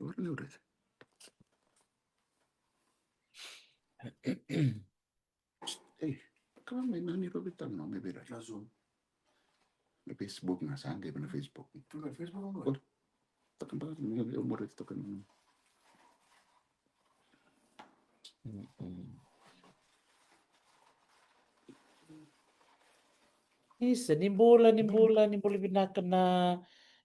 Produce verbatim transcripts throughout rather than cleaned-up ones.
Ora ni ora. Ei, kama mai nani rovi tano me vira. Na Zoom. Na Facebook na sa qai na Facebook. Na Facebook na. Ora. Taka baka ni o mora toka ni. Mm-mm. Isa, ni bula, ni bula, ni bula vinaka na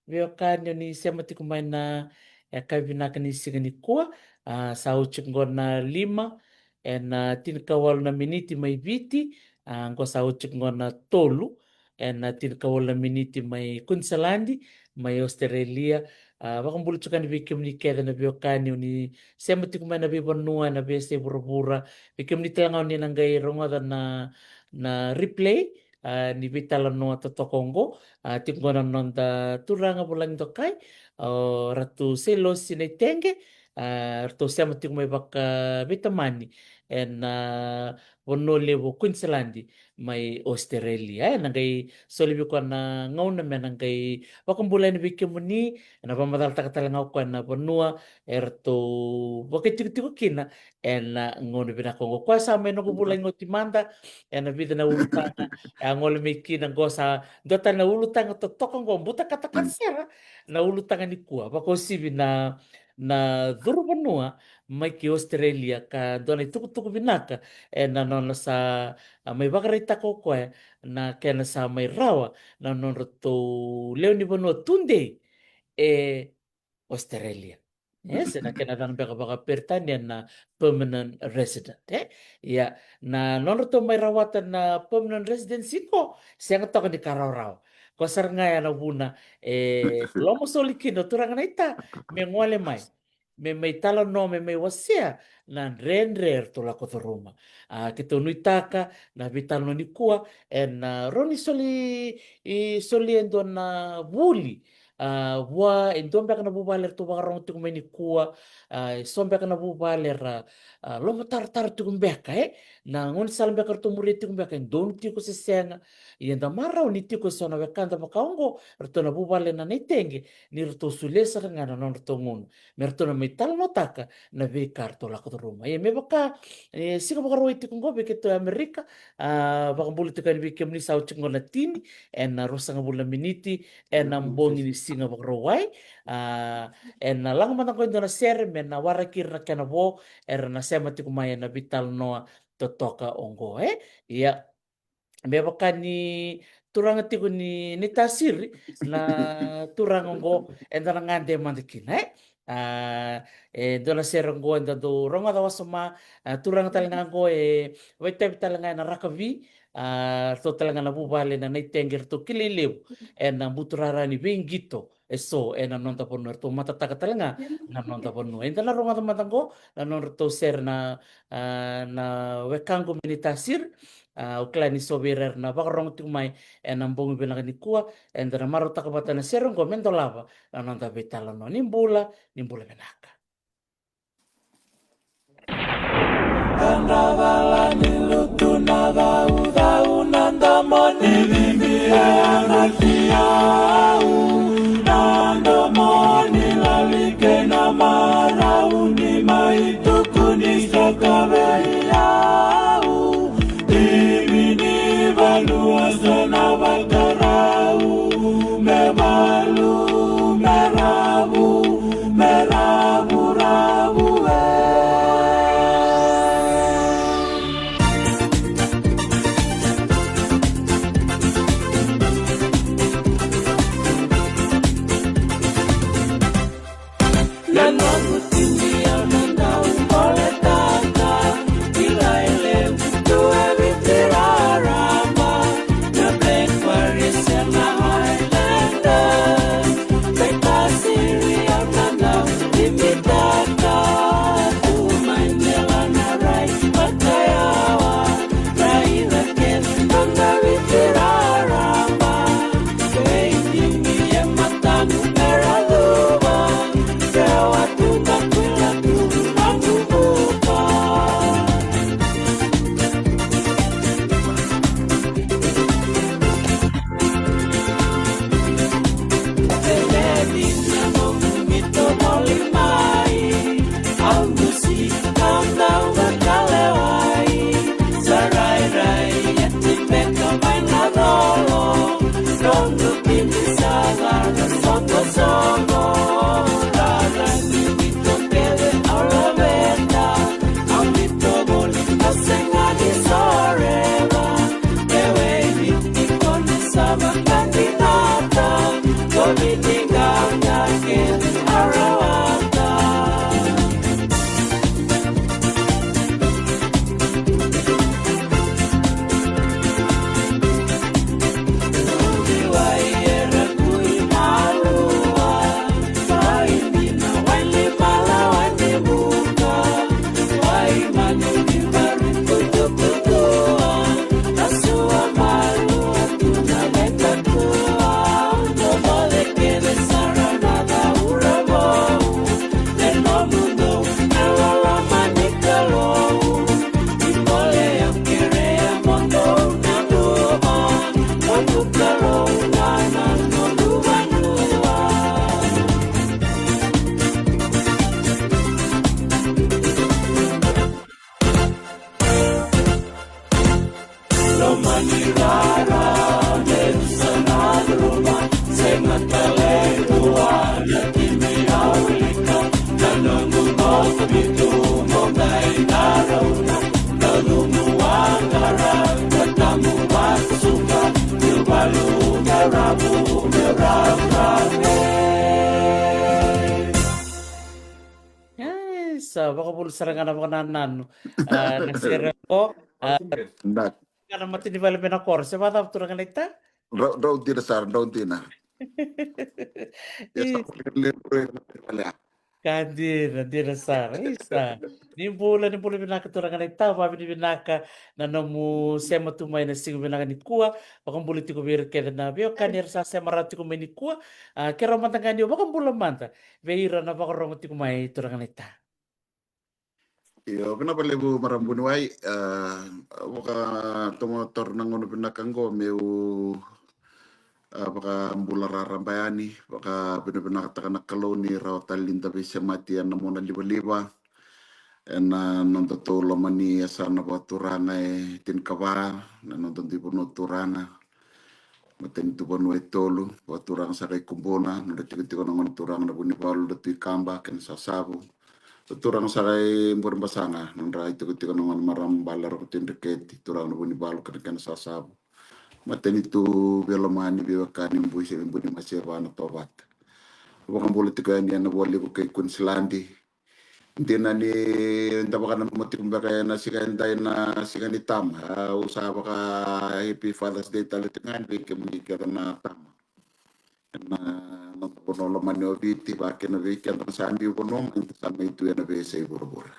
veiwekani o ni sema tiko mai na yakavi vinaka ni siga nikua. A, sa oti qo na lima ena tinikawalu na miniti mai Viti. A, qo sa oti qo na tolu ena tinikawalu na miniti mai Queensland, mai Australia. A, vakabula tiko yani vei kemuni kece na veiwekani o ni sema tiko mai na veivanua, ena veiyasai vuravura. Vei kemuni tale ga o ni na qai rogoca na, na replay, a, ni veitalanoa totoka oqo. A, tiko qo na noda turaga vulagi dokai, o Ratu Seilosi Naitege. A, ratou sema tiko mai vakaveitamani ena, a, vanua levu o Queensland mai Australia. E, na qai soli vei koya na gauna me na qai vakabula yani vei kemuni, ena vakamacalataka tale ga o koya na vanua e ratou vakaitikotiko kina ena gauna vinaka oqo. Koya sa mai noqu vulagi oti mada ena vica na ulutaga e a gole mai kina. Qo sa dua tale na ulutaga totoka oqo, buta katakata sara na ulutaga nikua, vakauasivi na, na curu vanua mai ki Australia, ka dua na itukutuku vinaka ena nona sa, a, mai vakaraitaka o koya na kena sa mai rawa na nodratou lewe ni vanua tudei e Australia. E, se na kena cana beka vakaperitania na permanent resident, e? Ia, na nodratou mai rawata na permanent residency qo, sega toka ni ka rawarawa. Ko sara ga ya na vuna e loma soli kina o turaga naita me gole mai, me mai talanoa, me mai wasea na dredre eratou lako curuma. A, keitou nuitaka na veitalanoa nikua ena rawa ni soli, i soli e dua na vuli, a, vua e dua beka na vuvale eratou vakarogo tiko mai nikua. A, e so beka na vuvale era, a, lomatarotaro tiko beka, e? Na gaunisala beka eratou muria tiko beka e donu tiko se sega. Ia eda marau ni tiko e so na wekada vaka oqo, ratou na vuvale na Naitege, ni ratou solia sara ga na nodratou gauna me ratou na mai talanoataka na veika ratou lako curuma. Ia me vaka, e, siga Vakarauwai tiko oqo vei keitou e Amerika, a, vakabula tiko yani vei kemuni sa oti qo na tini ena ruasagavulu na miniti ena bogi ni siga Vakarauwai. A, ena laga mada qo e dua na sere me na waraki ira na kena vo era na sema tiko mai ena veitalanoa totoka oqo, e? Ia, me vaka ni turaga tiko ni, ni tasiri na turaga oqo, eda na gade mada kina, e? A, e dua na sere oqo eda dau rogoca wasoma, a, turaga tale ga oqo e vakaitavi tale ga ena rakavi, a, ratou tale ga na vuvale na Naitege, ratou kilai levu ena buturara ni veiqito e so ena noda vanua, eratou matataka tale ga na noda vanua. Eda na rogoca mada oqo na nodratou sere na, a, na wekaqu mai Naitasiri. A, au kila ni so vei ira era na vakarogo tiko mai ena bogi vinaka nikua, eda na marautaka vata na sere oqo me dolava na noda veitalanoa. Ni bula, ni bula vinaka. Kandravala ni lutu na caucau, na domo ni vivia na tiau, na domo ni lali kei na marau, ni mai tukuni saka vei au. Timi ni vanua sa na vakarau, me valu, me ravu, me ravuravu e. Ai, sa vakavulu sara ga na vakanananu. Ah, na sere ko. Ah, na matanivale mai na koro. Se vakacava turaga naita? Drau, drau dina sara, drau dina. Ia sa vakavulu sara ga na matanivale. Ka dina, dina sara. Isa. Ni bula, ni bula vinaka turaga naita, vakavinavinaka na nomu sema tu mai na siga vinaka nikua. Vakabula tiko vei ira kece na veiwekani era sa sema rawa tiko mai nikua. Ah, kerea mada ga ni o vakabula mada vei ira na vakarogo tiko mai turaga naita. Io, vinaka vakalevu marama vuniwai. Ah, vakatomo toro na gauna vinaka qo meu, ah, vakabula raraba yani, vakavinavinakataka na Kalou ni rawa tale ni da veisemati ena mona livaliva. Ena nodatou loma ni yasana vakaturaga e tinikava, na nodatou vanua turaga. Matanitu vanua e tolu, vakaturaga saka i Kubuna, nodra tikotiko na gone turaga na Vunivalu, na Tui Kaba kei na Sasavu. Turaga saka i Burebasaga, nodra itikotiko na gone marama bale Roko Tui Dreketi, turaga na Vunivalu kei na kena Sasavu. Matanitu veilomani, veiwekani, Bui se Bui ni Maseva na Tovata. Vakabula tiko yani ena Vualiku kei Queensland. Dina ni da vakananuma tiko beka ena siga edai na siga ni tama. Au sa vaka happy Father's Day tale tiko ga yani vei kemuni kece na tama. Ena noda vanua lomani o Viti, vakakina vei keda na sa biu vanua mai, da sa mai tu ena veiyasai vuravura.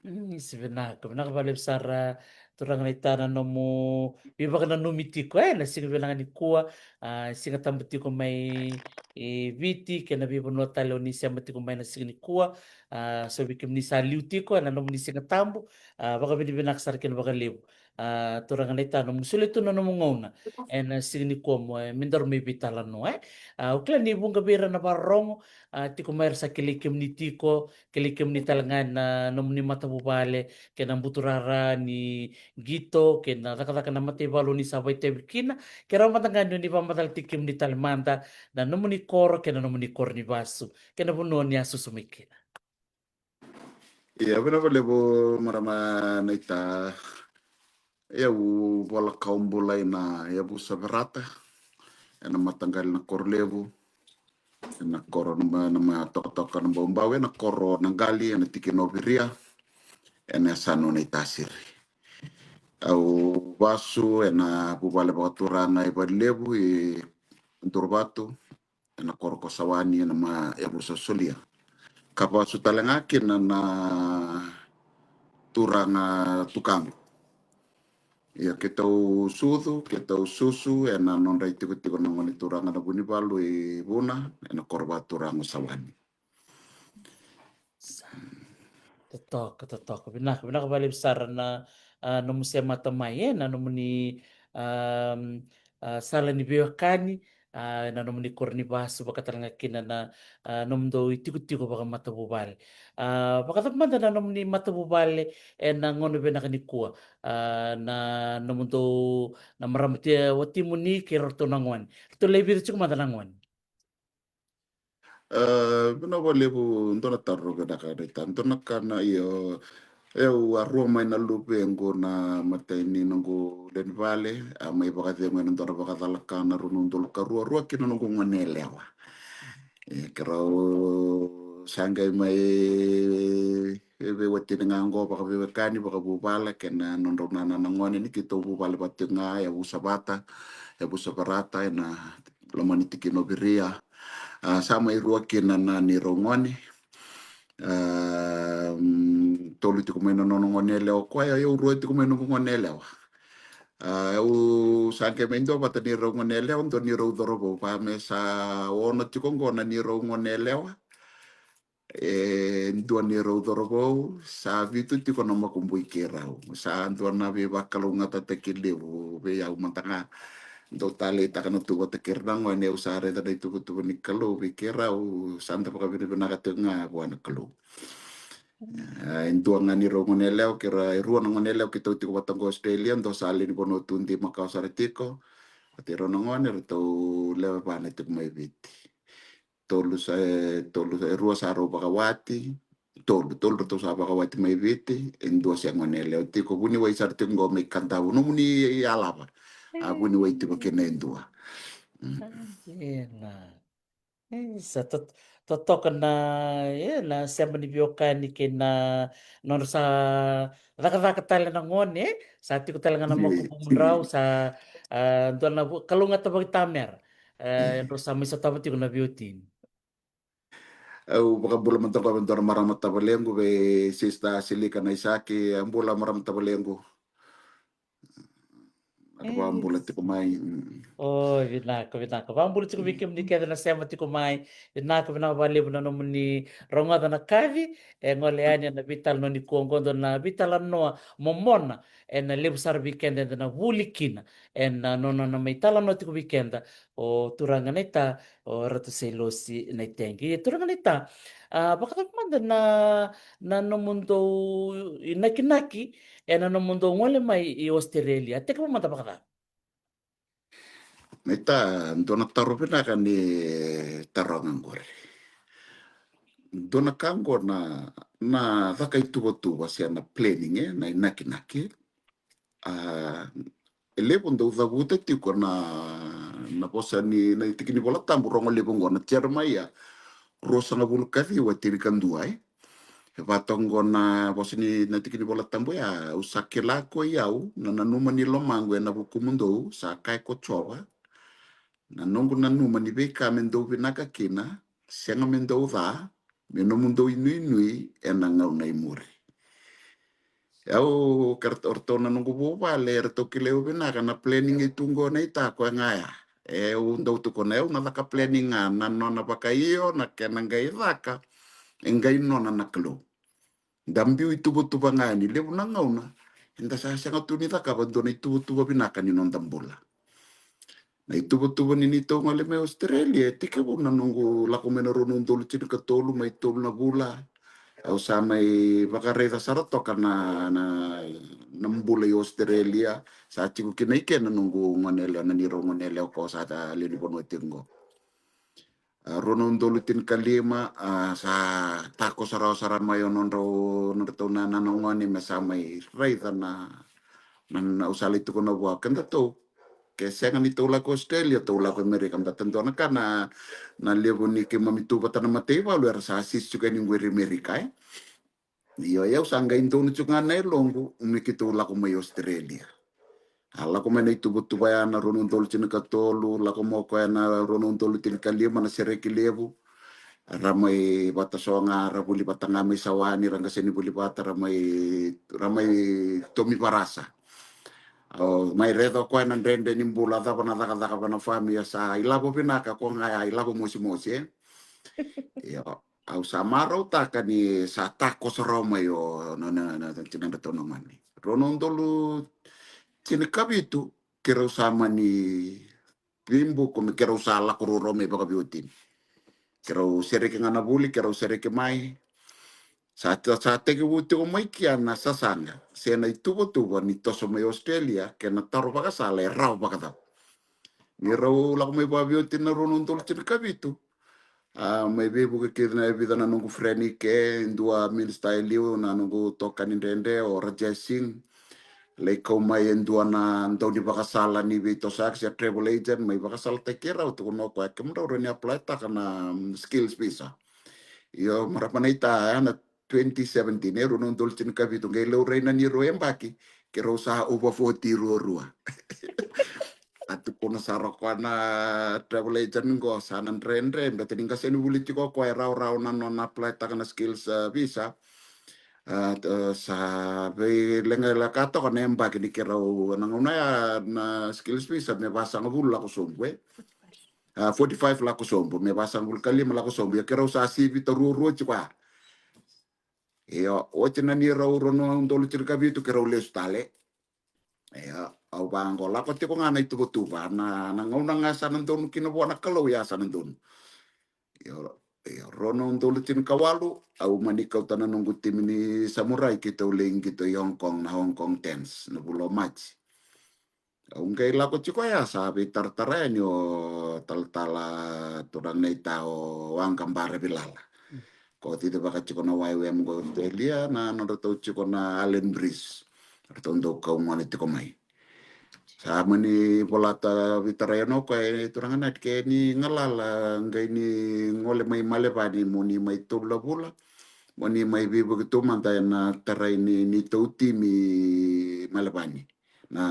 Mm, isa vinaka, vinaka vakalevu sara turaga naita na nomu veivakananumi tiko, e, na siga vinaka nikua, ah, Siga Tabu tiko mai e Viti kei na veivanua tale o ni sema tiko mai na siga nikua. Ah, so vei kemuni sa liu tiko ena nomuni Siga Tabu, ah, vakavinavinaka sara kina vakalevu. Ah, turaga naita, nomu solia tu na nomu gauna ena siga nikua mo, e, me daru mai veitalanoa, e. Ah, au kila ni vuqa vei ira na vakarorogo, ah, tiko mai era sa kilai kemuni tiko, kilai kemuni tale ga ena nomuni matavuvale kei na buturara ni qito kei na cakacaka na mataivalu ni sa vakaitavi kina. Kerea mada ga ni o ni vakamacalataki kemuni tale mada na nomuni koro kei na nomuni koro ni vasu kei na vanua ni a susu mai kina. Ia, vinaka vakalevu marama naita. Ia, au vola kawa bula ina yavusa Verata ena mataqali na koro levu, ena koro na ma, na ma tokatoka na Baubau, ena koro na Qali, ena tikina o Viria, ena yasana o Naitasiri. Au vasu ena vuvale vakaturaga i Valelevu i Duravatu, ena koro ko Sawani, ena ma yavusa Solia. Ka vasu tale ga kina na turaga tukaqu. Ia keitou sucu, keitou susu ena nodra itikotiko na gone turaga na Vunivalu i Vuna, ena koro vakaturaga o Sawani. Sa. Totoka, totoka. Vinaka, vinaka vakalevu sara na, ah, nomu semata mai, e, na nomuni, ah, ah, sala ni veiwekani, ah, na nomuni koro ni vasu, vaka tale ga kina na, ah, nomudou itikotiko vakamatavuvale. Ah, vakacava mada na nomuni matavuvale ena gauna vinaka nikua? Ah, na nomudou, na marama ti, watimuni kei ratou na gone. Ratou lai vica tiko mada na gone? Ah, vinaka vakalevu, dua na taro vinaka naita. Dua na ka na, io, Au a rua mai na luvequ na matai ni noqu lewe ni vale, a mai vakacegu ena dua na vakacalaka na rua na udolu ka rua, rua kina noqu gone yalewa. E, keirau sa qai mai veiwatini ga oqo vakaveiwekani, vakavuvale kei na nodrau nana na gone ni keitou vuvale vata tiko ga, yavusa vata, yavusa Verata ena loma ni tikina o Viria. A, sa mai rua kina na neirau gone. A, mm, tolu tiko mai na nona gone yalewa o koya, o yau rua tiko mai noqu gone yalewa. A, au sa qai mai dua vata neirau gone yalewa, dua neirau cauravou, va me sa ono tiko oqo na neirau gone yalewa. E dua neirau cauravou, sa vitu tiko na makubui keirau. Sa dua na veivakalougatataki levu vei au mada ga. Dau taleitaka na tu vata kei ira na gone, au sa raica na ituvatuva ni Kalou vei keirau, sa da vakavinavinaka tiko ga vua na Kalou. A, e dua ga neirau gone yalewa, keirau e rua na gone yalewa keitou tiko vata oqo Australia, dua sa lewe ni vanua tu, dei makawa sara tiko. Vata kei rau na gone, ratou lewe va na tiko mai Viti. Tolu sa, e, tolu sa, e rua sa rau vakawati, tolu, tolu ratou sa vakawati mai Viti, e dua se gone yalewa tiko, vuniwai sara tiko oqo mai Kadavu, nomuni yalava. A, vuniwai tiko kina e dua. Mm. Ena. E, sa to-, totoka na, e, na sema ni veiwekani kei na nodra sa cakacaka tale na gone, e, sa tiko tale ga na makubudrau, sa, a, dua na vu-, kalougata vakaitamera. E, drau sa mai sotava tiko na veiwatini. Au vakabula mada qo vei dua na marama tavalequ, vei Sister Silika Naisaki. A, bula marama tavalequ. Eda vakabula tiko mai. Mm. O, vinaka, vinaka. Vakabula tiko vei kemuni kece na sema tiko mai. Vinaka, vinaka vakalevu na nomuni rogoca na kaci. E gole yani ena veitalanoa nikua oqo, dua na veitalanoa momona. Ena levu sara vei keda eda na vuli kina. Ena nona na mai talanoa tiko vei keda o turaga naita, o Ratu Sailosi Naitaqi. E turaga naita, a, vakacava mada na, na nomudou inakinaki ena nomudou gole mai i Australia? Tekivu mada vakacava? Naita, dua na taro vinaka ni taroga qori. Dua na ka qo na, na caka ituvatuva se na planning, e, na inakinaki. A, e levu dau cavuta tiko na, na vosa ni, na tiki ni Vola Tabu, rogo levu oqo na Jeremaia ruasagavulu ka ciwa, tinikadua, e. E vata oqo na vosa ni, na tiki ni Vola Tabu ya: Au sa kila ko i au na nanuma ni lomaqu ena vukumudou, sa kaya ko Jiova, na noqu nanuma ni veika me dou vinaka kina, sega me dou ca, me nomudou inuinui ena gauna i muri. Au, ke ratou, ratou na noqu vuvale, ratou kilai au vinaka na planning e tu qo naita, koya ga ya. E, au dau tukuna, au na caka planning ga na nona vakaio, na kena qai caka, e qai nona na Kalou. Da biu ituvatuva ga yani, levu na gauna eda sa sega tu ni cakava dua na ituvatuva vinaka ni noda bula. Na ituvatuva ni neitou gole mai Australia, e tekivu na noqu lako mai na rua na udolu tinikatolu, mai tolu na vula. Au sa mai vakaraica sara toka na, na, na bula i Australia. Sa tiko kina i ke na noqu gone yalewa, na neirau gone yalewa ko sa ta lewe ni vanua tiko qo. A, rua na udolu tinikalima, a, sa takoso rawa sara mai o nodrau, nodratou na, na gone me sa mai raica na, na, na, au sa lai tukuna vua, kedatou ke sega ni tou lako Australia, tou lako Amerika. Baleta dua na ka na, na levu ni keimami tu vata na mataivalu era sa sisi tiko yani qo i Amerika, e. Io, au sa qai donu tiko ga na yaloqu me keitou lako mai Australia. A, lako mai na ituvatuva ya na rua na udolu tinikatolu, lako mai o koya na rua na udolu tinikalima, na sereki levu. Ra mai vata so ga, ra vuli vata ga mai Sawani, ra qase ni vuli vata, ra mai, ra mai Tomivarasa. O, mai raica o koya na dredre ni bula, cava na cakacaka vei na family, a sa ilavo vinaka ko ga ya, ilavo mosimosi, e. Io. Au sa marautaka ni sa takoso rawa mai o na, na, na, na tinadratou na gone. Rua na udolu tinikavitu, keirau sa mani veibuku me keirau sa lako ruarua mai vakaveiwatini. Keirau sereki ga na vuli, keirau sereki mai. Sa, sa tekivu tiko mai kea na sasaga se na ituvatuva ni toso mai Australia, kei na taro vakasala e rawa vakacava. Ni rau lako mai vakaveiwatini na rua na udolu tinikavitu, A, mai veivuke kina e vica na noqu friend i ke, e dua minister e liu, na noqu tokani dredre o Rajesh Singh. Lai kau mai e dua na dau ni vakasala ni veitosoyaki se travel agent, mai vakasalataki keirau, tukuna o koya, kemudrau rawa ni apply-taka na, mm, skills visa. Io, marama naita, ya na twenty seventeen, e rua na udolu tinikavitu, qai laurai na neirau yabaki, keirau sa over forty ruarua. A tukuna sara o koya na travel agent qo, sa na dredre, baleta ni qase ni vuli tiko o koya, e rawarawa na nona apply-taka na skills, uh, visa. A, t-, sa veileqa, leqa toka na yabaki ni keirau, na gauna ya na skills visa me vasagavulu lako sobu, e. A, forty-five lako sobu, me vasagavulu ka lima lako sobu. Ia keirau sa sivita ruarua tiko ya. Io, oti na neirau rua na udolu tinikavitu keirau lesu tale. Io, au vaqo, lako tiko ga na ituvatuva, na, na gauna ga sa na donu kina vua na Kalou, ya sa na donu. Io, io, rua na udolu tinikawalu, au mani kauta na noqu timi ni samurai, keitou lai qito i Hong Kong, na Hong Kong Tens, na vula o Maji. Au qai lako tiko ya, sa veitaratara yani o talatala turaga naita o Waqa Baravilala. Ko cicivaka tiko na Y W M qo Australia, na nodratou tiko na Allan Bridge. Ratou dau kau gona tiko mai. Sa mani volata, veitarai yani o koya, e turaga naita, ke ni galala, qai ni gole mai Melevani, mo ni mai tolu na vula, mo ni mai veivuke tu mada ena tarai ni, ni tou timi Melevani. Na,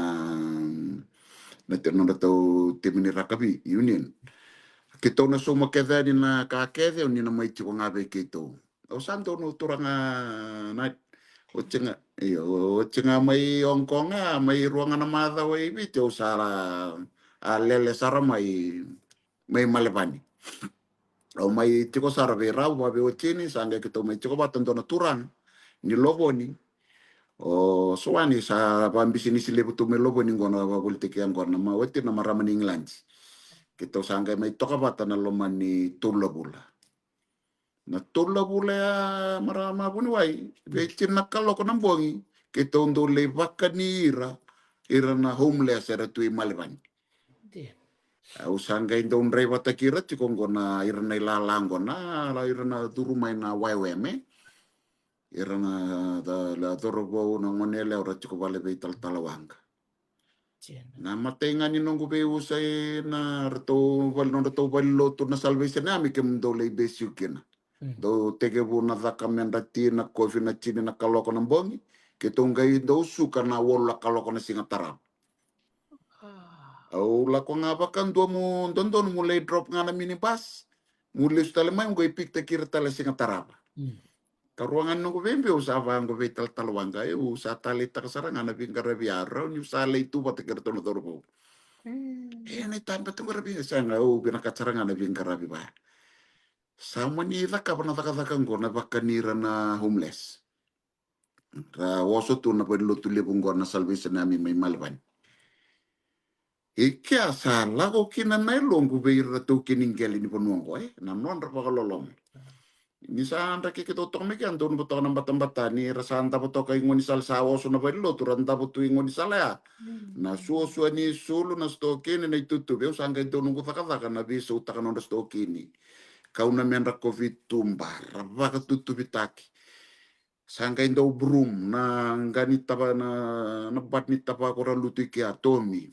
na te-, nodratou timi ni rakavi union. Keitou na sauma kece yani na ka kece, o ni na mai tiko ga vei keitou. Au sa donu, turaga na, oti ga, io, oti ga mai Hong Kong, a, mai rua ga na macawa i Viti, au sa la, a, lele sara mai, mai Melevani. Au mai tiko sara vei rau, vaveiwatini, sa qai keitou mai tiko vata dua na turaga ni Lovoni. O Soani, sa vabisinisi levu tu mai Lovoni qo, na vavolitaki yaqona, ma oti na marama ni Igiladi. Keitou sa qai mai toka vata na loma ni tolu na vula. Na tolu na vula ya, marama vuniwai, vei tini na kaloko na bogi, keitou dau lai vakani ira, ira na homeless era tu i Melevani. Au sa qai dau draivataki ira tiko qo na, ira na ilala qo na, la ira na curu mai na Y W M, e. Ira na, da, la cauravou, na gone yalewa, ra tiko vale vei talatala Waqa. Na matai ga ni noqu veiusa ena ratou vale, nodratou valelotu na Salvation Army, kemudou lai basiu kina. Dau tekivu na caka medra ti, na kofi, na tini na kaloko na bogi, keitou qai dau suka na walu na kaloko na siga tarava. Au lako ga vakadua, mu dodonu mu lai drop ga na minibus, mu lesu tale mai, mu qai pick-taki ira tale siga tarava. Karua ga ni noqu veibiu, au sa vaqo vei talatala Waqa, au sa taleitaka sara ga na veiqaravi ya, rawa niu sa lai tu vata kei iratou na cauravou. E, na itabe tu qaravi, sega, au vinakata sara ga na veiqaravi vaya. Sa mani cakava na cakacaka qo, na vakani ira na homeless. Ra oso tu na valelotu levu qo na Salvation Army mai Melevani. I kea sa lako kina na yaloqu vei ira na taukei ni qele ni vanua qo, e, na nodra vakaloloma. Ni sa draki keitou toka mai kea, donu toka na batabata, ni ra sa davo toka i gaunisala, sa oso na valelotu, ra davo tu i gaunisala ya. Na suasua ni sulu, na sitokini, na itutuvi, au sa qai dau noqu cakacaka na veisautaka nodra sitokini. Kau na medra kofi tuba, ra vakatutuvitaki. Sa qai dau broom na qa ni tava, na, na bat ni tavako ra lutu i kea, tomi.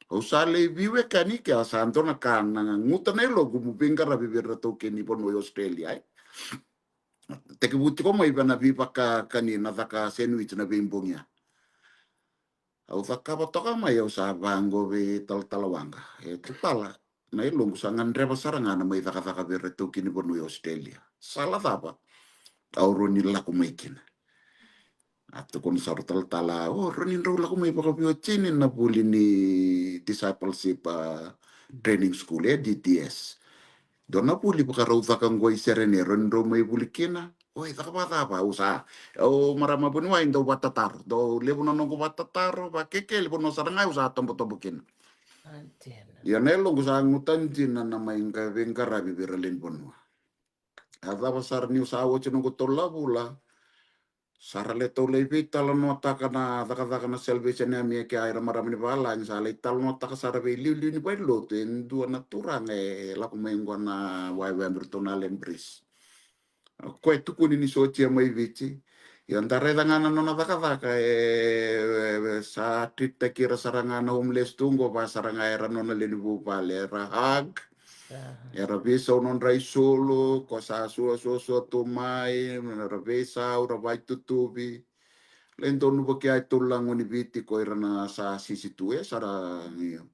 Au sa lai veiwekani kea, sa dua na ka na guta na yaloqu mu veiqaravi vei ira taukei ni vanua i Australia, e. Tekivu tiko mai vei na veivakakani, na caka sandwich na veibogi ya. Au cakava toka mai, au sa vaqo vei talatala Waqa. E, talatala, na yaloqu sa gadreva sara ga na mai cakacaka vei ira taukei ni vanua i Australia. Sala cava au rawa ni lako mai kina? A tukuna sara o talatala, o, rawa ni drau lako mai vakaveiwatini na vuli ni Discipleship, a, Training School, e, D T S. Dua na vuli vakarau caka qo i Serene, rawa ni drau mai vuli kina. Oi, caka vakacava? Au sa, au marama vuniwai, dau vatataro, dau levu na noqu vatataro, vakekeli, vanua sara ga au sa tobotobo kina. Ia na yaloqu sa guta dina na mai qa-, veiqaravi vei ira lewe ni vanua. A cava sara niu sa oti noqu tolu na vula, Sa ra lai tau lai veitalanoataka na cakacaka na Salvation Army e kea, ira marama ni valagi, sa lai talanoataka sara vei liuliu ni valenilotu e dua na turaga e lako mai qo na waiwai me ratou na Allen Bridge. O koya e tukuni ni sotia mai Viti. Ia da raica ga na nona cakacaka, e, e, e sa treat-taki ira sara ga na homeless tu qo, va sara ga era nona lewe ni vuvale, era hug, era veisau nodra isulu, ko sa suasuasua tu mai, era veisau, ra vaitutuvi. Lai donu vaki a tolu na gone ni Viti ko ira na sa sisi tu e sara, io.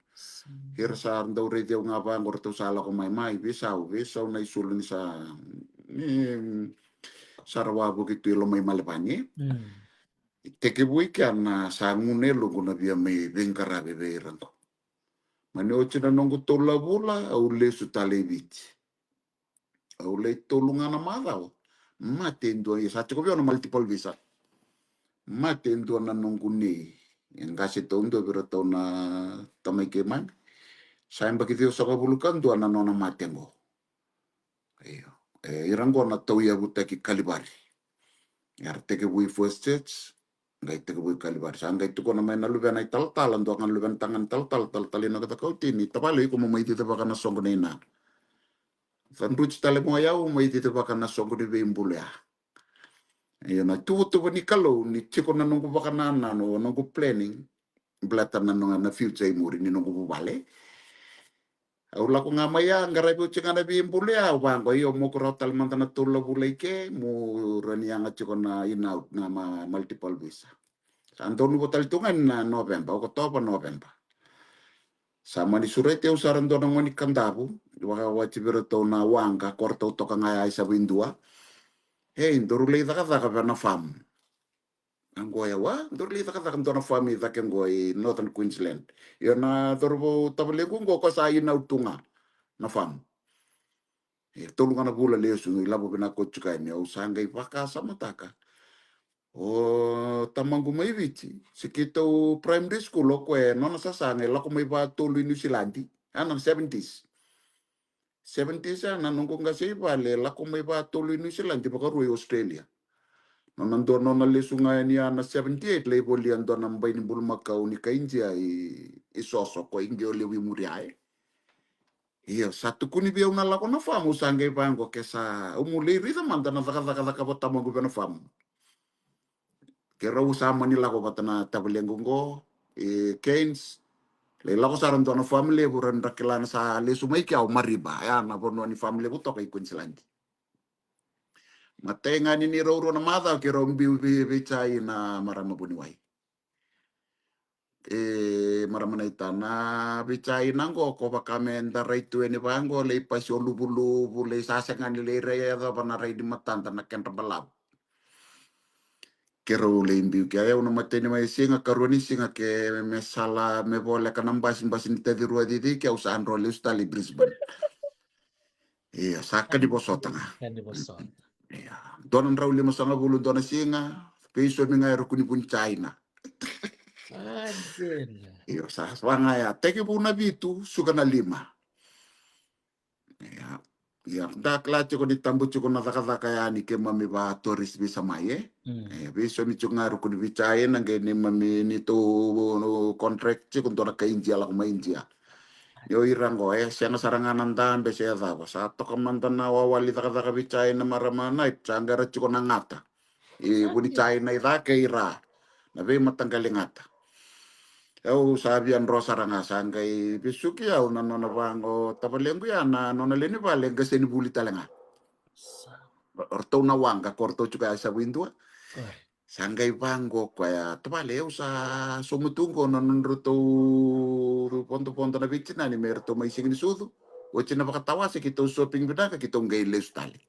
Ira sa dau raici au ga vaqo, ratou sa lako mai, mai veisau, veisau na isulu ni sa, ni sa ra wavoki tu i Lomaimaliva. E tekivu i kea na sa gunu e loqu na via mai veiqaravi vei ira qo. Mani oti na noqu tolu na vula, au lesu tale i Viti. Au lai tolu ga na macawa. Mate e dua, ia sa tiko vei au na multiple visa. Mate e dua na noqu nei. E qase taudua vei iratou na tamai keimami. Sa yabaki ciwasagavulu ka dua na nona mate qo. Io. E, ira qo na tauyavutaki Kalivari. Era tekivu i First Church, qai tekivu i Kalivari. Sa qai tukuna mai na luvena italatala, dua ga na luvena tagane italatala, talatala i Nakota Kautini, tavale, iko mo mai cicivaka na soqo nei na. Sa druti tale mo yau, mai cicivaka na soqo ni veibulu ya. Io, na tuvatuva ni Kalou ni tiko na noqu vakanananu, noqu planning, baleta na noqu, na future i muri ni noqu vuvale. Au lako ga mai ya, qaravi oti ga na veibulu ya, au vaqo, io, moku rawa tale mada na tolu na vula i ke, mo rawa ni yaga tiko na in out na ma-, multiple visa. Sa donu vo tale tu ga ni na November, Okotova, November. Sa mani sureti au sara dua na gone ni Kadavu, vakawati vei iratou na waqa, ko ratou toka ga ya i Savuidua. Ei, daru lai cakacaka vei na farm. Qo ya, wa, daru lai cakacaka dua na farm i cake qo i Northern Queensland. Io, na cauravou tavalequ qo, ko sa in out tu ga na farm. E tolu ga na vula lesu, ilavo vinaka oti kaya ni au sa qai vakasamataka. O tamaqu mai Viti, se keitou primary school o koya, nona sasaga e lako mai vakatolu i Niusiladi, a, na seventies. Seventies, a, na noqu qase i vale e lako mai vakatolu i Niusiladi, vakarua i Australia. Nona dua nona lesu ga yani a na seventy-eight, lai volia dua na bai ni bulumakau ni kai Idia i, i Soso, ko i Qeolevu i muri ya. Io, sa tukuni vei au na lako na farm, au sa qai vaqo, ke sa, au mo lai raica mada na cakacaka cakava tamaqu vei na farm. Keirau sa mani lako vata na tavalequ qo, e, Cairns, lai lako sara dua na farm levu, ra dra kila na sa lesu mai kea o Mareeba, ya na vanua ni farm levu toka i Queensland. Matai ga ni neirau rua na macawa keirau biu vei, vei Jaina, marama vuniwai. E, marama naita, na vei Jaina qo, ko vaka me da rai tu yani vaqo, lai pasi o luvuluvu, lai sa sega ni lai rai, yacova na rai ni matada na kedra balavu. Keirau lai biu kea, au na matai ni mai siga, karua ni siga ke me sala, me voleka na basi, basi ni taci rua cici, ke au sa dro lesu tale i Brisbane. Ia, sa ka ni vosota ga. Ka ni vosota. Ia, dua na drau limasagavulu dua na siga, veisomi ga e ruku ni vuni Jaina. Ia, sa vaga ya, tekivu na vitu, suka na lima. Ia, ia, da kila tiko ni tabu tiko na cakacaka ya ni keimami va tourist visa mai, e? Ia, veisomi tiko ga e ruku ni vuni Jaina, qai neimami ni tou contract tiko dua na kai Idia lako mai Idia. Io, ira qo, e, sega sara ga na dabe se cava. Sa toka mada na wawali cakacaka vei Jaina, marama, na, sa qai ra tiko na gata. I vuni Jaina i cake i ra. Na veimataqali gata. Au sa via dro sara ga, sa qai vesuki au na nona vaqo tavalequ ya, na nona lewe ni vale, qase ni vuli tale ga. O ratou na waqa, ko ratou tiko ya i Savuidua. Sa qai vaqo koya, tavale, au sa sauma tu qo na nodratou vodovodo na veitinani me ratou mai Siganisucu. Oti na vakatawase keitou shopping vinaka, keitou qai lesu tale.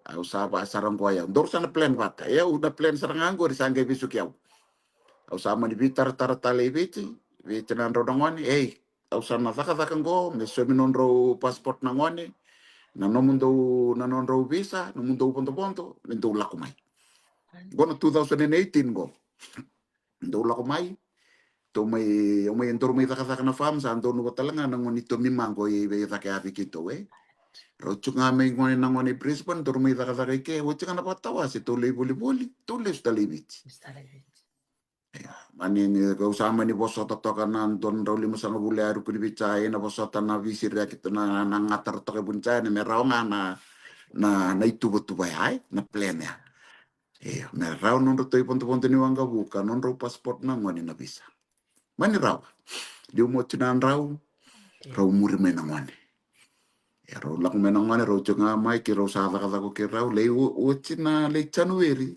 Au sa va sara qo ya, daru sa na plan vata. E, au na plan sara ga qori, sa qai vesuki au. Au sa mani veitaratara tale i Viti, vei tinadrau na gone, ei, au sa na cakacaka qo, me saumi nodrau passport na gone, na nomudou, na nodrau visa, nomudou vodovodo, me dou lako mai. Qo na two thousand and eighteen qo. Dou lako mai, tou mai, au mai, daru mai cakacaka na farm, sa donu vata tale ga na gone ni Tomi Mago i vei cake ya vei keitou, e. Rau tiko ga mai gone na gone i Brisbane, daru mai cakacaka i ke, oti ga na vakatawase, tou lai volivoli, tou lesu tale i Viti. Mani, ni, kau sa mani vosota toka na dua na drau limasagavulu ya, ruku ni Viti ya, ena vosota na visi ria keitou na, na gata ra toka i Vunija, ni me rawa ga na, na, na ituvatuva ya, e, na plan ya. Io, me rawa nodratou i vodovodo ni waqavuka, nodrau passport na gone na visa. Mani rawa. Liu mo tina drau, rau muri mai na gone. E rau lako mai na gone, rau tiko ga mai, keirau sa cakacaka keirau, lai o-, oti na lai January.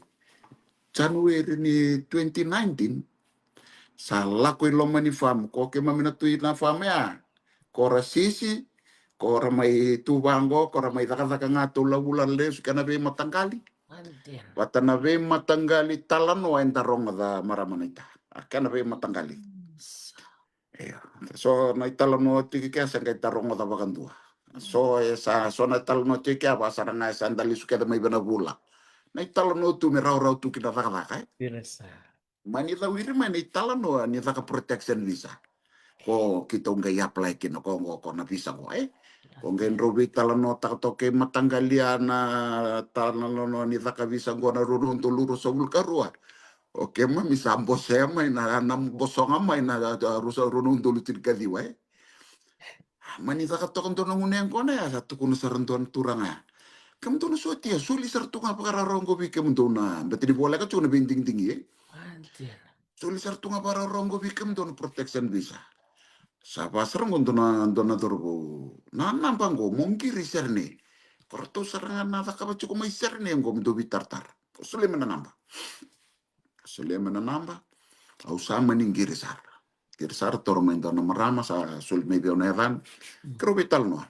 January ni twenty nineteen, sa lako i loma ni farm, ko keimami na tu i na farm ya. Ko ra sisi, ko ra mai tu vaqo, ko ra mai cakacaka ga tou lavula lesu kei na veimataqali. Vata na veimataqali talanoa eda rogoca marama naita. A kena veimataqali. Io. So na italanoa tiko ke sa qai da rogoca vakadua. So e sa, so na italanoa tiko ke a vaka sara ga e sa da lesu kece mai vei na vula. Na italanoa tu me rawarawa tu ki na cakacaka, e. Mani cau iri mai na italanoa ni caka protection visa. Ko keitou qai apply kina ko qo ko na visa qo, e. Ko qai drau veitalanoataka toka kei mataqali ya na talanoa ni caka visa qo na rua na udolu ruasagavulu ka rua. O keimami sa bosea mai na, na bosoga mai na, a, rusa, rua na udolu tinikaciwa, e. A, mani caka toka dua na gunu yaqona ya, sa tukuna sara dua na turaga ya. Kemudou na sotia, soli sara tu ga vakarawarawa qo vei kemudou na, bete ni voleka tu na veidigidigi, e. Soli sara tu ga vakarawarawa qo vei kemudou na protection visa. Sa vaka sara qo dua na, dua na cauravou. Na naba qo, mo qiri Serene. Ko ratou sara ga na cakava tiko mai Serene qo, mo dou veitaratara. Ko solia mai na naba. Solia mai na naba. Au sa mani qiri sara. Qiri sara, toro mai dua na marama, sa soli mai vei au na yacana. Keirau veitalanoa.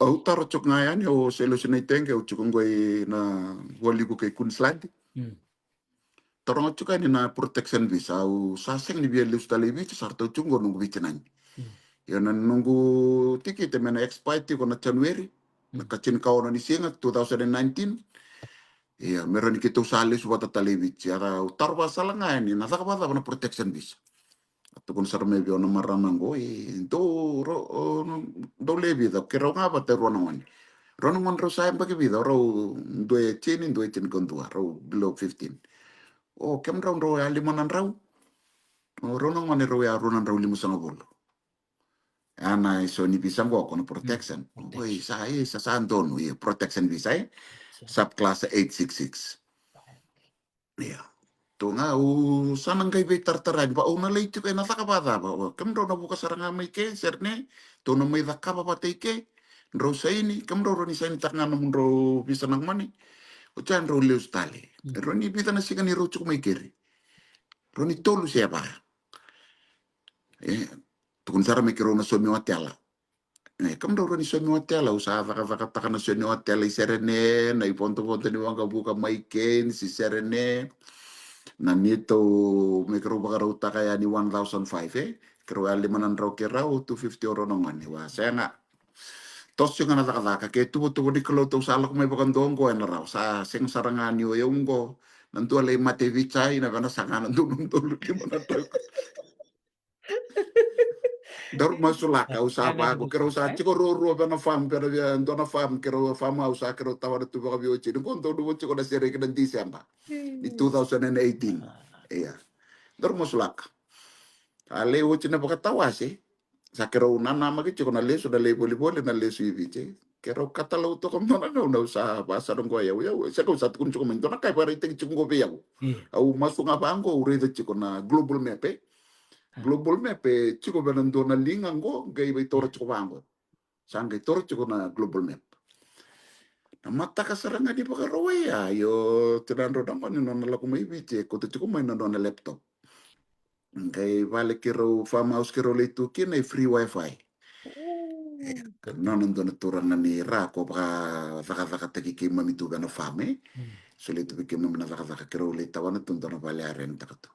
Au taro tiko ga yani, au se lesu Naita qo, au tiko qo i na Vualiku kei Queensland. Taroga tiko yani na protection visa, au sa sega ni via lesu tale i Viti, sa ratou tiko qo noqu Viti nani. Io, na noqu tikite me na expire tiko na January, na ka tinikaono ni siga, two thousand and nineteen. Io, me rawa ni keitou sa lesu vata tale i Viti, ia au taro vakasala ga yani, na caka vakacava na protection visa. A tukuna sara mai vei au na marama qo, e, dou ro-, o, dou lewe vica, keirau ga vata e rua na gone. Rua na gone rau sa yabaki vica, rau dua e tini, dua e tinikadua, rau below fifteen. O, kemudrau drau ya lima na drau. O, rau na gone rau ya rua na drau limasagavulu. A na iso ni visa qo ko na protection. Oi, sa, e, sa, sa donu, e, protection visa, e. Subclass eight six six. Ia. Tou ga, au sa na qai veitaratara yani, va, au na lai tiko ena caka vakacava, o, kemudrau na vuka sara ga mai ke, Serene, tou na mai cakava vata i ke, drau saini, kemudrau rau ni sainitaka ga nomudrau visa na gone, oti ya drau lesu tale. Rau ni vica na siga ni rau tiko mai keri. Rau ni tolu se va. E, tukuna sara me keirau na saumi otela. E, kemudrau rau ni saumi otela, au sa cakacakataka na saumi otela i Serene, na ivodovodo ni waqavuka mai Cairns i Serene. Na neitou, me keirau vakarautaka yani one thousand five, e. Keirau ya lima na drau keirau, two fifty o rau na gone, au a sega. Toso ga na cakacaka, ke tuvatuva ni Kalou tou sa lako mai vakadua qo ena rawa, sa sega sara ga ni o yau qo. Na dua lai mate i Viti, na vena sa ga na dua na udolu lima na drau. Daru masulaka, au sa vaqo, keirau sa tiko ruarua vei na farm, vei na dua na farm, keirau farm, au sa keirau tawana tu vakaveiwatini. Qo donu tiko na sere ki na December ni two thousand and eighteen. Ia. Daru masulaka. A lai oti na vakatawase. Sa keirau nanamaki tiko na lesu, na lai volivoli, na lesu i Viti. Keirau katalau toka mai na gauna au sa vasa na qo yau, yau. Sa kau sa tukuna tiko mai, dua na ka e vakaraitaki tiko qo vei au. Au masu ga vaqo, au raica tiko na global map, e. Global map e tiko vei na dua na liga qo, qai veitora tiko vaqo. Sa qai tora tiko na global map. Na mataka sara ga ni Vakarauwai ya, io, tinadrau na gone nona lako mai Viti, e kauta tiko mai na nona laptop. Qai vale keirau farmhouse keirau lai tu kina e free wifi. E, nona dua na turaga ni ra ko vakacakacakataki keimami tu vei na farm, e. Solia tu vei keimami na cakacaka keirau lai tawana tu dua na vale a rent-taka tu.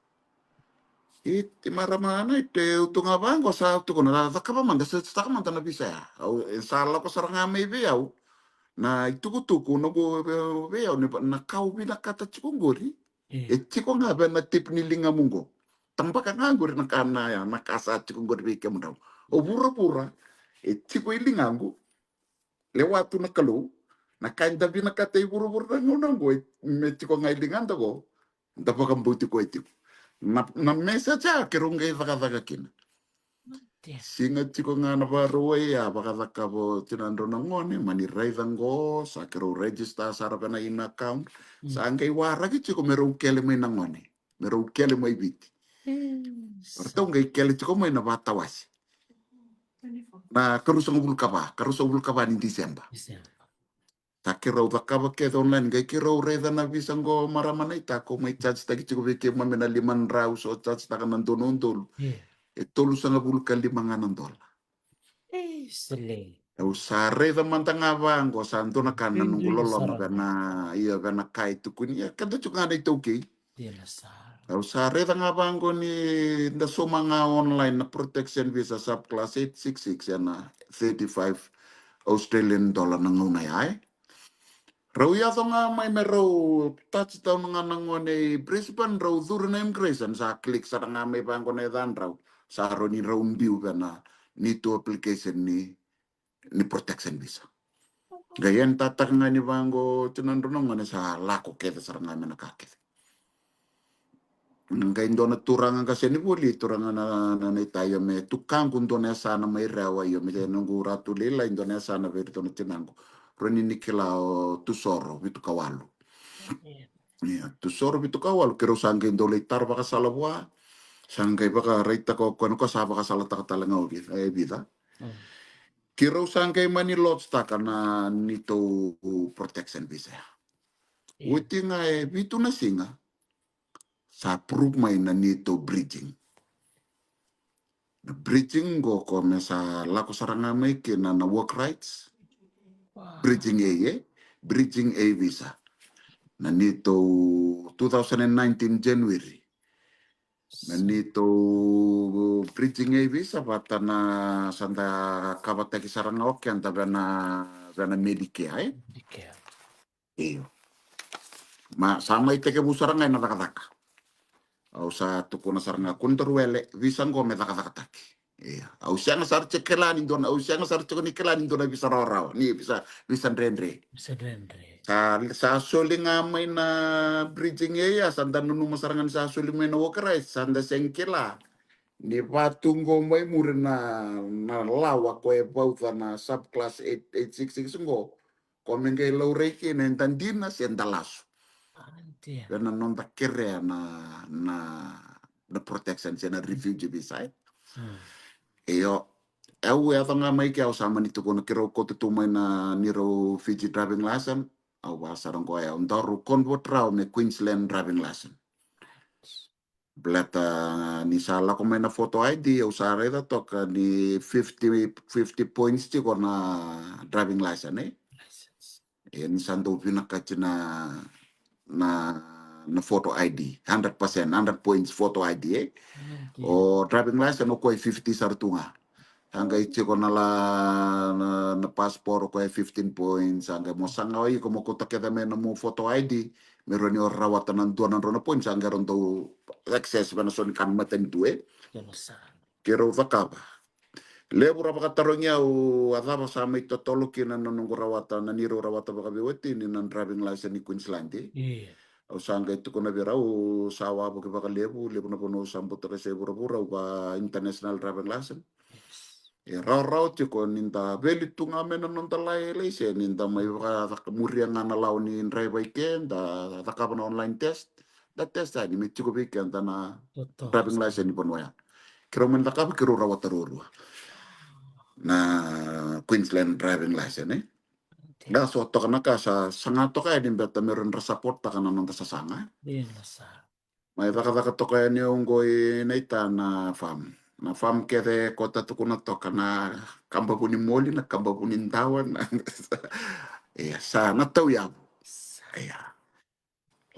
I, i marama na i te utu ga vaqo sa tukuna, cakava mada, sa cakava mada na visa ya. Au, e sa lako sara ga mai vei au. Na itukutuku, noqu vei, vei au, ni va, na ka au vinakata tiko qori. E tiko ga vei na tip ni ligamu qo. Tabaka ga qori na ka na, na ka sa tiko qori vei kemudrau. O vuravura, e tiko i ligaqu. Lewa tu na Kalou, na ka eda vinakata i vuravura na gauna oqo, me tiko ga i ligada oqo, da vakabauti koya tiko. Na, na message a keirau qai cakacaka kina. Siga tiko ga na Vakarauwai a vakacakava o tinadrau na gone, mani raica oqo, sa keirau register sara vei na ina account. Sa qai waraki tiko me rau kele mai na gone, me rau kele mai Viti. Ratou qai kele tiko mai na vatawasi. Na karusagavulu ka va, karusagavulu ka va ni December. Sa keirau cakava kece online, qai keirau raica na visa oqo marama naita, ko mai charge taki tiko vei keimami na lima na drau, so charge taka na dua na udolu. E tolusagavulu ka lima ga na dola. Au sa raica mada ga vaqo, sa dua na ka na noqu loloma vei na, ia vei na ka e tukuni, ia keda tiko ga na iTaukei. Au sa raica ga vaqo ni da sauma ga online na protection visa subclass eight six six ena thirty-five Australian dollar na gauna ya, e. Rau yaco ga mai me rau touchdown ga na gone i Brisbane, rau curu na immigration, sa click sara ga mai vaqo na yacadrau. Sa rau ni rau biu vei na nitu application ni, ni protection visa. Qai ena tataka ga ni vaqo tinadrau na gone sa lako kece sara ga me na ka kece. Qai dua na turaga qase ni vuli, turaga na, na, na itaio me tukaqu dua na yasana mai Rewa, io me noqu ratu lailai dua na yasana vei iratou na tinaqu. Rau ni ni kila o Tusoro Vitukawalu. Ia, Tusoro Vitukawalu, keirau sa qai dau lai tara vakasala vua. Sa qai vakaraitaka o koya na koya sa vakasalataka tale ga o Vica, e Vica. Keirau sa qai mani lodge taka na nitou protection visa. Oti ga e vitu na siga sa approve mai na nitou bridging. Na bridging qo ko me sa lako sara ga mai kina na work rights. Bridging A, e? Bridging A visa. Na nitou two thousand and nineteen January. Na nitou bridging A visa vata na sa da kavataki sara ga o keda vei na, vei na Medicare, e? Io. Ma sa mai tekivu sara ga ena cakacaka. Au sa tukuna sara ga, kua ni daru wele, visa qo me cakacakataki. Ia, au sega sara tiko kila ni dua na, au sega sara tiko ni kila ni dua na visa rawarawa, ni visa, visa dredre. Sa, sa soli ga mai na bridging A, sa da nanuma sara ga ni sa soli mai na work rights, sa da sega kila ni vatu qo mai muri na, na lawa ko e vauca na subclass eight eight six six qo. Ko me qai laurai kina eda dina se da lasu. Vei na noda kerea na, na, na protection se na refugee visa, e? Io, au yaco ga mai ke au sa mani tukuna keirau kauta tu mai na neirau Fiji driving license. Au vaka sara qo, au daru convert rawa me Queensland driving license. Baleta ni sa lako mai na photo I D, au sa raica toka ni fifty, fifty points tiko na driving license, e? Ia ni sa dau vinakati na, na, na photo I D, hundred percent, hundred points photo I D, e? O driving license o koya e fifty sara tu ga. Sa qai tiko na la, na, na passport o koya e fifteen points, sa qai mo saga o iko mo kauta kece mai na mo photo I D, me rawa ni o rawata na dua na drau na points, sa qai rau dau access vei na so ni ka na matanitu, e? Keirau cakava. Levu ra vakatarogi au a cava sa mai totolo kina na noqu rawata, na neirau rawata vakaveiwatini na driving license ni Queensland, e? Au sa qai tukuna vei rau, au sa wavoki vakalevu, levu na vanua au sa butaka se vuravura, au va international driving license. E rawarawa tiko ni da veli tu ga mai na noda lai laiseni, da mai vakamuria ga na lawa ni draiva i ke, da cakava na online test, da test yani me tiko vei keda na driving license ni vanua ya. Keirau mani cakava, keirau rawata ruarua na Queensland driving license, e? Da so toka na ka sa saga toka yani beta me ra support taka na noda sasaga, e? Mai cakacaka toka yani au qo i na ita na farm. Na farm kece ko ta tukuna toka na kabavu ni moli, na kabavu ni dawa, na, ia, sa na tauyavu. Ia.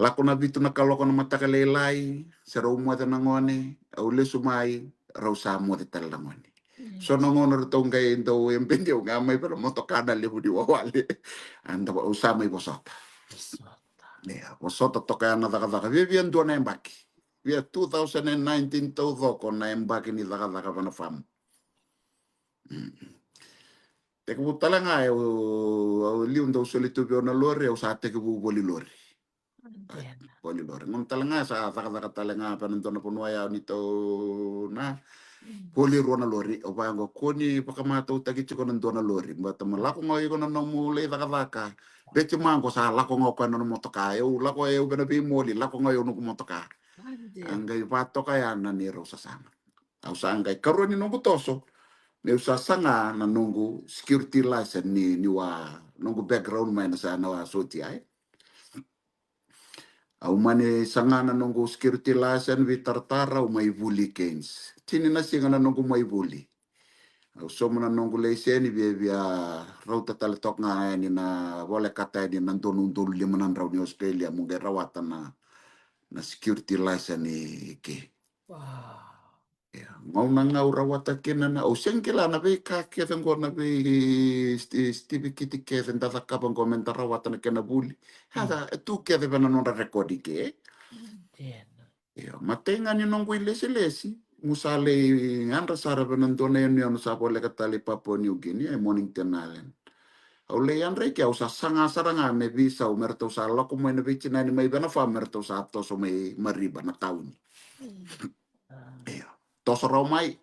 Lako na vitu na kaloko na mataka lailai, se rau moce na gone, au lesu mai, rau sa moce tale na gone. So na gauna ratou qai dau e bedi au ga mai vei na motoka na levu ni wawale. Eda au sa mai vosota. Ia, vosota toka ya na cakacaka. Via, via dua na yabaki. Via two thousand and nineteen taucoko na yabaki ni cakacaka vei na farm. Tekivu tale ga, au, au liu dau soli tu vei au na lori, au sa tekivu voli lori. Voli lori. Gauna tale ga sa cakacaka tale ga vei na dua na vanua ya ni tau na voli rua na lori. Au vaqo, ko ni vakamatautaki tiko na dua na lori, bata ma lako ga iko na nomu lai cakacaka. Beti maqo sa lako ga o koya na nomu motoka. Eu lako, eu vena veimoli, lako ga o noqu motoka. A qai vatoka ya na neirau sasaga. Au sa qai karua ni noqu toso, meu sa saga na noqu security license ni, ni wa noqu background mai na sa na wa soti ai. Au mani saga na noqu security license, veitaratara, au mai vuli Cairns. Tini na siga na noqu mai vuli. Au sauma na noqu laiseni, viavia rauta tale toka ga yani na volekata yani na dua na udolu lima na drau ni Australia mo qai rawata na, na security license i ke. Ia, gauna ga au rawata kina na, au sega kila na veika kece qo, na vei sti-, stivikiti kece da cakava qo me da rawata na kena vuli. Ia, e tu kece vei na nodra rekodi ke. Ia, matai ga ni noqu ilesilesi, mu sa lai yadra sara vei na dua na yanuyanu sa voleka tale i Papua New Guinea, e Mornington Island. Au lai yadra i ke, au sa saga sara ga me veisau me ratou sa lako mai na veitinani mai Venafa me ratou sa toso mai Mariba na tauni. Ia, toso rawa mai.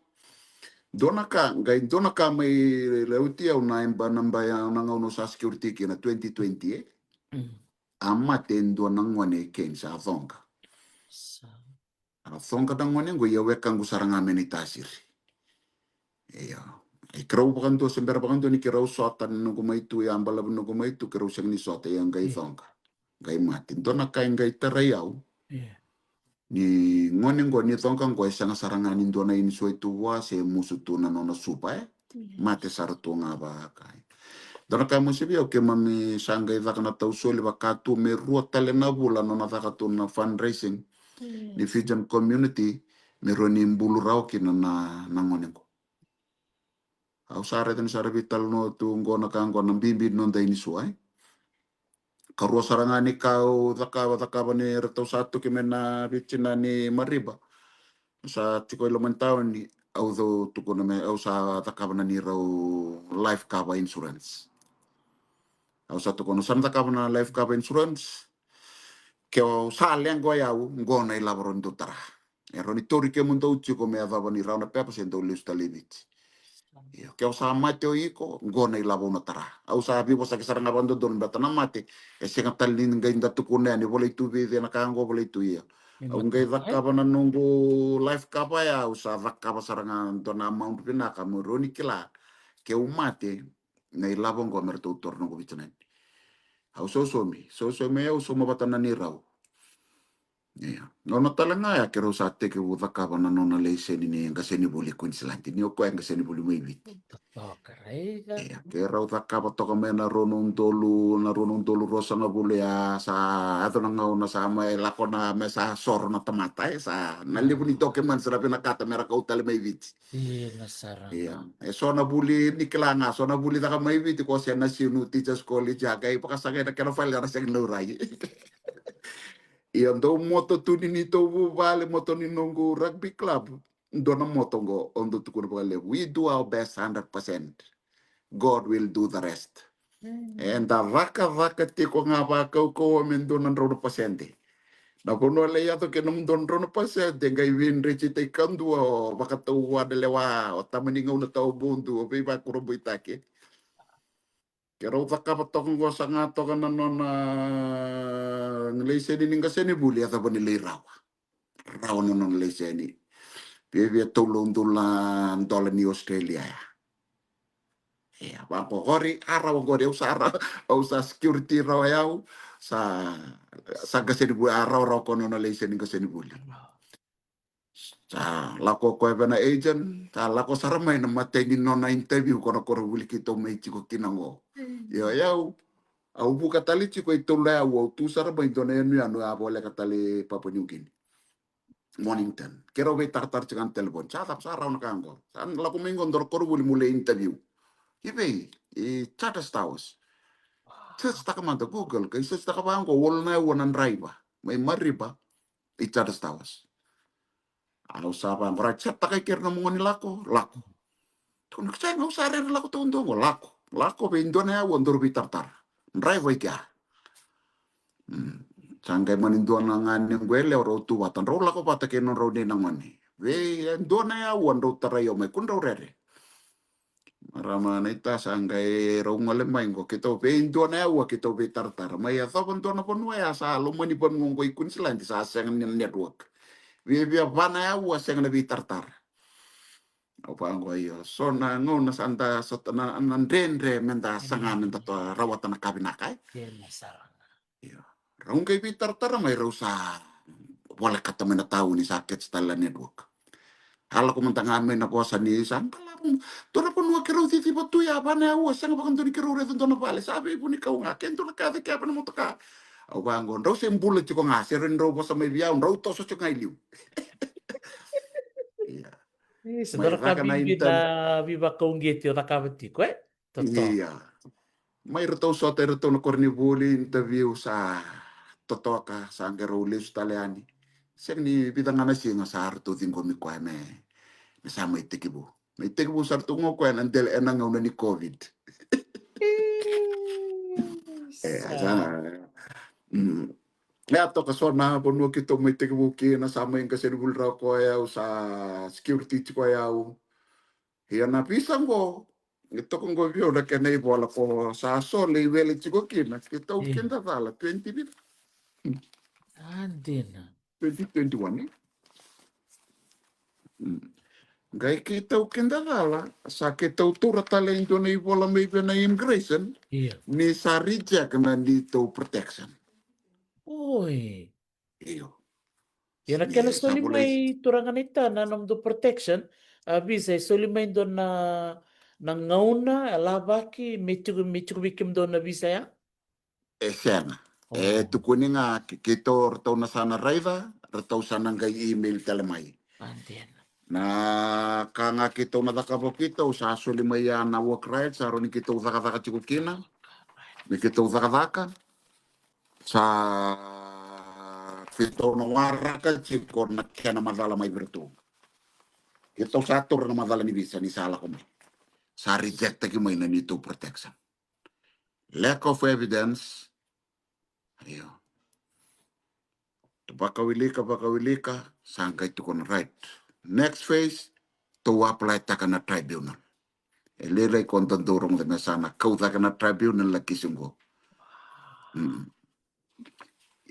Dua na ka, qai dua na ka mai lauti au na iba na bai au na gauna au sa security kina twenty twenty, e. A mate e dua na gone e Cairns, a coqa. A coqa na gone qo, ia wekaqu sara ga me ni tasiri. Ia, e keirau vakadua, se bera vakadua ni keirau sota na noqu mai tu, ia balavu noqu mai tu, keirau sega ni sota, ia qai coqa. Qai mate. Dua na ka e qai tarai au. Ni gone qo, ni coqa qo, e sega sara ga ni dua na inisua e tu vua se musu tu na nona suva, e. Mate sara tu ga vaka. Dua na ka e mosi vei au, keimami sa qai caka na tausoli vaka tu me rua tale na vula nona caka tu na fundraising ni Fijian community, me rua ni bulu rawa kina na, na gone qo. Au sa raica ni sa ra veitalanoa tu qo na ka qo na bibi ni noda inisua, e. Karua sara ga ni ka au cakava, cakava ni ratou sa tuki mai na veitinani Mariba. Sa tiko i loma ni tauni, au dau tukuna me, au sa cakava na neirau life cover insurance. Au sa tukuna, sa na cakava na life cover insurance. Ke au sa leqa o yau, qo na ilavo rau ni dau tara. E rau ni tauri kemudou tiko me yacova ni rawa na pepa se dau lesu tale i Viti. Io, ke au sa mate o iko, qo na ilavo au na tara. Au sa veivosaki sara ga vakadodonu, beta na mate e sega tale ni qai da tukuna yani, volai tu vei cei na ka qo, volai tu. Ia, au qai cakava na noqu life cover ya, au sa cakava sara ga dua na amount vinaka meu rawa ni kila ke au mate, na ilavo qo me ratou taura noqu veitinani. Au sausaumi, sausaumi, au sauma vata na neirau. Ia, gauna tale ga ya keirau sa tekivu cakava na nona laiseni ni qasenivuli Queensland, ni o koya e qasenivuli mai Viti. Ia, keirau cakava toka mai na rua na udolu, na rua na udolu ruasagavulu ya, sa yaco na gauna sa mai lako na, me sa soro na tamata, e, sa na levu ni documents ra vinakata me ra kau tale mai Viti. Ia, e so na vuli ni kila ga, so na vuli caka mai Viti ko se na sinu Teachers College, a qai vakasagai na kena file, a na sega ni laurai. Ia, dau moto tu ni neitou vuvale, moto ni noqu rugby club. Dua na moto qo au dau tukuna vakalevu, we do our best hundred percent. God will do the rest. Eda cakacaka tiko ga vakaukauwa me dua na drau na pasede. Na vanua lai yaco kina na dua na drau na pasede, qai veidreti tai kadua, o vakatau vua na lewa, o tamani gauna tau budu, o veivakurabuitaki. Keirau cakava toka qo, saga toka na nona laiseni ni qasenivuli, yacova ni lai rawa. Rawa na nona laiseni. Viavia tolu na udolu na dola ni Australia ya. Ia, vaqori, a rawa qori, au sa rawa, au sa security rawa yau, sa, sa qasenivuli, a rawarawa ko nona laiseni qasenivuli. Sa lako koya vei na agent, sa lako sara mai na matai ni nona interview ko na koronivuli keitou mai tiko kina qo. Io, yau, au vuka tale tiko e tolu na yau, au tu sara mai dua na yanuyanu a voleka tale Papua New Guinea. Mornington. Keirau veitaratara tiko ga na telefoni. Sa cava, sa rawa na ka qo. Sa lako mai qo dua na koronivuli meu lai interview. I vei? I Charters Towers. Search taka mada Google, qai search taka vaqo, walu na aua na draiva mai Mariba i Charters Towers. Au sa vaqo, right, search taka i keri na nomu gone ni lako, lako. Tukuna, sega, au sa rere lako taudua qo, lako. Lako vei dua na yaua, daru veitaratara. Draiva i kea. Mm. Sa qai mani dua na gane qo e lewa, rau tu vata, drau lako vata kei nodrau nei na gone. Vei e dua na yaua drau tarai au mai, kua drau rere. Marama naita, sa qai rau gole mai qo, keitou vei dua na yaua, keitou veitaratara. Mai yacova dua na vanua ya, sa loma ni vanua qo i Queensland, sa sega ni na network. Viavia va na yaua, sega na veitaratara. Au vaqo, io, so na gauna sa da sota na, na dredre me da saga me da to rawata na ka vinaka, e? Io. Rau qai veitaratara mai, rau sa volekata mai na tauni, sa kece tale na network. A lako mada ga mai na vosa ni sa qai lako, dua na vanua keirau ciciva tu ya, va na yaua, sega vakadua ni keirau raica dua na vale, sa veivunikau ga, ke dua na ka e cakava na motoka. Au vaqo, drau se bula tiko ga, se rau ni drau vosa mai vei au, drau toso tiko ga i liu. Ia. Isa, mai dua na ka caka na vivi internet. Na veivakauqeti o cakava tiko, e? Totoka. Ia. Mai ratou sota e ratou na koronivuli, interview sa totoka, sa qai rau lesu tale yani. Sega ni vica ga na siga sa ratou ciqomi koya me, me sa mai tekivu. Mai tekivu sa ratou qo koya na dela ena gauna ni COVID. E, sa. Sa, mm. E a toka so na vanua keitou mai tekivu kina, sa mai qasenivuli rawa koya, au sa security tiko koya au. Ia na visa qo, e toka qo vei au na kena ivola ko sa sole i wele tiko kina, keitou kidacala, twenty vita. A dina. Twenty twenty-one, e? Mm. Qai keitou kidacala, sa keitou taura tale e dua na ivola mai vei na immigration, ia, ni sa reject na neitou protection. Oi. Io. Ia na kena soli mai, turaga naita, na nomudou protection, a visa, e soli mai dua na, na gauna, a lavaki me tiko, me tiko vei kemudou na visa ya? E sega. E tukuni ga ke, keitou, ratou na sa na raica, ratou sa na qai email tale mai. A dina. Na ka ga keitou na cakava, keitou sa soli mai ya na work right, sa rawa ni keitou cakacaka tiko kina. Me keitou cakacaka. Sa keitou na waraka tiko na kena macala mai vei ratou. Keitou sa taura na macala ni visa ni sa lako mai. Sa rejecttaki mai na neitou protection. Lack of evidence. Io. Vakawilika, vakawilika, sa qai tukuna, right. Next phase, tou apply taka na tribunal. E lirai ko dodou rogo me sa na kau cake na tribunal na kisi qo. Mm.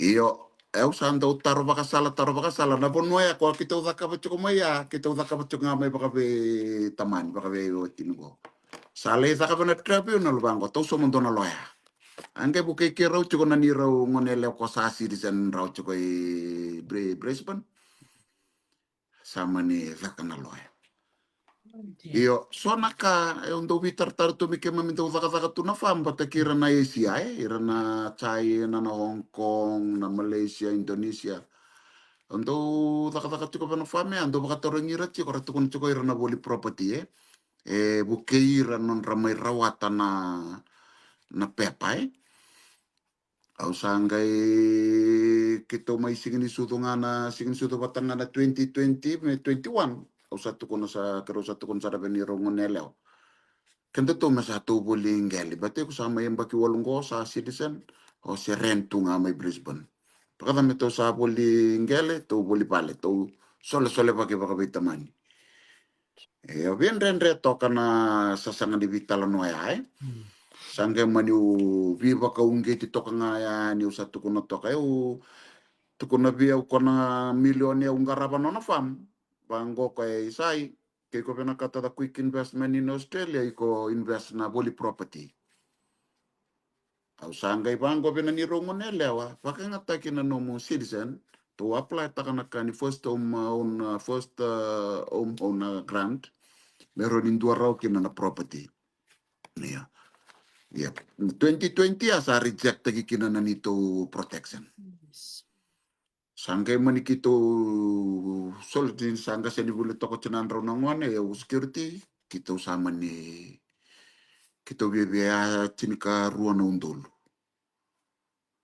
Io, au sa dau taro vakasala, taro vakasala, na vanua ya ko keitou cakava tiko mai ya, keitou cakava tiko ga mai vakaveitamani, vakaveiwatini qo. Sa lai cakava na tribunal vaqo, tou sauma dua na loya. A qai vukei keirau tiko na neirau gone yalewa ko sa citizen rau tiko i Bri-, Brisbane. Sa mani caka na loya. Io, so na ka, e, au dau veitaratara tu me keimami dau cakacaka tu na farm vata kei ira na Asia, e, ira na China, na Hong Kong, na Malaysia, Indonesia. Au dau cakacaka tiko vei na farm, e, au dau vakatarogi ira tiko, ra tukuna tiko ira na voli property, e. E vukei ira nodra mai rawata na, na pepa, e. Au sa qai, keitou mai Siganisucu ga na, Siganisucu vata ga na twenty twenty me twenty-one. Au sa tukuna sa, keirau sa tukuna sara vei neirau gone yalewa. Kedatou me sa tou voli qele, baleta iko sa mai yabaki walu qo, sa citizen, o se rent tu ga mai Brisbane. Vakaca me tou sa voli qele, tou voli vale, tou solesolevaki vakaveitamani. E, au via dredre toka na sasaga ni veitalanoa ya, e. Mm. Sa qai mani u veivakauqeti toka ga ya niu sa tukuna toka, e, au tukuna vei au ko na milioni au qarava nona farm. Vaqo ko e isai, ke iko vinakata the quick investment in Australia, iko invest na voli property. Au sa qai vaqo vei na neirau gone yalewa, vakayagataki na nomu citizen, tou apply taka na ka ni first home, uh, own, uh, first, uh, home owner grant, me rawa ni dua rawa kina na property. Ia. Ia. Twenty twenty a sa rejecttaki kina na neitou protection. Yes. Sa qai mani keitou soli, sa qasenivuli toka tiko na drau na gone, e, au security, keitou sa mani, keitou viavia tinikarua na udolu.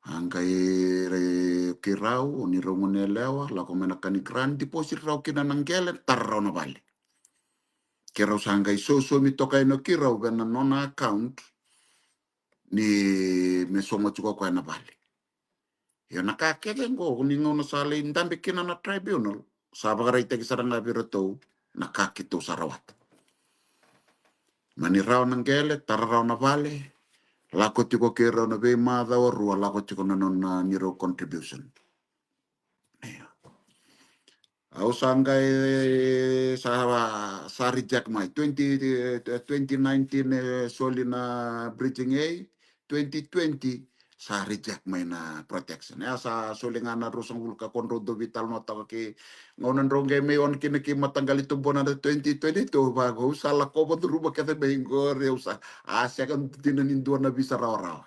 A qai rai keirau, o neirau gone yalewa, lako mai na ka ni grant, deposit rau kina na qele, tara rau na vale. Keirau sa qai sosomi toka yani o keirau vei na nona account ni me sauma tiko o koya na vale. Io, na ka kece qo ni gauna sa lai dabe kina na tribunal, sa vakaraitaki sara ga vei iratou na ka keitou sa rawata. Mani rawa na qele, tara rawa na vale, lako tiko keirau na veimacawa rua, lako tiko na nona neirau contribution. Io. Au sa qai sa, sa reject mai twenty, eh, twenty nineteen, eh, soli na bridging aid, twenty twenty sa reject mai na protection. E a sa soli ga na ruasagavulu ka ko drau dau veitalanoataka kei gauna drau qai mai on kina kei mataqali tubuna na twenty twenty-two, vaqo au sa lakova curuma kece mai qori, au sa, a sega dina ni dua na visa rawarawa.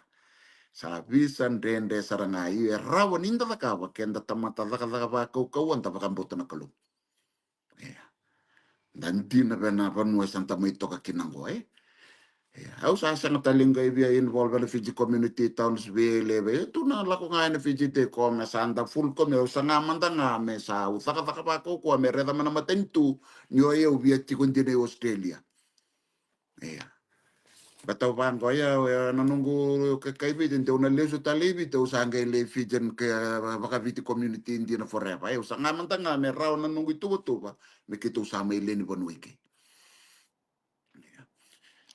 Sa visa dredre sara ga, io e rawa ni da cakava ke da tamata cakacaka vakaukauwa, da vakabauta na Kalou. Ia. Da dina vei na vanua e sa da mai toka kina qo, e? Ia. Au sa sega tale ga i via involve na Fiji Community Townsville, e vei tu na lako ga ena Fiji Day Commerce, sa da full committee, au sa ga mada ga me sa au cakacaka vakaukauwa me raica mai na matanitu ni o yau via tiko dina i Australia. Ia. Baleta au vaqo, ia, ia, na noqu ka-, kai Viti, deu na lesu tale i Viti, au sa qai lai Fijian ke, a, vakaviti community dina forever. Ia, au sa ga mada ga me rawa na noqu ituvatuva me keitou sa mai lewe ni vanua i ke. Ia.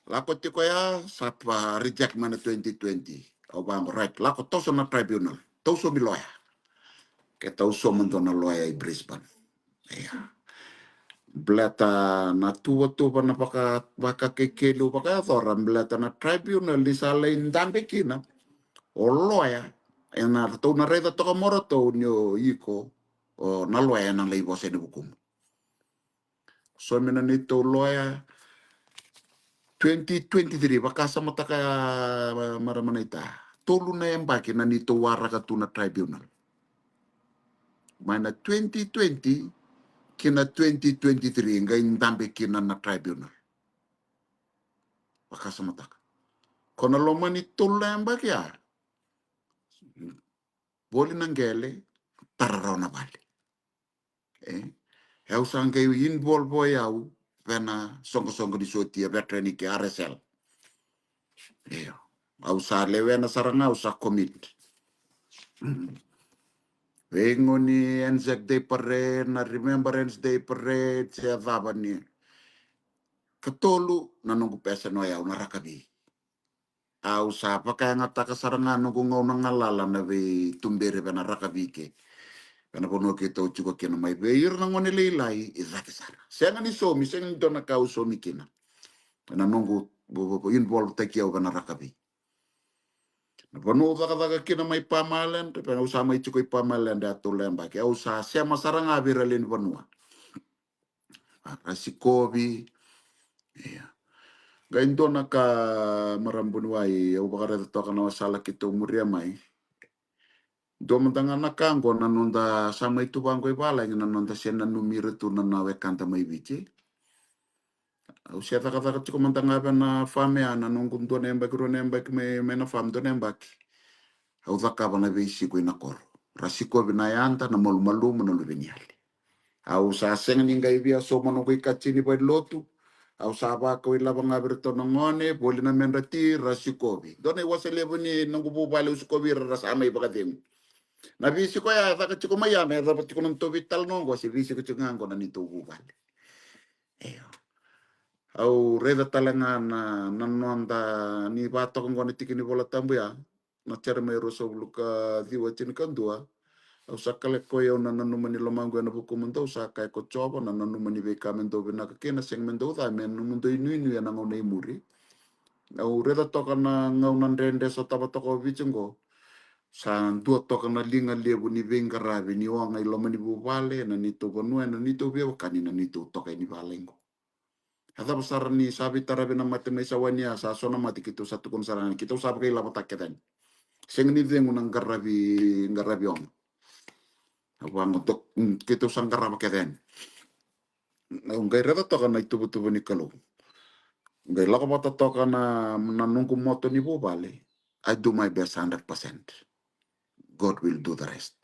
Lako tiko ya, sa pa reject mai na twenty twenty. Au vaqo, right, lako toso na tribunal. Toso mi loya. Keitou sauma dua na loya i Brisbane. Ia. Baleta na tuvatuva na vaka, vakakekeli au vakayacora, baleta na tribunal ni sa lai dabe kina o loya, ena ratou na raica toka mo ratou ni o iko, o na loya ena lai vosa ena vukumu. Saumi na neitou loya, twenty twenty-three, vakasamataka, a, marama naita. Tolu na yabaki na neitou waraka tu na tribunal. Mai na twenty twenty ki na twenty twenty-three, qai dabe kina na tribunal. Vakasamataka. Ko na loma ni tolu na yabaki ya, voli na qele, tara rawa na vale. E, e au sa qai involve o yau vei na soqosoqo ni sotia, veteran ke, R S L. Io. Au sa lewena sara ga, au sa commit. Mm. Vei goni Anzac Day Parade, na Remembrance Day Parade, se cava ni. Katolu na noqu pese o yau na rakavi. Au sa vakayagataka sara ga noqu gauna galala na veituberi vei na rakavi ke. Vei na vanua keitou tiko kina mai vei ira na gone lailai, i cake sara. Sega ni saumi, sega ni dua na ka au saumi kina. Na noqu vo-, vo-, vo-, involve taki au vei na rakavi. Na vanua au cakacaka kina mai Palm Island, vei au sa mai tiko i Palm Island e a tolu na yabaki. Au sa sema sara ga vei ira lewe ni vanua. A, ra sikovi. Ia. Qai dua na ka, marama vuniwai, au vakaraica toka na wasala keitou muria mai. Dua mada ga na ka qo na noda sa mai tu vaqo i valagi, na noda se nanumi ira tu na, na wekada mai Viti. Au se cakacaka tiko mada ga vei na farm ya, na noqu dua na yabaki, rua na yabaki mai, mai na farm, dua na yabaki. Au cakava na veisiko i na koro. Ra sikovi na yada, na malumalumu, na luveniyali. Au sa sega ni qai via sauma noqu ikatini valelotu. Au sa vakau ilavo ga vei iratou na gone, voli na medra ti, ra sikovi. Dua na iwase levu ni noqu vuvale au sikovi ira, ra sa mai vakacegu. Na veisiko ya e caka tiko mai ya, me yacova tiko na nodatou veitalanoa qo, se veisiko tiko ga qo na neitou vuvale. Io. Au raica tale ga na, na noda ni vatoka qo na tiki ni Vola Tabu ya. Na Jeremaia ruasagavulu ka ciwa, tinikadua. Au sa kale koi au na nanuma ni lomaqu ena vukumudou, sa kaya ko Jiova, na nanuma ni veika me dou vinaka kina, sega me dou ca, me nomudou inuinui ena gauna i muri. Au raica toka na gauna dredre sotava toka o Viti qo. Sa dua toka na liga levu ni veiqaravi ni oga i loma ni vuvale, ena neitou vanua, ena neitou veiwekani, na neitou toka ni vale qo. A cava sara ni sa veitaravi na mate mai Sawania, sa so na mate keitou sa tukuna sara ga ni keitou sa vakailavotaka kece yani. Sega ni cegu na qaravi, qaravi oga. Au vaqo, keitou sa qarava kece yani. Au qai raica toka na ituvatuva ni Kalou. Qai lako vata toka na, na noqu moto ni vuvale. I do my best hundred percent. God will do the rest.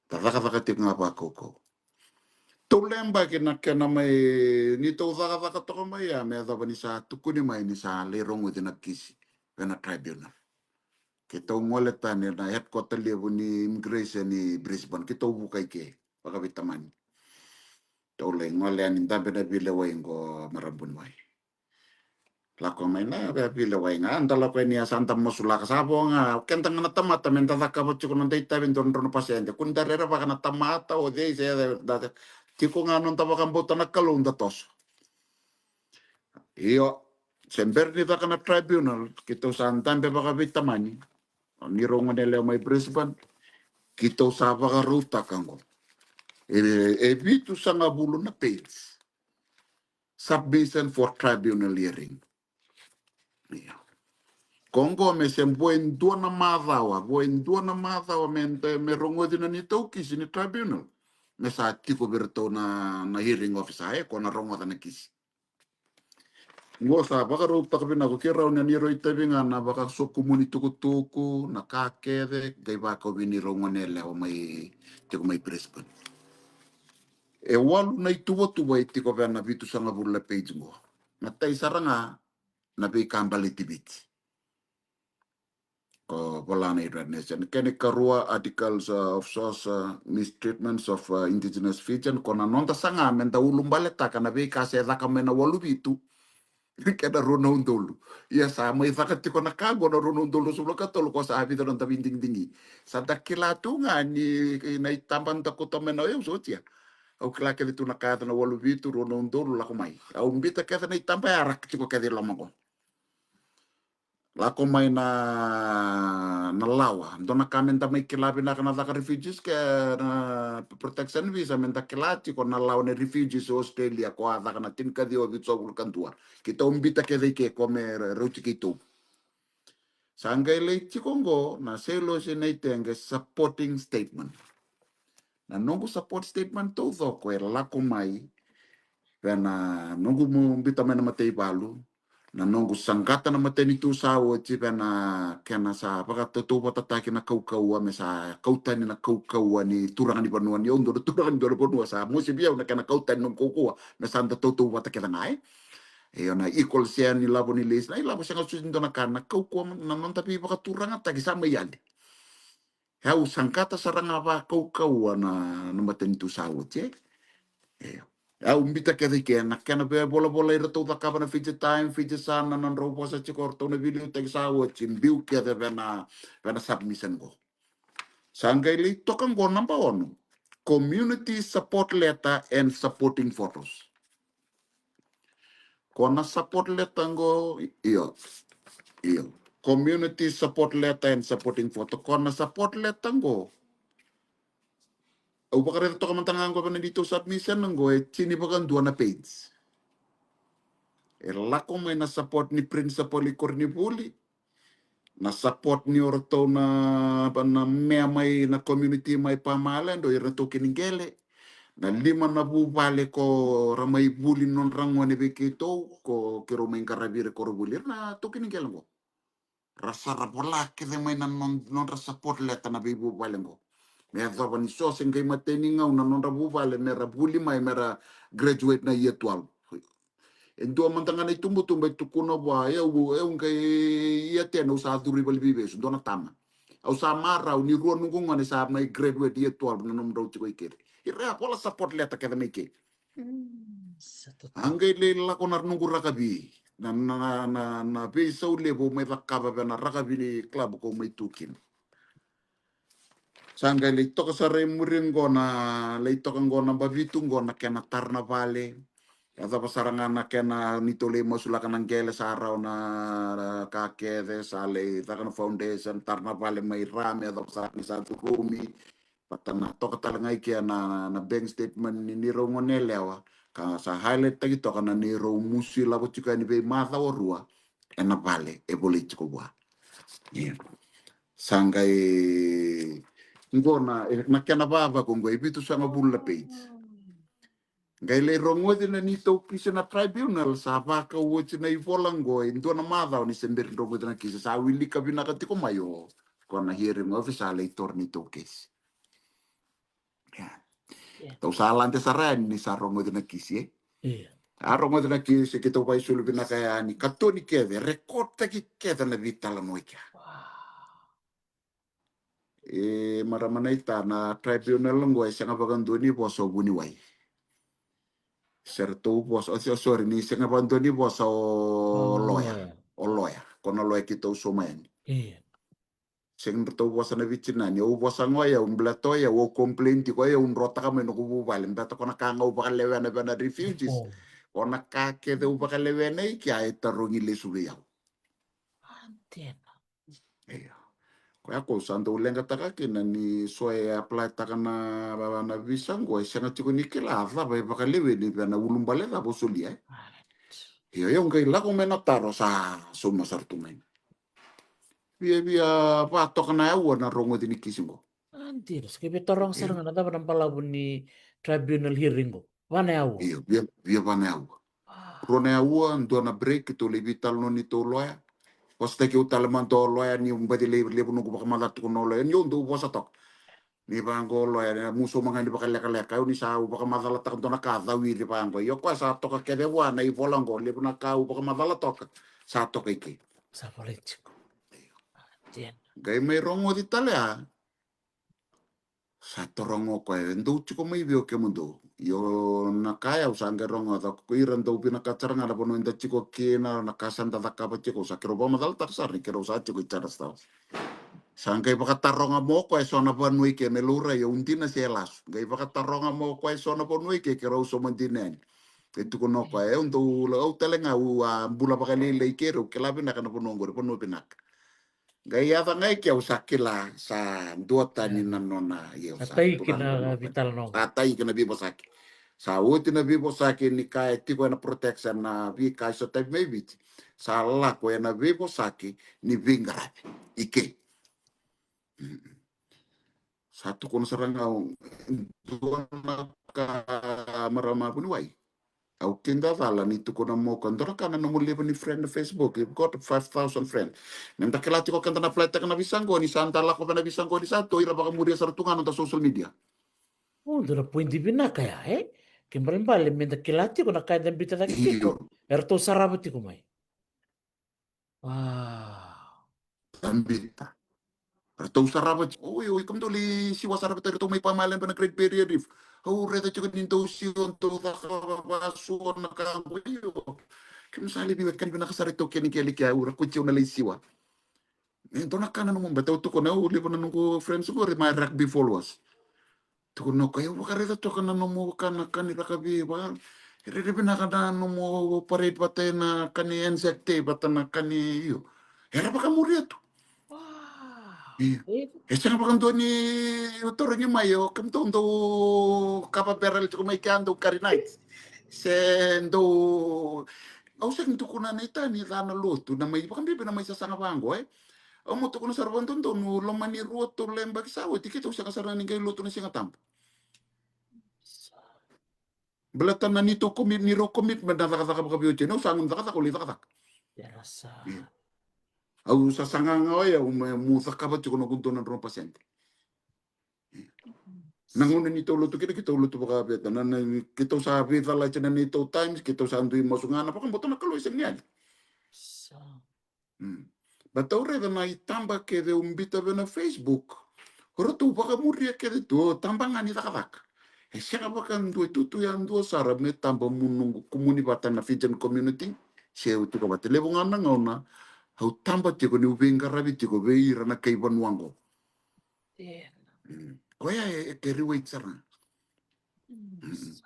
Da cakacaka tiko ga vakaukauwa. Tou lebaki na kena mai, ni tou cakacaka toka mai ya me yacova ni sa tukuni mai ni sa lai rogoci na kisi vei na tribunal. Keitou gole tani na headquarter levu ni immigration ni Brisbane, keitou vuka i ke vakaveitamani. Tou lai gole yani dabe na veilewai qo Marabuniwai. Lako mai na veilewai ga, da lako yani ya sa da masulaka, sa vo ga keda ga na tamata me da cakava tiko na noda itavi, dua na drau na pasede. Kua ni da rerevaka na tamata o cei se da tiko ga noda vakabauta na Kalou da toso. Io, se bera ni caka na tribunal, keitou sa dabe vakaveitamani. Ni rau gone yalewa mai Brisbane, keitou sa vakarautaka qo e, e vitusagavulu na page. Submission for tribunal hearing. Ia. Ko qo me se vo e dua na macawa, vo e dua na macawa me, me rogoci na neitou kisi ni tribunal. Me sa tiko vei iratou na, na hearing officer, e, ko na rogoca na kisi. Qo sa vakarautaka vinaka, ko keirau na ni rau itavi ga na vakasokumuni tukutuku, na ka kece, qai vakauvi ni rau gone yalewa mai, tiko mai Brisbane. E walu na ituvatuva e tiko vei na vitusagavulu na page qo. Na tai sara ga na veika baleti Viti. Ko vola na United Nations. Kena ikarua, articles, uh, of source, uh, mistreatments of, uh, indigenous Fijian. Ko na noda saga me da ulubaletaka na veika se caka mai na walu vitu kei na rua na udolu. Ia sa mai caka tiko na ka qo na rua na udolu ruasagavulu ka tolu, ko sa vica na noda veidigidigi. Sa da kila tu ga ni na itaba da kauta mai na, o yau sa otia. Au kila kece tu na ka yaco na walu vitu, rua na udolu, lako mai. Au bita kece na itaba ya ra tiko kece i loma qo. Lako mai na, na lawa. Dua na ka me da mai kila vinaka na caka refugees ke na protection visa, me da kila tiko na lawa ni refugees o Australia, ko a caka na tinikaciwa vitusagavulu ka dua. Keitou bita kece i ke ko me rauti keitou. Sa qai lai tiko qo na seilosi na iteqe supporting statement. Na noqu support statement taucoko e lako mai vei na noqu bita mai na mataivalu, na noqu saqata na matanitu sa oti vei na kena sa vakatautauvatataki na kaukauwa, me sa kau tani na kaukauwa ni turaga ni vanua, ni au dua na turaga ni dua na vanua, sa mosi vei au na kena kau tani noqu kaukauwa, me sa da tautauvata kece ga, e. Io, na equal share ni lavo ni lesi, na ilavo sega soti ni dua na ka, na kaukauwa, na noda veivakaturagataki sa mai yali. E au saqata sara ga vakaukauwa na, na matanitu sa oti, e. E au bita kece i ke na kena veivolavola iratou cakava na Fiji Time, Fiji Sun, na nodrau vosa tiko o ratou na veiliutaki sa oti, biu kece vei na, vei na submission qo. Sa qai lai toka qo naba ono. Community support letter and supporting photos. Ko na support letter qo, io, io. Community support letter and supporting photo. Ko na support letter qo, au vakaraica toka mada ga qo vei na neitou submission qo, e tini vakadua na page. E lako mai na support ni principal i koronivuli, na support ni o ratou na, na mea mai na community mai Palm Island, o ira na taukei ni qele, na lima na vuvale ko ra mai vuli nodra gone vei keitou, ko keirau mai qaravi ira i koronivuli, ira na taukei ni qele qo. Ra sa ra vola kece mai na non-, nodra support letter na veivuvale qo. Me yacova ni so se qai matai ni gauna na nodra vuvale me ra vuli mai, me ra graduate na year twelve. E dua mada ga na itubutubu e tukuna vua, e au, e au qai year ten, au sa curu i valeniveivesu, dua na tama. Au sa marau ni rua noqu gone sa mai graduate year twelve na nomudrau tiko i keri. Ira ya vola support letter kece mai ke. Mm, sa totoka. A qai lai lako na noqu rakavi. Na, na, na, na, na veisau levu au mai cakava vei na rakavi ni club ko au mai tu kina. Sa qai lai toka sara i muri qo na, lai toka qo naba vitu qo na kena tara na vale. Yacova sara ga na kena neitou lai masulaka na qele sa rawa na, na ka kece, sa lai caka na foundation, tara na vale mai ra me yacova sara ni sa curumi. Vata na toka tale ga i kea na, na bank statement ni, neirau gone yalewa, ka sa highlight taki toka na neirau musu ilavo tiko yani veimacawa rua ena vale e volai tiko vua. Ia. Sa qai qo na, e, na kena vavaku qo e vitusagavulu na page. Qai lai rogoci na neitou kisi na tribunal, sa vakau oti na ivola qo e dua na macawa ni se bera ni rogoci na kisi, sa wilika vinaka tiko mai o ko na hearing officer lai taura neitou kisi. Ia. Tau sa lade sara yani ni sa rogoci na kisi, e? Io. A rogoci na kisi, keitou vakaisulu vinaka yani, katoni kece, rekotaki kece na veitalanoa i kea. E, marama naita, na tribunal oqo e sega vakadua ni vosa o vuniwai. Se ratou vosa, o, o, sorry, ni sega vakadua ni vosa o loya. O loya. Ko na loya keitou sauma yani. Io. Sega ni ratou vosa na vitinani. Au vosa ga o yau, baleta o yau, au complain tiko o yau, drotaka mai noqu vuvale, baleta ko na ka ga au vakalewena vei na refugees. O na ka kece au vakalewena i kea e tarogi lesu vei au. Io. Koya ko sa dau leqataka kina ni so e apply taka na, na visa qo, e sega tiko ni kila a cava e vakaleweni vei na ulubale cava o solia, e? Io, io, qai lako mai na taro sa sauma sara tu mai. Via, via va toka na aua na rogoci ni kisi qo. A, dina, sa qai via taroga sara ga na cava na balavu ni tribunal hearing qo. Va na aua. Io, via, via va na aua. Rua na aua, dua na break, keitou lai veitalanoa ni tou loya. Vosataki au tale mada o loya ni baci lai levu noqu vakamacala, tukuna o loya ni au dau vosa toka. Ni vaqo o loya, ni mu sauma ga ni vakalekaleka, au ni sa au vakamacalataka dua na ka cawiri vaqo. Io, koya sa toka kece vua na ivola qo, levu na ka au vakamacala toka. Sa toka i ke. Sa volai tiko. Io. Qai mai rogoci tale a. Sa taroga o koya, e dou tiko mai vei o kemudou? Io, na ka e au sa qai rogoca, ko ira dau vinakata sara ga na vanua eda tiko kina, na ka sa da cakava tiko, sa keirau vakamacalataka sara ni keirau sa tiko i Charles Town. Sa qai vakataroga mai o koya e so na vanua i ke me laurai au dina se lasu. Qai vakataroga mai o koya e so na vanua i ke, keirau sauma dina yani. E tukuna o koya, e au dau, au tale ga au a bula vakalailai i ke, au kila vinaka na vanua qori, vanua vinaka. Qai yaco ga i ke au sa kila, sa duatani na nona, io, sa tai kina na veitalanoa. Sa tai kina veivosaki. Sa oti na veivosaki ni ka e tiko ena protection na veika e sotavi mai Viti. Sa lako ena veivosaki ni veiqaravi i ke. Sa tukuna sara ga au, dua na ka, marama vuniwai. Au kidacala ni tukuna mai o koya, dua na ka na nomu levu ni friend na Facebook, you've got five thousand friend. Meda kila tiko keda na apply taka na visa qo, ni sa da lako vei na visa qo ni sa tu, ira vakamuria sara tu ga na noda social media. O, dua na poidi vinaka ya, e? Kena ibalebale meda kila tiko na ka eda biuta cake tiko, eratou sarava tiko mai. Wow. Tabita. Ratou sarava tiko, oi, oi, kemudou lai siwa sara vei ratou mai Palm Island vei na Great Barrier Reef. Au raica tiko ni dou siwa, dou cakava vakasuo na ka qo, io. Keimami sa lai veiwekani vinaka sara, itaukei ni qele kea, au raica tiko na lai siwa. E dua na ka na nomu, baleta au tukuna, au levu na noqu friends qori my rugby followers. Tukuna o koya, au vakaraica toka na nomu ka na ka ni rakavi, vaka, e rairai vinaka na nomu parade vata ena ka ni Anzac Day vata na ka ni, io. Era vakamuria tu. Io. E sega vakadua ni tarogi mai, o kemudou dou kava barrel tiko mai kea, dou kari night. Se dou, au sega ni tukuna na itani ca na lotu, na mai vakabibi na mai sasaga vaqo, e. Au mo tukuna sara vakadodonu, loma ni rua tolu na yabaki sa oti, keitou sega sara ni qai lotu na Siga Tabu. Baleta na neitou commit, neirau commitment na cakacaka vakaveiwatini, au sa gunu cakacaka, au lai cakacaka. Io. Au sa saga ga o yau me mu cakava tiko noqu dua na drua na pasede. Na gauna ni tou lotu kina, keitou lotu vakaveta. Na, na, keitou sa veicalati na neitou times, keitou sa dui masu ga, na vakabauta na Kalou e sega ni yali. Sa. Mm. Baleta au raica na itaba kece au biuta vei na Facebook, o ratou vakamuria kece tu, o taba ga ni cakacaka. E sega vakadua, e tutu yadua sara me taba mo noqu kumuni vata na Fijian community, se au tiko vata. Levu ga na gauna au taba tiko niu veiqaravi tiko vei ira na kai vanua oqo. Io. Mm. Koya e, e carry weight sara. Mm. Mm.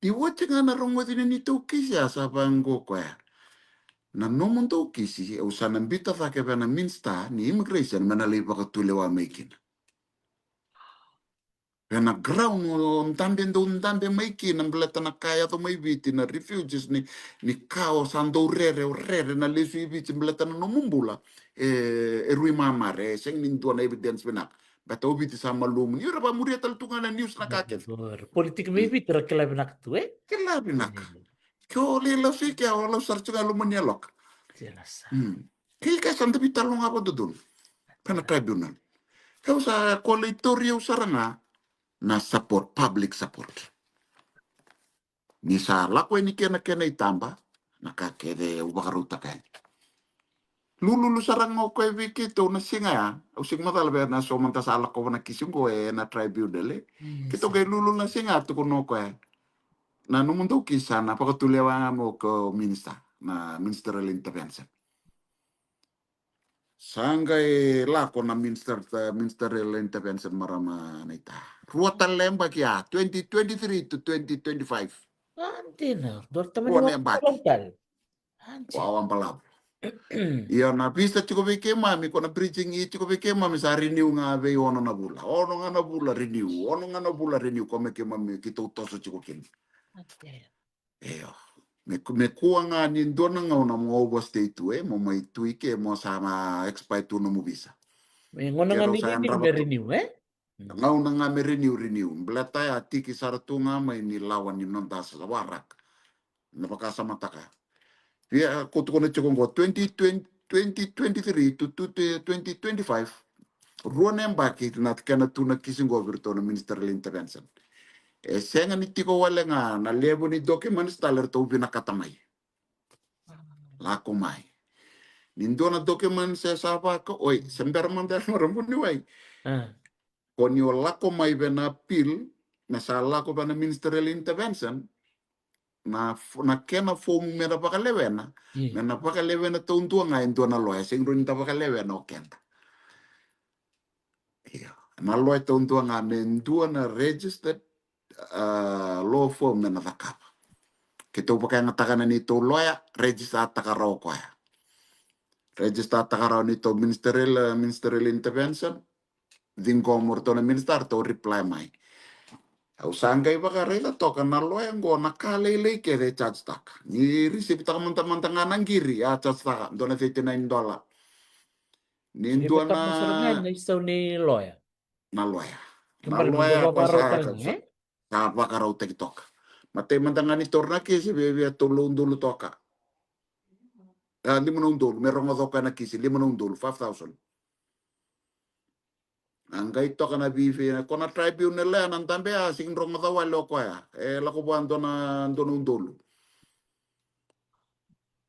Ni oti ga na rogoci ni neitou kisi, a sa vaqo koya. Na nomudou kisi, au sa na biuta cake vei na minister ni immigration me na lai vakatulewa mai kina. Vei na ground o dabe, dou dabe mai kina, baleta na ka e yaco mai Viti, na refugees ni, ni ka o sa dou rere, o rere na lesu i Viti, baleta na nomu bula e, e rui mamare, e sega ni dua na evidence vinaka. Baleta o Viti sa malumu. Ni ra vakamuria tale tu ga na news na ka kece. Politiki mai Viti ra kila vinaka tu, e? Kila vinaka. Mm. Ke o lai lasu i kea, o lau sara tu ga e loma ni yaloka. Kila sa. Mm. Kei kea sa da veitalanoa ga vakadodonu. Vei na tribunal. Keu sa, ko lai tauri au sara ga. na support, public support. Ni sa lako yani kena, kena itaba, na ka kece au vakarautaka yani. Lululu sara ga o koya vei keitou na siga ya. Au sega ni macala vei na so mada sa lakova na kisi qo ena tribunal, e. Keitou qai lululu na siga ya, tukuna o koya, na nomudou kisi sa na vakatulewa ga mo ko minister, na ministerial intervention. Sa qai lako na minister, ministerial intervention, marama naita. Rua tale na yabaki ya, twenty twenty-three to twenty twenty-five. A, dina, dua tale na yabaki. Wawa balavu. Io, na visa tiko vei keimami, ko na bridging, e tiko vei keimami sa renew ga vei ono na vula. Ono ga na vula renew, ono ga na vula renew, ko me keimami keitou toso tiko kina. Io. Me, me kua ga ni dua na gauna mo overstay tu, e, mo mai tu i ke, mo sa ma expire tu nomu visa. Me gauna ga ni renew, e? Gauna ga me renew, renew. Baleta ya tiki sara tu ga mai ni lawa ni noda sa waraka. Na vakasamataka. Via ko tukuna tiko qo, twenty twenty, twenty twenty-three to, to, to twenty twenty-five. Rua na yabaki na kena tu na kisi qo vei iratou na ministerial intervention. E sega ni tiko wale ga na levu ni documents tale eratou vinakata mai. Lako mai. Ni dua na documents e sa vaka, oi, se bera mada e mara vuniwai. Ko ni o lako mai vei na appeal, na sa lako vei na ministerial intervention, na, na kena fomu me na vakalewena, me na vakalewena taudua ga e dua na loya, sega ni da vakalewena o keda. Io, na loya taudua ga me dua na registered, a, law firm me na cakava. Keitou vakayagataka na neitou loya, register taka rawa o koya. Register taka rawa neitou ministerial, a, ministerial intervention, ciqoma o ratou na minister, ratou reply mai. Au sa qai vakaraica toka na loya qo na ka lailai kece e charge taka. Ni receive taka mada mada ga na qiri, a charge taka, dua na thirty-nine dollar. Ni dua na isau ni loya. Na loya. Na loya ko sa, sa vakarautaki toka. Matai mada ga ni taura na kisi, viavia tolu na udolu toka. A, lima na udolu, me rogoca o koya na kisi, lima na udolu, five thousand. A qai toka na vivi, ko na tribunal ya na dabe a sega ni rogoca wale o koya. E lako vua dua na, dua na udolu.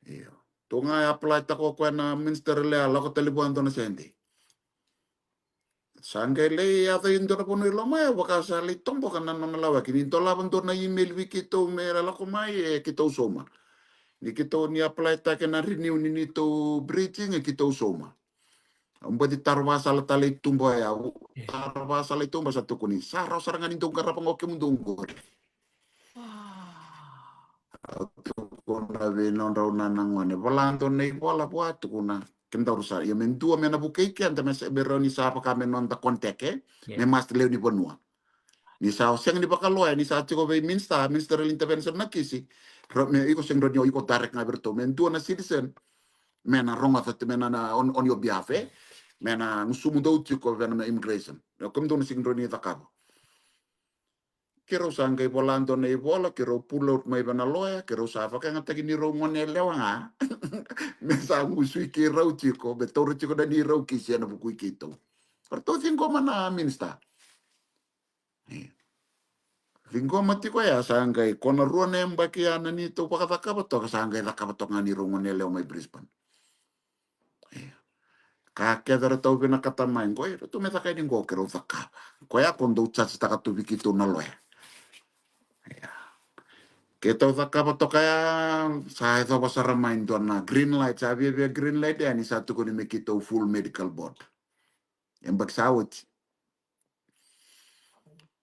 Io. Tu ga e apply taka o koya na ministerial, a lako tale vua dua na sede. Sa qai lai yaco i dua na vanua i loma ya, vaka sa lai toboka na nona lawaki. Ni dolava dua na email vei keitou me lako mai, e keitou sauma. Ni keitou ni apply taka na renew ni neitou bridging, e keitou sauma. Au baci taro vakasala tale i tuba ya, au taro vakasala i tuba, sa tukuni sa rawa sara ga ni dou qarava ga o kemudou qori. Au tukuna vei nodrau na, na gone, vola dua na ivola vua, tukuna, kedaru sa, ia me dua me na vukei keda, me se, me rawa ni sa vaka me noda contact, e? Me must lewe ni vanua. Ni sa o sega ni vakaloya, ni sa tiko vei minister, ministerial intervention na kisi, ra, me iko sega ni rawa ni o iko direct ga vei iratou, me dua na citizen me na rogoca, me na, na on, on your behalf, e? Me na gusumudou tiko vei na immigration. Ia kemudou na sega ni rawa ni cakava. Keirau sa qai vola dua na ivola, keirau pull out mai vei na loya, keirau sa vakayagataki neirau gone yalewa ga me sa gusui keirau tiko, me taura tiko na neirau kisi ena vuku i keitou. Ratou ciqoma na minister. Io. Ciqoma tiko ya, sa qai ko na rua na yabaki ya na neitou vakacakava toka, sa qai cakava toka ga neirau gone yalewa mai Brisbane. Io. Ka kece ratou vinakata mai qo, iratou me caka yani qo, keirau cakava. Koya ko dou charge taka tu vei keitou na loya. Io. Keitou cakava toka ya, sa yacova sara mai dua na green light, sa viavia green light yani, sa tukuni me keitou full medical board. Yabaki sa oti.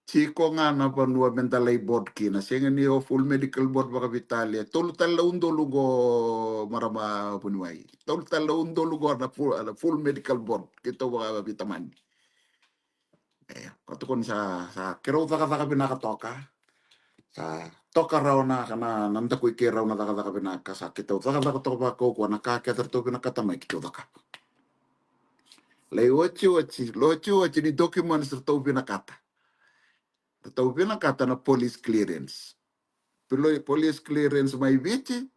Tiko ga na vanua me da lai board kina, sega ni o full medical board vakaveitalia. Tolu tale na udolu qo, marama vuniwai. Tolu tale na udolu qo na full, na full medical board keitou vakaveitamani. E, ko tukuni sa, sa keirau cakacaka vinaka toka. Sa toka rawa na, na, na dakui keirau na cakacaka vinaka, sa keitou cakacaka toka vakaukauwa, na ka kece ratou vinakata mai keitou cakava. Lai otioti, lai otioti ni documents ratou vinakata. Ratou vinakata na police clearance. Pilo-, police clearance mai Viti,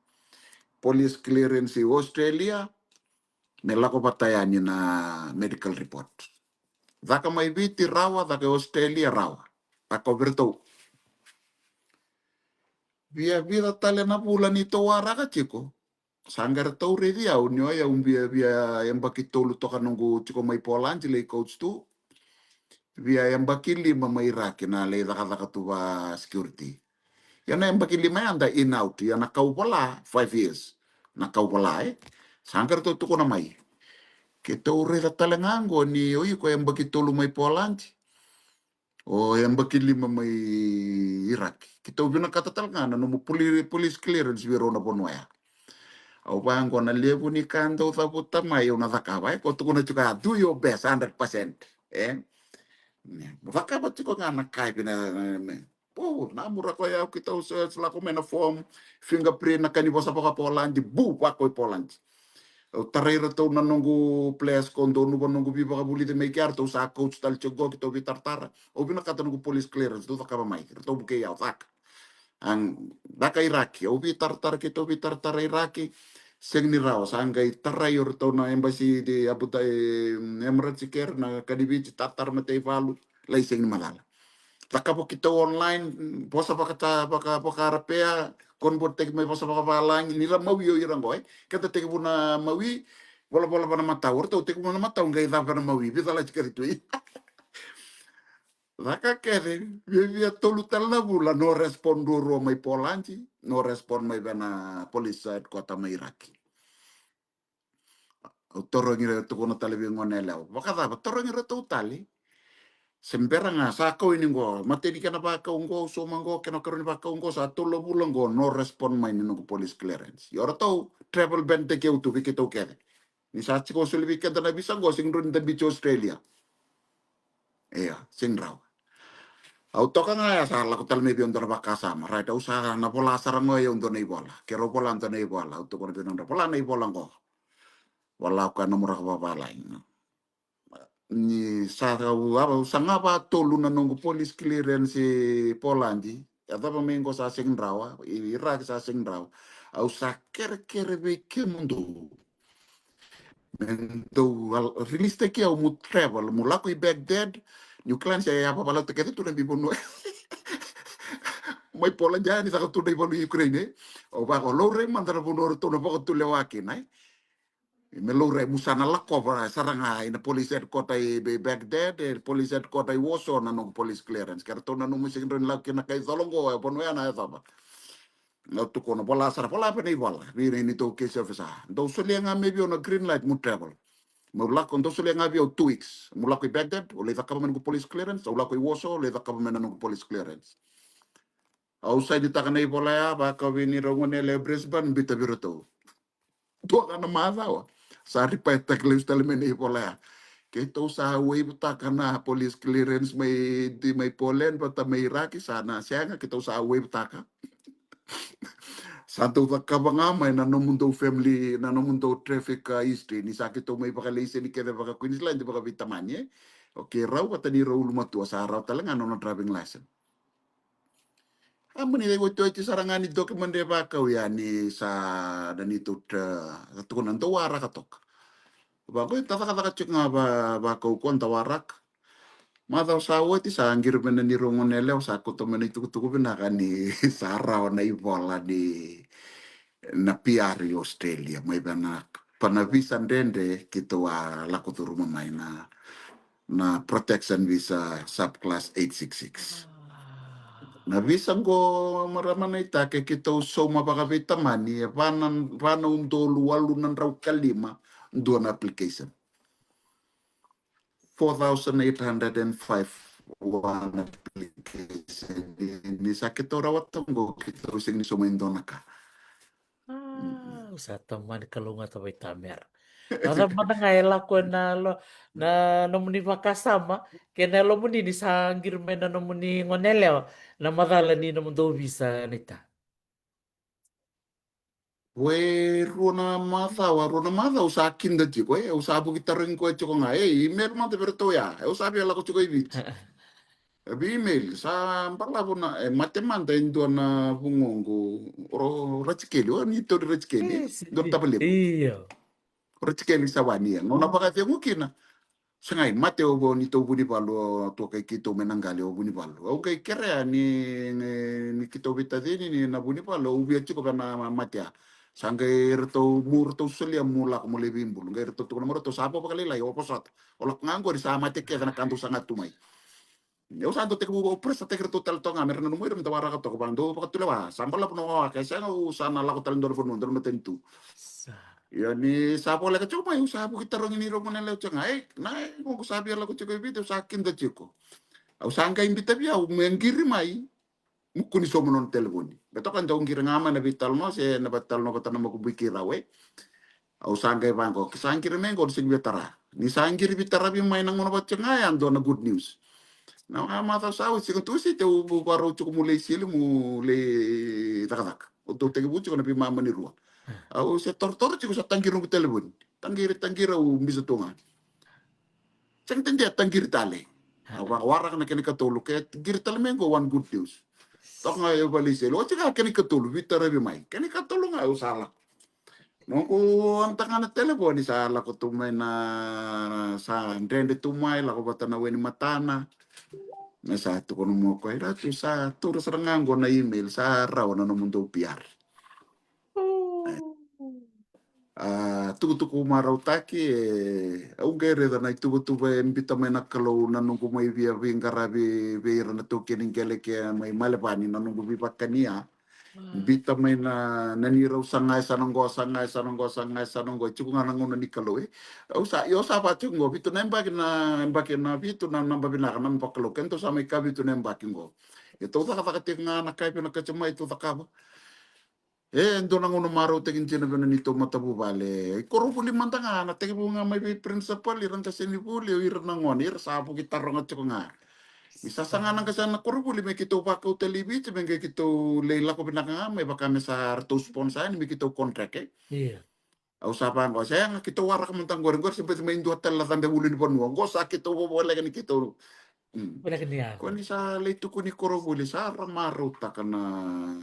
police clearance i Australia, me lako vata yani na medical report. Caka mai Viti rawa, caka i Australia rawa. Lako vei ratou. Via vica tale na vula ni tou waraka tiko. Sa qai ratou raici au ni o yau via, via yabaki tolu toka noqu tiko mai Poland lai coach tu. Via yabaki lima mai Iraki na lai cakacaka tu va security. Ia na yabaki lima ya da in out, ia na kau vola five years. Na kau vola, e. Sa qai ratou tukuna mai. Keitou raica tale ga qo ni o iko yabaki tolu mai Poland. O yabaki lima mai Iraki. Keitou vinakata tale ga na nomu poli-, police clearance vei rau na vanua ya. Au vaqo na levu ni ka dau cavuta mai au na cakava, e, ko tukuna tiko ya, do your best, hundred percent. E? Ne, mo cakava tiko ga na ka e vina, ne. Po, na mura ko ya, keitou se, se lako mai na form, fingerprint, na ka ni vosa vaka Poland, bu, vako i Poland. Au tarai ratou na noqu players ko donu va noqu veivakavulici mai kea, ratou sa coach tale tiko qo, keitou veitaratara. Au vinakata noqu police clearance, dou cakava mai, ratou vukei au, caka. An, caka Iraki, au veitaratara, keitou veitaratara Iraki, sega ni rawa, sa qai tarai o ratou na embassy de Abu Dhabi, Emirates kere, na ka ni Viti, taratara matei valu, lai sega ni macala. Cakava keitou online, vosa vaka, vaka, vakaarapea, convert-taki mai vosa vakavalagi, ni ra mawi o ira qo, e. Keda tekivu na mawi, volavola vana matau, o ratou tekivu na matau, qai cava na mawi, vica lati kece tu. Caka kece, via, via tolu tale na vula, no respond ruarua mai Polandi, no respond mai vei na police headquarter mai Iraki. Au tarogi ira, tukuna tale vei gone yalewa. Vakacava, tarogi iratou tale. Se bera ga, sa kau ini qo, mateni kena vakau qo, au sauma qo, kena karua ni vakau qo, sa tolu na vula qo, no respond mai ni noqu police clearance. Ia o ratou travel ban-taki au tu vei keitou kece. Ni sa tiko soli vei keda na visa qo, sega ni rawa ni da biuti Australia. Ia, sega ni rawa. Au toka ga ya sa lako tale mai vei au dua na vakasama. Right, au sa na vola sara ga o yau dua na ivola. Keirau vola dua na ivola. Au tukuna vei nodra, vola na ivola qo. Vola o koya na nomu raka vavalagi. Ni sa, au, au sa ga vakatolu na noqu police clearance i Polandi. Yacova mai qo sa sega ni rawa, i Iraki sa sega ni rawa. Au sa kerekere vei kemudou. Me dou al-, release-taki au mo travel, mo lako i Baghdad, New Orleans, e, a vavalauta kece tu na veivanua. Mai Poland ya ni caka tu na ivalu i Ukraine, e. Au vaka, o laurai mada na vanua ratou na vakatulewa kina, e. Me laurai, mo sa na lakova sara ga ina police headquarter i Ba-, Baghdad, e, police headquarter i Warsaw na noqu police clearance. Ke ratou nanuma sega ni rawa ni lako kina na kai colo qo, e, vanua ya na yacova. Au tukuna, vola sara, vola vei na ivola, vei ira ni dou case officer. Dou solia ga mai vei au na green light mo travel. Mo lako, dou solia ga vei au two weeks. Mo lako i Baghdad, au lai cakava mai noqu police clearance, au lako i Warsaw, au lai cakava mai na noqu police clearance. Au sainitaka na ivola ya, vakau vei neirau gone yalewa e Brisbane, biuta vei iratou. Dua ga na macawa. Sa reply-taki lesu tale mai na ivola ya. Keitou sa waive-taka na police clearance mai, di mai Poland vata mai Iraki, sa na sega, keitou sa waive-taka. Sa dou cakava ga mai na nomudou family, na nomudou traffic, uh, history. Ni sa keitou mai vakalaiseni kece vaka Queensland, vakaveitamani, e. Okay, rau vata neirau ulumatua, sa rawa tale ga na nona driving license. A mani otioti sara ga ni document e vakau ya ni sa na neitou tra, sa tukuna dou waraka toka. Vaqo, ita cakacaka tiko ga va, vakau ko da waraka. Macawa sa oti sa qiri mai na neirau gone yalewa, sa kauta mai na itukutuku vinaka ni sa rawa na ivola ni na P R i Australia, mai vei na, pa na visa dredre keitou a lako curuma mai na, na protection visa subclass eight six six. Na visa qo, marama naita, ke keitou sauma vakaveitamani, e va na, va na udolu walu na drau ka lima dua na application. Four thousand eight hundred and five one application. Ni, ni sa keitou rawata qo, keitou sega ni sauma e dua na ka. A, au sa tamani kalougata vaitamera. Mada, mada ga e lako ena lo, na nomuni vakasama, kei na yalomuni ni sa qiri mai na nomuni gone yalewa na macala ni nomudou visa naita. Oi, rua na macawa, rua na macawa au sa kida tiko, e, au sa vuki tarogi koya tiko ga, e, email mada vei iratou ya, e, au sa via lako tiko i Viti. E, via email, sa balavu na, e, mate mada e dua na vugoqu, o Ratikeli, o ni tolu Ratikeli, e, dua na tavalevu. Io. O Ratikeli Savani, e, gauna vakacegu kina. Sa qai mate o vo ni tou Vunivalu, o tou kai keitou mai na qali o Vunivalu. Au qai kerea ni, ni, ni keitou veitacini ni na Vunivalu, au via tiko vei na matea. Sa qai ratou mu, ratou solia mu lako mo lai veibulu. Qai ratou tukuna mo ratou sa vo vakalailai, o vosota. O lako ga qori sa mate kece na ka dou saga tu mai. Au sa dau tekivu, au pressure-taki ratou tale toka ga me ra nanuma ira me da waraka toka, va dou vakatulewa. Sa balavu na wawaka, e sega, au sa na lako tale dua na vanua, dua na matanitu. Sa. Ia ni sa voleka tiko mai, au sa vuki tarogi ni rau gone yalewa tiko ga. Ei, na, e, qo sa via lako tiko i Viti, au sa kida tiko. Au sa qai bita vei au me qiri mai, mo kua ni sauma nona telefoni. Me toka dau qiri ga mai na veitalanoa, se na veitalanoa vata na makubui keirau, e. Au sa qai vaqo, ke sa qiri mai qo, ni sega via tara. Ni sa qiri veitaravi mai na gauna vata tiko ga, e a dua na good news. Na ga macawa sa oti, siga Tusiti, au varau tiko mo lai sili, mo lai cakacaka. Au dau tekivu tiko na veimama ni rua. Au se torotoro tiko, sa taqiri noqu telefoni. Taqiri, taqiri, au bisa tu ga. Sega ni dede, taqiri tale. Au vakawaraka na kena ikatolu, ke qiri tale mai qo, one good news. Toka ga au valeiseli, oti ga kena ikatolu, veitaravi mai. Kena ikatolu ga au sa lako. Noqu anta ga na telefoni, sa lako tu mai na, sa dredre tu mai, lako vata na we ni matana. Me sa tukuna mo koya, Ratu, sa taura sara ga qo na email, sa rawa na nomudou P R. A, tukutuku marautaki, e, au qai raica na ituvatuva e bita mai na Kalou na noqu mai via veiqaravi vei ira na taukei ni qele ke mai Malevani, na noqu veivakania. Bita mai na, na ni rau sagai sa na qo, sagai sa na qo, sagai sa na qo, e tiko ga na gauna ni Kalou, e. Au sa, io sa va tiko qo, vitu na yabaki na, yabaki na vitu na naba vinaka na vakalou, kena tou sa mai ka vitu na yabaki qo. E tou cakacaka tiko ga na ka e vinakati mai tou cakava. E dua na gauna marautaki dina vei na neitou matavuvale. I koronivuli mada ga, na tekivu ga mai vei principal, ira qasenivuli, o ira na gone, ira sa vuki taroga tiko ga. Ni sa saga na qase na koronivuli me keitou vakau tale i Viti, me qai keitou lai lako vinaka ga mai vaka me sa ratou sponsor yani me keitou contract, e. Au sa vaqo, sega, keitou waraka mada qori, qori se bati mai dua tale na cabe vuli ni vanua. Qo sa keitou vovoleka ni keitou. Voleka ni yaco. Ko ni sa lai tukuni koronivuli, sa ra marautaka na,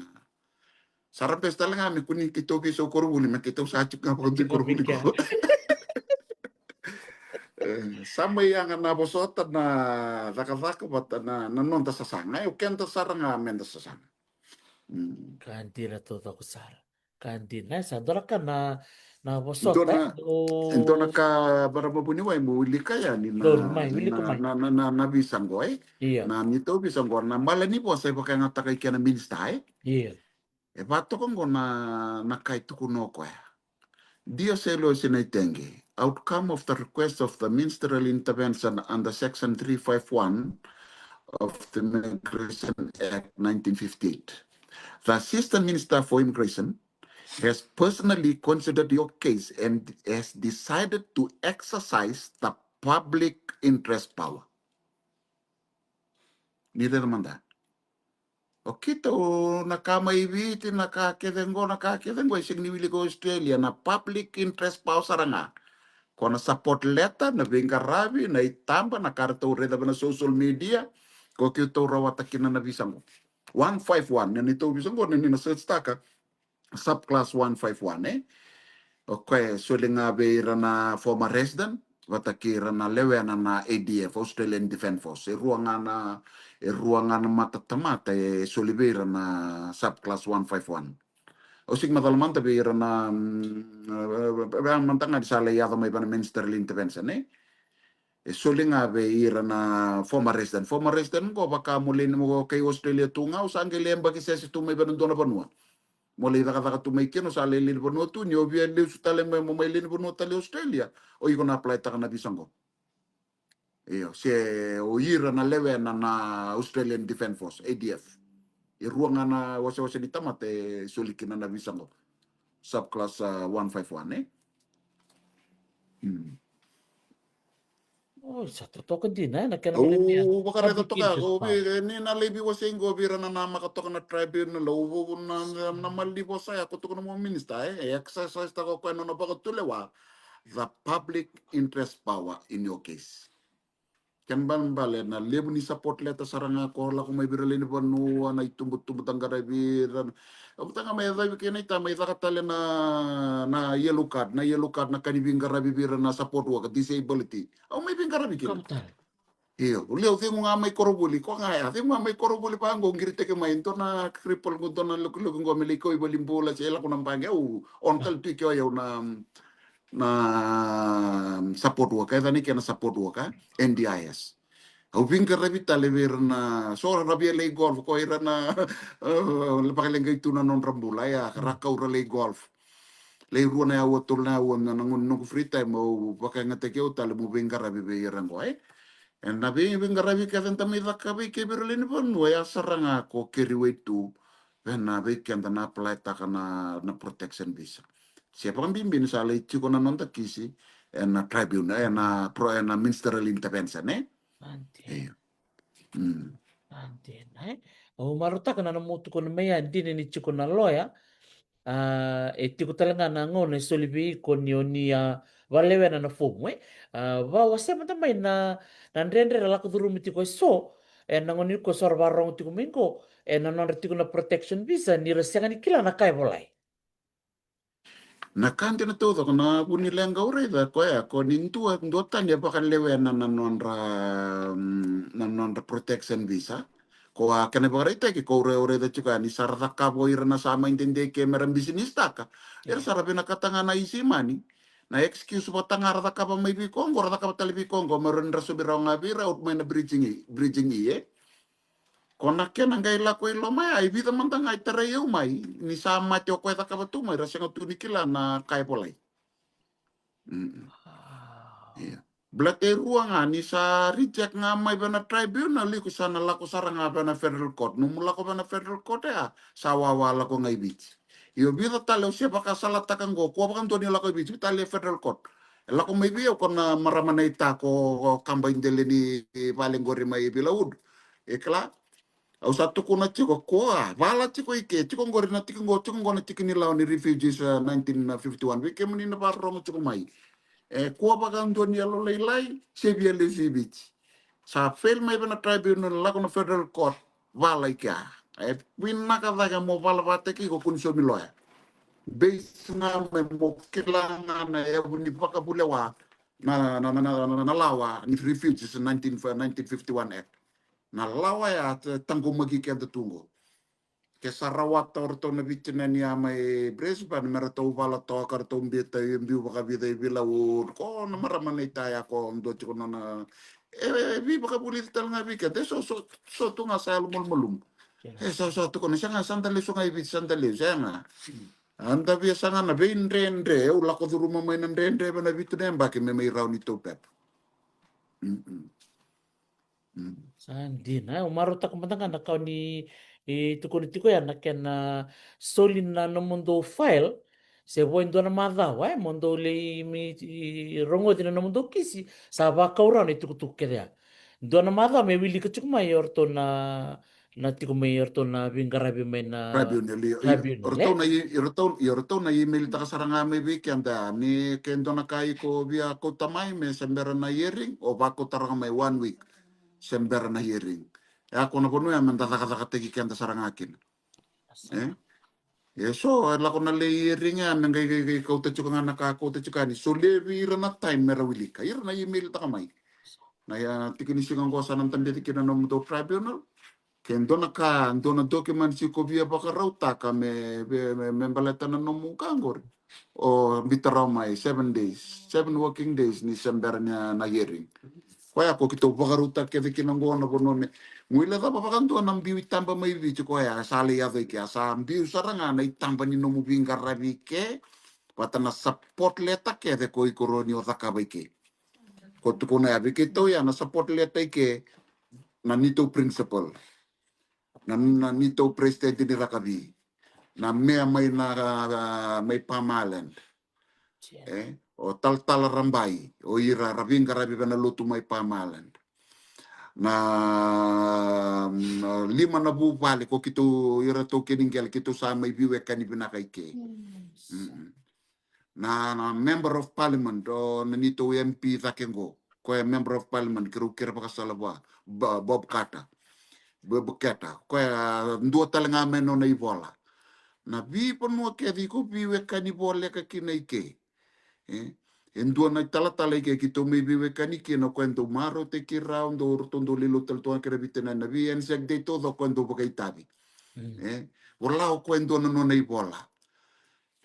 sa ra bese tale ga me kua ni keitou veisau koronivuli, me keitou sa tiko ga vakadua i koronivuli qo. E, sa mai yaga na vosota, na cakacaka vata na, na noda sasaga, e, o keda sara ga me da sasaga. Ka dina taucoko sara. Ka dina, e, sa dua na ka na, na vosota, e, dua na ka, marama vuniwai, mo wilika yani na, na, na, na visa qo, e? Io. Na neitou visa qo, na mala ni vosa e vakayagataka i kena minisita, e? Io. E vatoka qo na, na ka e tukuna o koya. Dear Sailewa Sinaitegi, outcome of the request of the ministerial intervention under Section three five one of the Immigration Act nineteen fifty-eight. The Assistant Minister for Immigration has personally considered your case and has decided to exercise the public interest power. Ni raica mada. O keitou na ka mai Viti, na ka kece qo, na ka kece qo, e sega ni wilika o Australia, na public interest power sara ga. Ko na support letter, na veiqaravi, na itaba, na ka ratou raica vei na social media, ko keitou rawata kina na visa qo. One five one, na neitou visa qo, na ni na search taka, subclass one five one, e? O koya e soli ga vei ira na former resident vata kei ira na lewena na A D F, Australian Defence Force. E rua ga na, e rua ga na matatamata e soli vei ira na subclass one five one. Au sega ni macala mada vei ira na, mm, e, e, e, mada ga ni sa lai yaco mai vei na ministerial intervention, e? E soli ga vei ira na former resident. Former resident qo vaka mo lai ni mo kai Australia tu ga, o sa qai lai yabaki sese tu mai vei na dua na vanua. Mo lai cakacaka tu mai kina, o sa lai lewe ni vanua tu, ni o via lesu tale mai mo mai lewe ni vanua tale Australia, o iko na apply taka na visa qo. Io, se o ira na lewena na Australian Defence Force, A D F. E rua ga na wasewase ni tamata e soli kina na visa qo. Subclass, a, one five one, e? Hmm. O, sa totoka dina, e, na kena. Au vakaraica toka, au vei, ni na lai veiwasei qo vei ira na namaka toka na tribunal, au vou na, na, na mala ni vosa ya, ko tukuna mo minister, e, e exercise taka o koya na nona vakatulewa, the public interest power in your case. Kena balebale na levu ni support letter sara ga ko lako mai vei ira lewe ni vanua, na itubutubu da qaravi ira. Au vata ga mai yacovi kei na ita mai caka tale na, na yellow card, na yellow card na ka ni veiqaravi vei ira na support worker, disability. Au mai veiqaravi kina. Io, au cegu ga mai koronivuli, ko ga ya, cegu ga mai koronivuli vaqo, qiritaki mai, dua na cripple qo, dua na lokiloki qo, me lai kau i valenibula, se lako na baqe, au, on tale tu i ke o yau na, na support worker, e ca ni kena support worker, N D I S. Au veiqaravi tale vei ira na, so ra via lai golf, ko ira na, vakaleqai tu na nodra bula, ya, ra kau ra lai golf. Lai rua na yaua, tolu na yaua, na, na noqu free time, au vakayagataki au tale meu veiqaravi vei ira qo, e. E na vei, veiqaravi kece da mai cakava i ke vei ira lewe ni vanua, ya sara ga ko carry weight tu, vei na vei keda na apply taka na, na protection visa. Se vakabibi ni sa lai tiko na noda kisi, e na tribunal, e na pro, e na ministerial intervention, e? Io. Mm. Au marautaka na nomu tukuna mai ya, dina ni tiko na loya, a, e tiko tale ga na gauna e soli vei iko ni o ni a vakalewena na fomu, e. A, vakawasea mada mai na, na dredre ra lako curuma tiko e so, e na gauna ni ko so ra vakarorogo tiko mai qo, e na nodra tiko na protection visa, ni ra sega ni kila na ka e volai. Na ka dina taucoko na vu ni leqa au raica koya, ko ni dua, dua tani e vakalewena na nodra, mm, na nodra protection visa. Ko a kena vakaraitaki, ko au raica tiko ya ni sa ra cakava o ira na sa mai dede ke me ra bisinisi taka. Era sa ra vinakata ga na easy money. Na excuse vata ga ra cakava mai vei koya qo, ra cakava tale vei koya qo, me rawa ni ra sovi rawa ga vei ira, out mai na bridging, bridging, e. Ko na kena qai lako i loma ya, e vica mada ga e tarai au mai, ni sa mate o koya e cakava tu mai, ra sega tu ni kila na ka e volai. Mm-mm. Ia. Baleta e rua ga, ni sa reject ga mai vei na tribunal, iko sa na lako sara ga vei na federal court. Nomu lako vei na federal court ya, sa wawa lako ga i Viti. Io vica tale au se vakasalataka qo, kua vakadua ni lako i Viti, tale e federal court. E lako mai vei au ko na marama na ita ko, ko kaba i dele ni vale qori mai Vilawood. E kila, au sa tukuna tiko ko a, vala tiko i ke, tiko qori na tiki qo, tiko qo na tiki ni lawa ni refugees, uh, nineteen fifty-one. Vei kemuni na vakarorogo tiko mai. E kua vakadua ni yalolailai, se via lesu i Viti. Sa fail mai vei na tribunal, lako na federal court, vala i kea. E vinaka cake mo vala vakataki iko ko ni saumi loya. Base ga mai mo kila ga na yavu ni vakavulewa na, na, na, na, na, na lawa ni refugees nineteen, nineteen fifty-one Act. Na lawa ya e taqomaki keda tu qo. Ke sa rawata o ratou na Viti na ni a mai Brisbane, me ratou vala toka, ratou biuta, biu vakavica i Vilawood, ko na marama na ita ya ko dua tiko nona, e, e, veivakavulici tale ga vei keda, e so, so, so tu ga sa yalo malumalumu. E so, so tu ko na sega, sa da lesu ga i Viti, sa da lesu, sega. A da via saga na veidredre, au lako curuma mai na dredre vei na vitu na yabaki me mai rawa ni tou pepa. Mm-mm. Mm. Sa dina, e, au marautaka mada ga na ka o ni, e, tukuni tiko ya na kena soli na nomudou file, se vo e dua na macawa, e, mo dou lai mai, e, rogoci na nomudou kisi, sa vakau rawa na itukutuku kece ya. Dua na macawa me wilika tiko mai o ratou na, na tiko mai o ratou na veiqaravi mai na tribunal, io, io, tribunal, o ratou, e? Na i-, o ratou, io, o ratou na email taka sara ga mai vei keda, ni ke dua na ka iko via kauta mai, me se bera na hearing, o vakauta rawa ga mai one week se bera na hearing. E a ko na vanua ya me da cakacakataki keda sara ga kina. E? E so, e lako na lai hearing ya, me qai, qai, qai kauta tiko ga na ka, kauta tiko ga ni solia vei ira na time me ra wilika. Ira na email taka mai. Na ya tiki ni siga qo sa na tabeci kina na nomudou tribunal. Ke dua na ka, dua na document iko via vakarautaka me, me, me, me baleta na nomu ka qori. O biuta rawa mai seven days, seven working days ni se bera na, na hearing. Koya ko keitou vakarautaka kece kina qo na vanua me guilecava vakadua na biu i taba mai Viti koya sa lai yaco i ke, a sa biu sara ga na i taba ni nomu veiqaravi i ke, vata na support letter kece ko iko rawa ni o cakava i ke. Ko tukuna ya vei keitou ya na support letter i ke, na neitou principal, na, na neitou president ni rakavi, na mayor mai na, mai Palm Island. E, o talatala Rabai, o ira ra veiqaravi vei na lotu mai Palm Island. Na, na lima na vuvale ko keitou, ira tou kena i qele keitou sa mai veiwekani vinaka i ke. Mm-mm. Na, na member of parliament, o na neitou M P cake qo. koya member of parliament, keirau kere vakasala vua, Ba-, Bob Carter. Bob Carter. Koya dua tale ga mai nona ivola. Na veivanua kece iko veiwekani voleka kina i ke. E, e dua na italatala i ke keitou mai veiwekani kina, o koya dau marautaki keirau, dau ratou dau leilou tale tu ga kei ira vei tinani na vei Anzac Day taucoko, o koya dau vakaitavi. E, vola o koya e dua na nona ivola.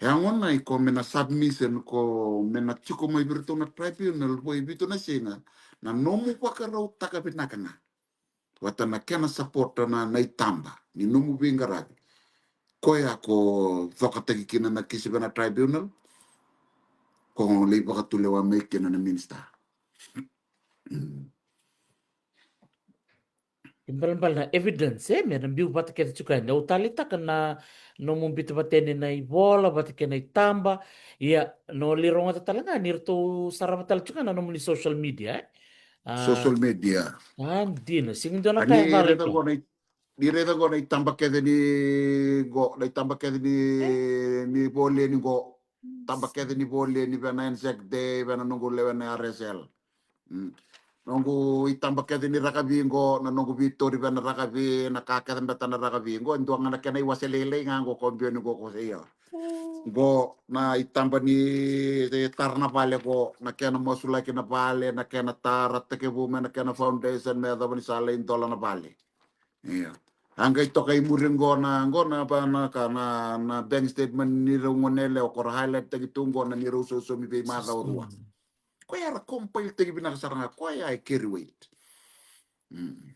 E a gona iko me na submission ko me na tiko mai vei iratou na tribunal vo e vitu na siga, na nomu vakarautaka vinaka ga vata na kena support na, na itaba ni nomu veiqaravi. Koya ko cokataki kina na kisi vei na tribunal, ko lai vakatulewa mai kina na minister. Mm. Ibalebale na evidence, e, me na biu vata kece tiko yani. Au taleitaka na nomu biuta vata yani na ivola vata kei na itaba. Ia, no lai rogoca tale ga ni ratou sarava tale tiko ga na nomuni social media, e? A, social media. A, dina, sega ni dua na ka e vale. Ni raica qo na i-, ni raica qo na itaba kece ni qo, na itaba kece ni, ni vole ni qo. Taba kece ni vole ni vei na Anzac Day, vei na noqu lewe na R S L. Mm. Noqu itaba kece ni rakavi qo, na noqu vitori vei na rakavi, na ka kece beta na rakavi qo, e dua ga na kena iwase lailai ga qo ko biu ni qo ko seia. Qo na itaba ni, e, tara na vale qo, na kena masulaki na vale, na kena tara tekivu me na kena foundation me yacova ni sa lai dola na vale. Ia. A qai toka i muri qo na, qo na, va na ka na, na bank statement ni rau gone yalewa ko ra highlight taki tu qo na ni rau sosomi veimacawa rua. Koya era compile taki vinaka sara ga, koya e carry weight. Mm.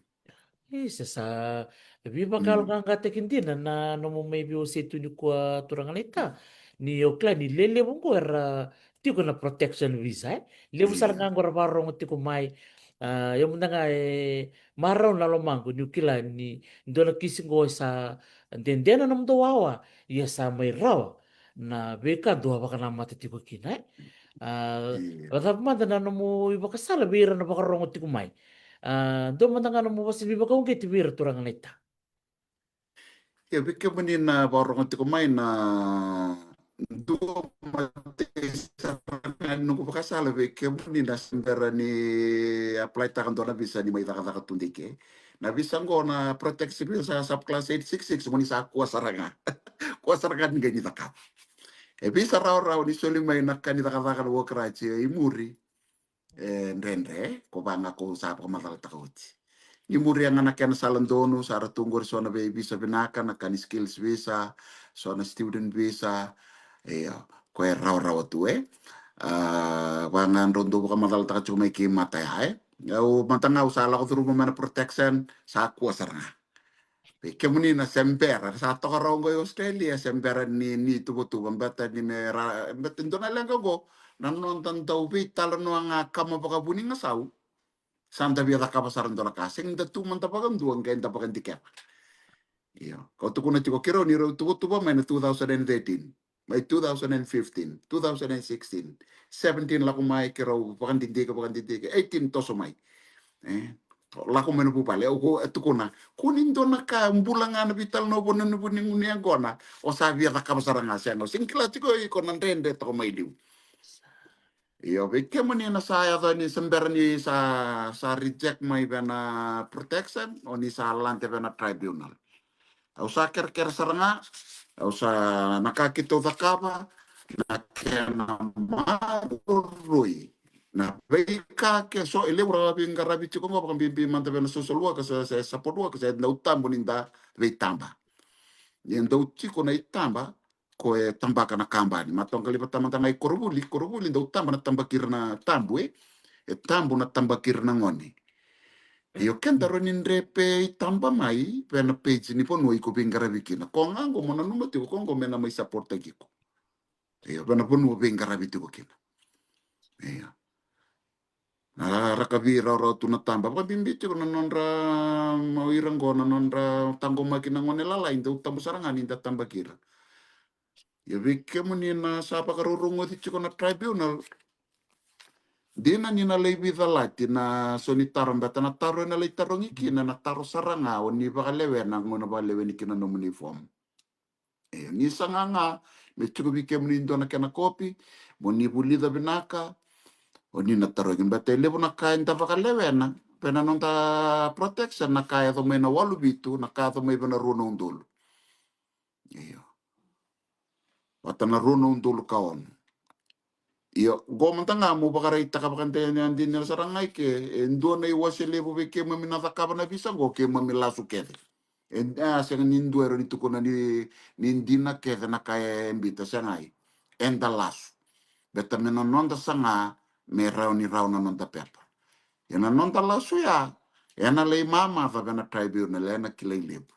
Isa, sa veivakayaloqaqataki dina na nomu mai veiwasei tu nikua, turaga naita. Ni o kila ni lelevu qo era tiko na protection visa, e? Levu sara ga qo ra vakarorogo tiko mai. A, ia mada ga e marau na lomaqu niu kila ni dua na kisi qo e sa dede na nomudou wawa, ia sa mai rawa na veika dou a vakanamata tiko kina, e? A, ia, vakacava mada na nomu ivakasala vei ira na vakarorogo tiko mai? A, dua mada ga nomu vakasavi vakauqeti vei ira, turaga naita. Ia, vei kemuni na vakarorogo tiko mai, na dua mada sara ga ni noqu vakasala vei kemuni na se bera ni apply taka dua na visa ni mai cakacaka tudei ke. Na visa qo na protection visa subclass eight six six, mo ni sa kua sara ga. Kua sara ga ni qai ni cakava. E visa rawarawa ni soli mai na ka ni cakacaka na work rights i muri. E dredre, ko vaka ga ko sa vakamacalataka oti. Ni muria ga na kena sala donu, sa ra tu qori so na veivisa vinaka, na ka ni skills visa, so na student visa. Io, ko e rawarawa tu, e. A, vaka ga drau dau vakamacalataka tiko mai kei mata ya, e. Au mada ga au sa lako curuma mai na protection, sa kua sara ga. Vei kemuni na se bera, sa toka rawa qo i Australia, se bera ni, ni tuvatuva, beta ni me ra, beta dua na leqa qo, na noda dau veitalanoa ga kama vakavunigasau, sa da via cakava sara dua na ka, sega ni da tu mada vakadua qai da vakadikeva. Io, kau tukuna tiko keirau ni rau tuvatuva mai na two thousand and thirteen. Mai two thousand and fifteen, two thousand and sixteen, seventeen lako mai keirau vakadidike, vakadidike, eighteen toso mai. E, lako mai na vuvale, au ko, e tukuna, kua ni dua na ka, bula ga na veitalanoa vua na vuniguni yaqona, o sa via cakava sara ga, sega, o sega ni kila tiko iko na dredre toka mai liu. Io, vei kemuni na sa yaco ni se bera ni sa, sa reject mai vei na protection, o ni sa lade vei na tribunal. Au sa kerekere sara ga, au sa na ka keitou cakava, na kena maroroi. Na veika ke so e levu ra veiqaravi tiko qo vakabibi mada vei na social worker se, se support worker se dau tabu ni da veitaba. Ni dau tiko na itaba, ko e tabaka na kabani. Matoqa liva tamada ga i korovuli, korovuli dau taba na tabaki ira na tabu, e. E tabu na tabaki ira na gone. Io, keda rawa ni dre pe itaba mai vei na page ni vanua iko veiqaravi kina. Ko ga qo mo nanuma tiko ko qo me na mai support taki iko. Io, vei na vanua veiqaravi tiko kina. Io. Na rakavi rawarawa tu na taba. Vakabibi tiko na nodra, o ira qo na nodra taqomaki na gone lalai, dau tabu sara ga ni da tabaki ira. Ia vei kemuni na sa vakarorogoci tiko na tribunal, dina ni na lai veicalati na so ni taro, beta na taro e na lai tarogi kina na taro sara ga o ni vakalewena, gauna vakalewena kina nomuni form. E, ni saga ga me tiko vei kemuni dua na kena kopi, mo ni vulica vinaka, O ni na tarogi, baleta e levu na ka eda vakalewena vei na noda protection, na ka e yaco mai na walu vitu, na ka e yaco mai vei na rua na udolu. Io. Vata na rua na udolu ka ono. Io, qo mada ga mo vakaraitaka vakadinadina sara ga i ke, e dua na iwase levu vei keimami na cakava na visa qo, keimami lasu kece. E, a, sega ni dua e rawa ni tukuna ni, ni dina kece na ka e biuta, sega, ai. Eda lasu. Baleta me na noda saga me rawa ni rawa na noda pepa. Ia na noda lasu ya, ena lai mamaca vei na tribunal, ena kilai levu.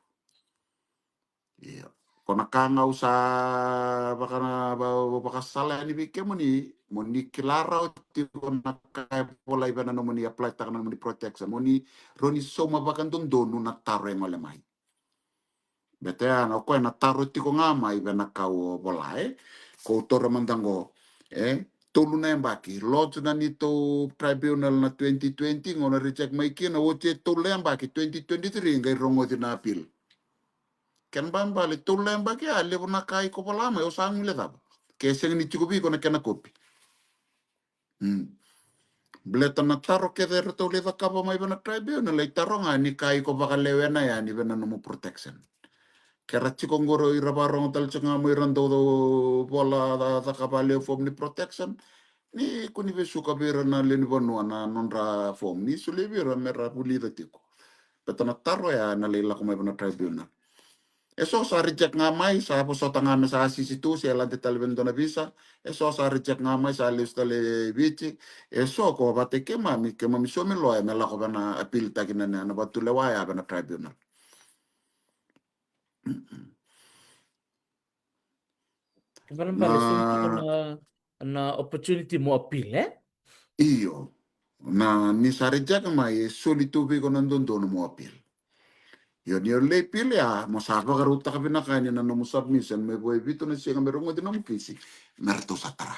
Io. Ko na ka ga au sa vaka, va-, vakasala yani vei kemuni, mo ni kila rawa tiko na ka e volai vei na nomuni apply taka na nomuni protection, mo ni rawa ni sauma vakadodonu na taro e gole mai. Baleta ya ga o koya na taro tiko ga mai vei na ka o vola, e. Ko taura mada qo, e, tolu na yabaki, lodge na neitou tribunal na twenty twenty, qo na reject mai kina, oti e tolu na yabaki, twenty twenty-three, qai rogoci na appeal. Kena ibalebale, tolu na yabaki ya, levu na ka iko vola mai, o sa guilecava. Ke sega ni tiko vei iko na kena kopi. Mm. Baleta na taro kece eratou lai cakava mai vei na tribunal, lai taro ga ni ka iko vakalewena yani vei na nomu protection. Ke ra tiko qori ira vakarorogo tale tiko ga mo ira dau vola ca-, cakava lewe form ni protection, ni kua ni vesuka vei ira na lewe ni vanua na nodra form, ni solia vei ira me ra vulica tiko. Baleta na taro ya na lai lako mai vei na tribunal. E so sa reject ga mai, sa vosota ga me sa sisi tu, se lade tale vei na dua na visa. E so sa reject ga mai, sa lesu tale i Viti. E so ko vata kei keimami, keimami saumi loya me lako vei na appeal taki na, na, na vatulewa ya vei na tribunal. Ibalebale, so tiko na, na opportunity mo appeal, e? Io. Na, ni sa reject mai, e soli tu vei iko na dodonu mo appeal. Io, ni o lai appeal ya, mo sa vakarautaka vinaka yani na nomu submission me vo e vitu na siga me rogoci nomu kisi, me ratou sa tara.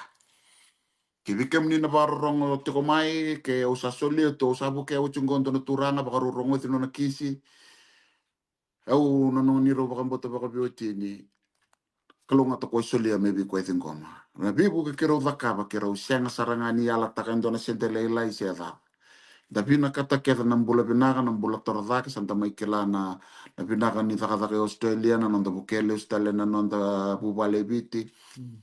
Ke vei kemuni na vakarorogo tiko mai, ke au sa solia tu, au sa vukea oti qo dua na turaga, vakarorogoci nona kisi. Au na noqu ni rau vakabauta vakaveiwatini, kalougata ko e solia me vei ko e ciqoma. Na veivuke keirau cakava, keirau sega sara ga ni yalataka e dua na sede lailai se cava. Da vinakata kece na bula vinaka, na bula torocake, sa da mai kila na, na vinaka ni cakacaka i Australia, na noda vukea lesu tale na noda vuvale e Viti. Mm.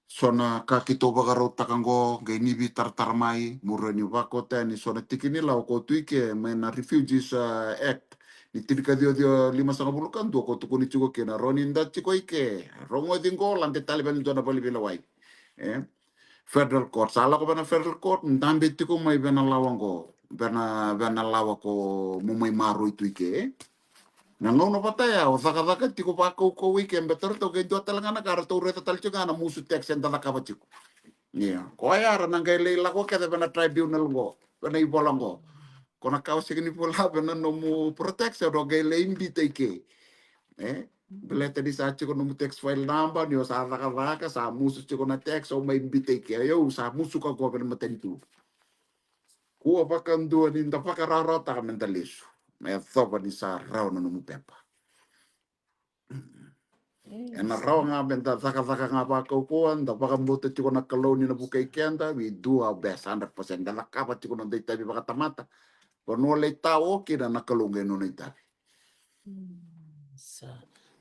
So na ka keitou vakarautaka qo, qai ni veitaratara mai, muria ni vakauta yani so na tiki ni lawa ko tu i ke mai na Refugees, ah, Act ni tinikaciwa ciwa limasagavulu ka dua, ko tukuni tiko kina, rawa ni da tiko i ke, rogoci qo, lade tale vei na dua na vale ni veilewai. E? Federal court, sa lako vei na federal court, dabe tiko mai vei na lawa qo, vei na, vei na lawa ko mo mai maroroi tu i ke, e? Na gauna vata ya o cakacaka tiko vakaukauwa i ke, baleta ratou qai dua tale ga na ka ratou raica tale tiko ga na musu tax eda cakava tiko. Ia, koya era na qai lai lako kece vei na tribunal qo, vei na ivola qo. Ko na ka o sega ni vola vei na nomu protection, o qai lai bita i ke. E? Baleta ni sa tiko nomu tax file number, ni o sa cakacaka, sa musu tiko na tax, o mai bita i ke. Io, sa musuka qo vei na matanitu. Kua vakadua ni da vakarawarawataka me da lesu. Me yacova ni sa rawa na nomu pepa. Ena rawa ga me da cakacaka ga vakaukauwa, da vakabauta tiko na Kalou ni na vukei keda, we do our best, hundred percent. Da cakava tiko na noda itavi vakatamata. Vanua lai tao kina, na Kalou qai nona itavi. Mm, sa.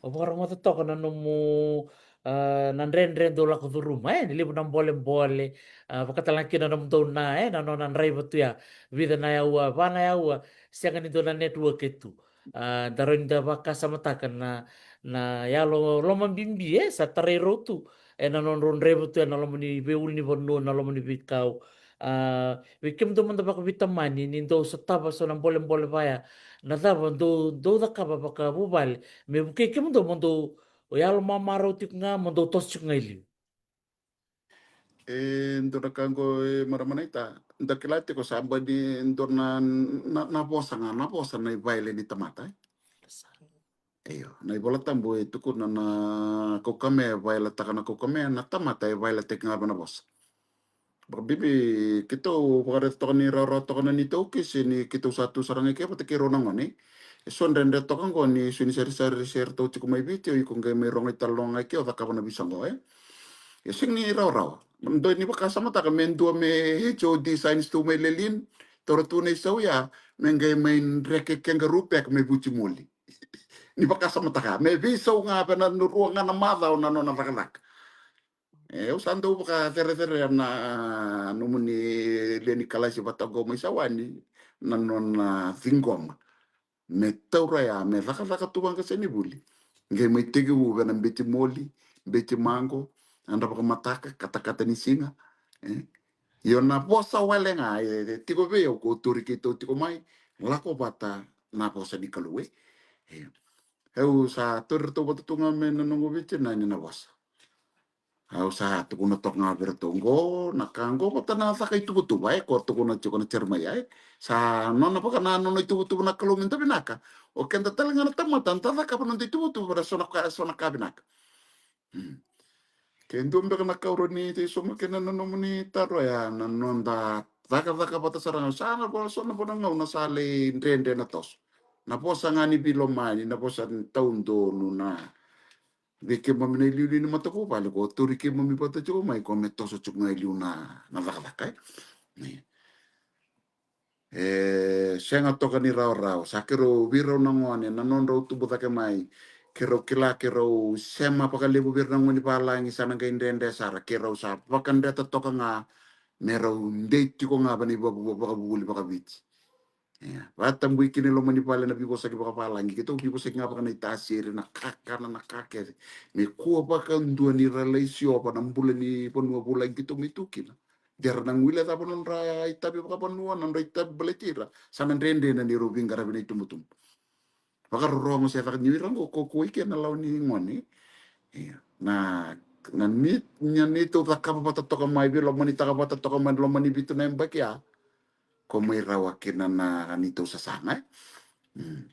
O vakarogoca toka na nomu, ah, na dredre dau lako curuma, e, ni levu na bolebole, ah, vakatalega kina na nomudou na, e, na nona draiva tu ya, vica na yaua, va na yaua, sega ni dua na network e tu. Ah, da rawa ni da vakasamataka na, na yalo lomabibi, e, sa tarai rau tu, e, na nodrau draiva tu, e, na loma ni veiulunivanua, na loma ni veikau. Ah, vei kemudou mada vakaveitamani, ni dou sotava so na bolebole vaya, na cava dou, dou cakava vakavuvale me vukei kemudou mo dou yalo mamarau tiko ga, mo dou toso tiko ga i liu? E dua na ka qo, e, marama naita, da kila tiko sa bau ni dua na, na, na vosa ga, na vosa na ivaile ni tamata, e? Io, na iVola Tabu e tukuna na kaukamea e vailataka na kaukamea, na tamata e vailataki ga vei na vosa. Vakabibi keitou vakaraica toka ni rawarawa toka na neitou kisi ni keitou sa tu sara ga i ke vata kei rau na gone. E so dredre toka qo ni so ni sarisari se ratou tiko mai Viti, o iko qai mai rogo italanoa ga i ke, o cakava na visa qo, e? E sega ni rawarawa. Dua ni vakasamataka me dua me H O D signs tu mai Lelean, taura tu na isau ya, me qai mai dreke kangaroo pack me vuci moli. Ni vakasamataka, me veisau ga vei na rua ga na macawa na nona cakacaka. E, au sa dau vakacerecerea na nomuni lewe ni kalasi vata qo mai Sawani na nona ciqoma. Me taura ya, me cakacaka tu vaqasenivuli. Qai mai tekivu vei na beti moli, beti maqo, yadra vakamataka, katakata ni siga. E. Io na vosa wale ga, e, e tiko vei au ko tauri keitou tiko mai, lako vata na vosa ni Kalou, e. E. Au sa tauri ratou vata tu ga me na noqu veitinani na vosa. Au sa tukuna toka ga vei ratou qo, na ka qo vata na caka ituvatuva, e, ko tukuna tiko na Jeremaia, e. Sa nona vaka na nona ituvatuva na Kalou me da vinaka. O keda tale ga na tamata, da cakava noda ituvatuva, ra so na ka, so na ka vinaka. Hmm. Ke dua beka na ka au rawa ni sauma kina na nomuni taro ya, na noda cakacaka vata sara ga, sa na vo-, so na vanua gauna sa lai dredre na toso. Na vosa ga ni veilomani, na vosa ni taudonu, na vei keimami na iliuliu ni matavuvale, ko tauri keimami vata tiko mai, ko me toso tiko ga e liu na, na cakacaka, e. E, sega toka ni rawarawa, sa keirau vei rau na gone, na nodrau tubu cake mai, keirau kila, keirau sema vakalevu vei ira na gone ni valagi, sa na qai dredre sara, keirau sa vakadreta toka ga, me rau dei tiko ga vei na iva-, vakavuvuli vakaviti. Ia, vakatabui kina e loma ni vale na veivosaki vakavalagi, keitou veivosaki ga vaka na itasiri, na kakana, na ka kece. Me kua vakadua ni ra lai siova na bula ni vanua vulagi keitou mai tu kina. De ra na guilecava na nodra itavi vakavanua, na nodra itavi baleti ira. Sa na dredre na neirau veiqaravi na itubutubu. Vakarorogo se caka ni o ira qo ko, ko i kea na lawa ni gone. Ia, na, na ni, na neitou cakava vata toka mai, veilomanitaka vata toka mai, loma ni vitu na yabaki ya. Ko mai rawa kina na neitou sasaga, e. Mm.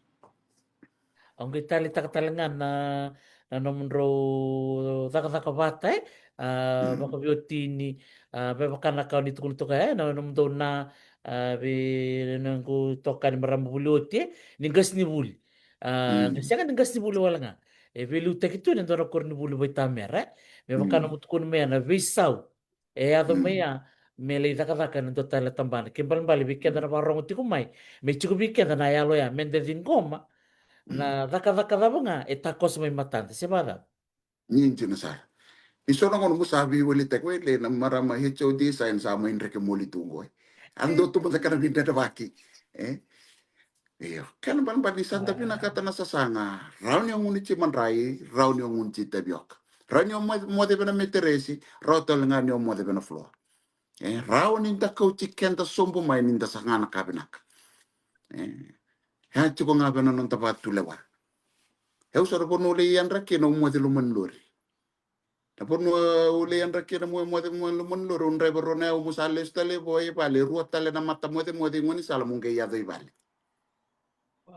Au qai taleitaka tale ga na, na nomudrau cakacaka vata, e. A, vakaveiwatini, a, me vaka na ka ni tukuna toka, e, na nomudou na, a, vei noqu itokani marama vuli oti, e, ni qasenivuli. A, na sega ni qasenivuli wale ga. E veiliutaki tu ena dua na koronivuli vaitamera, e. Me vaka na mutukuni mai na veisau. E yaco mai ya, me lai cakacaka ena dua tale na tabana. Ke balebale vei keda na vakarogo tiko mai. Me tiko vei keda na yalo ya, me da ciqoma. Na cakacaka cava ga, e takoso mai matada. Se vacava? Ni dina sara. Ni so na gauna mo sa veiwalitaki, wele na marama H O D sign sa mai dreke moli tu qo, e. A dua tu mada kana veidredrevaki. E? Io, kena balebale ni sa da vinakata na sasaga, rawa ni o gunu ti madrai, rawa ni o gunu ti tavioka. Rawa ni o mo-, moce vei na meteresi, rawa tale ga ni o moce vei na floor. E, rawa ni da kauti keda sobu mai ni da saga na ka vinaka. E, e tiko ga vei na noda vatulewa. E, au sa na vanua lai yadra kina au moce loma ni lori. Na vanua au lai yadra kina mo moce mo loma ni lori, au draiva rua na yau mo sa lesu tale vo i vale, rua tale na mata mocemoce i gaunisala mo qai yaco i vale.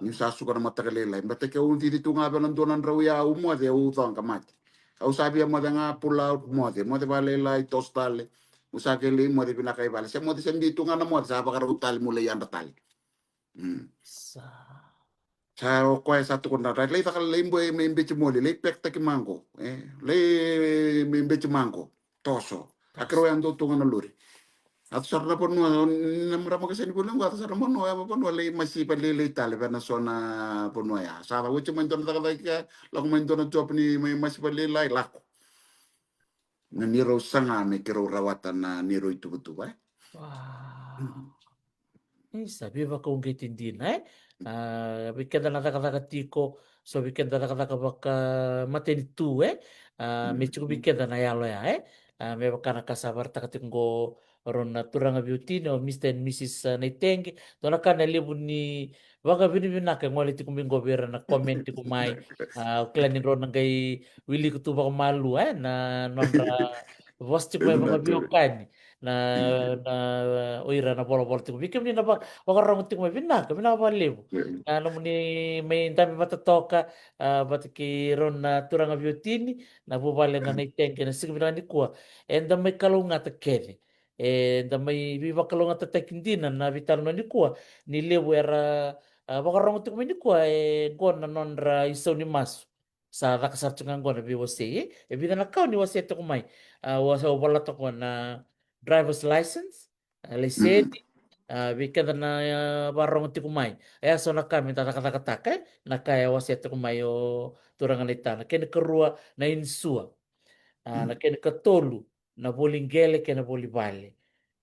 Niu sa suka na mataka lailai, beta ke au cici tu ga vei na dua na drau ya au moce, au coqa mate. Au sa via moce ga pull out, moce, moce vakalailai, toso tale. Au sa qai lai moce vinaka i vale, se moce se biu tu ga na moce, sa vakarau tale mo lai yadra tale. Mm. Sa. Sa o koya sa tukuna, ra lai caka lai boi me beti moli, lai pekitaki maqo, e, lai me beti maqo, toso. A kerau ya dau tu ga na lori. A tu sara na vanua, na marama ka seni voli qo, a tu sara na vanua, e, vanua lai masiva lailai tale, vei na so na vanua ya. Sa ra oti mai dua na cakacaka, lako mai dua na job ni mai masiva lailai, lako. Na neirau saga me keirau rawata na neirau ituvatuva, e. Wow. Isa, veivakauqeti dina, e. A, vei keda na cakacaka tiko, so vei keda cakacaka vakamatanitu, e. A, me tiko vei keda na yalo ya, e. A, me vaka na ka sa vakaraitaka tiko qo rau na turaga veiwatini, o Mister and Missus, a, Naitegi. Dua na ka na levu ni vakavinavinaka e gole tiko mai qo vei ira na comment tiko mai. A, au kila ni drau na qai wilika tu vakamalua, e, na nodra vosa tiko mai vakaveiwekani. Na, na, o ira na volavola tiko. Vei kemuni na va-, vakarogo tiko mai, vinaka, vinaka vakalevu. Na nomuni mai dabe vata toka, a, vata kei rau na turaga veiwatini, na vuvale na Naitegi, na siga vinaka nikua. Eda mai kalougata kece. Eda mai veivakalougatataki dina na veitalanoa nikua, ni levu era, a, vakarogo tiko mai nikua, e, qo na nodra isau ni masu. Sa caka sara tu ga qo na veiwasei, e? E vica na ka o ni wasea tiko mai. A, wasa o vola tiko na driver's license, a, laiseni, a, vei keda na, a, varogo tiko mai. E a so na ka me da cakacakataka, e? Na ka e wasea tiko mai o turaga na itana. Kena karua na insua. A, na kena katolu na voli qele kei na voli vale.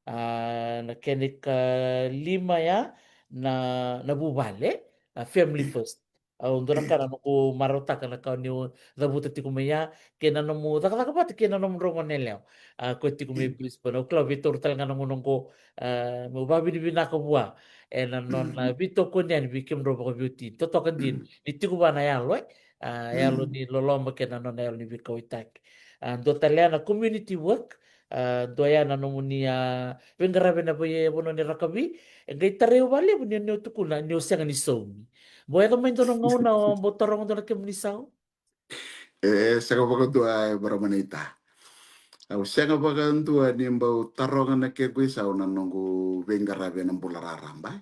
A, na kena kalima ya na, na vuvale, a, family first. Au dua na ka na noqu marautaka na ka o niu cavuta tiko mai ya, kei na nomu cakacaka vata kei na nomudrau gone yalewa. A, ko tiko mai Brisbane. Au kila vei tauri tale ga na gauna oqo, a, meu vavinavinaka vua ena nona veitokoni yani vei kemudrau vakaveiwatini. Totoka dina ni tiko vua na yalo, e? A, yalo ni loloma kei na nona yalo ni veikauwaitaki. A, dua tale ya na community work. A, dua ya na nomuni, a, veiqaravi ena vei, e, vanua ni rakavi. E qai tarai au vakalevu ni, ni o tukuna ni o sega ni saumi. Bau yaco mai dua na gauna o bau taroga dua na kemuni sau? E sega vakadua, e, Varamanaita. Au sega vakadua ni bau taroga na kequ isau na noqu veiqaravi ena bula raraba,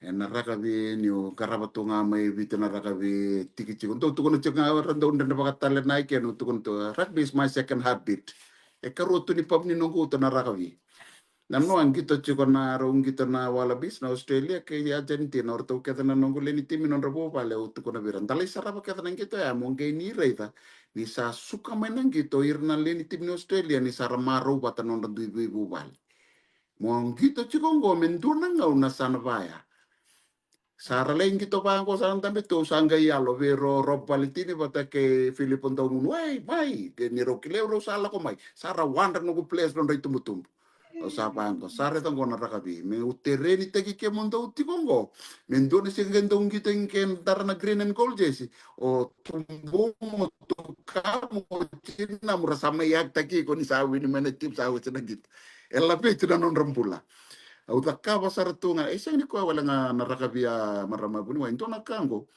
e. Ena rakavi niu qarava tu ga mai Viti na rakavi, tiki tiko, dau tukuna tiko ga, ra dau dredre vakatalena i ke, niu tukuna tu, "Rugby is my second heartbeat." E karua tu ni pavu ni noqu uto na rakavi. Na noa qito tiko na, rau qito na Wallabies na Australia kei Argentina, o ratou kece na noqu lewe ni timi, nodra vuvale, au tukuna vei ira, "Da lai sarava kece na qito ya mo qai ni raica ni sa suka mai na qito ira na lewe ni timi ni Australia ni sa ra marau vata nodra dui veivuvale." Mo qito tiko oqo me dua na gauna sa na vaya. Sa ra lai qito vaqo, sa na dabe tu, au sa qai yalo vei rau Rob Valetini vata kei Filipo Daugunu, "Wai, mai, ke ni rau kilai au rau sa lako mai." Sa ra wadra noqu players, nodra itubutubu. Au sa vaqo, sa raica oqo na rakavi. Me u terenitaki kemudou tiko oqo. Me dua na siga qai dau qito i ke dara na green and gold jersey. O tubumu, tukamu, o tinamu ra sa mai yaktaki iko ni sa wini mai na team, sa oti na qito. E laveti na nodra bula. Au cakava sara tu ga, e sega ni koya wale ga na rakavi, a, marama vuniwai, dua na ka oqo.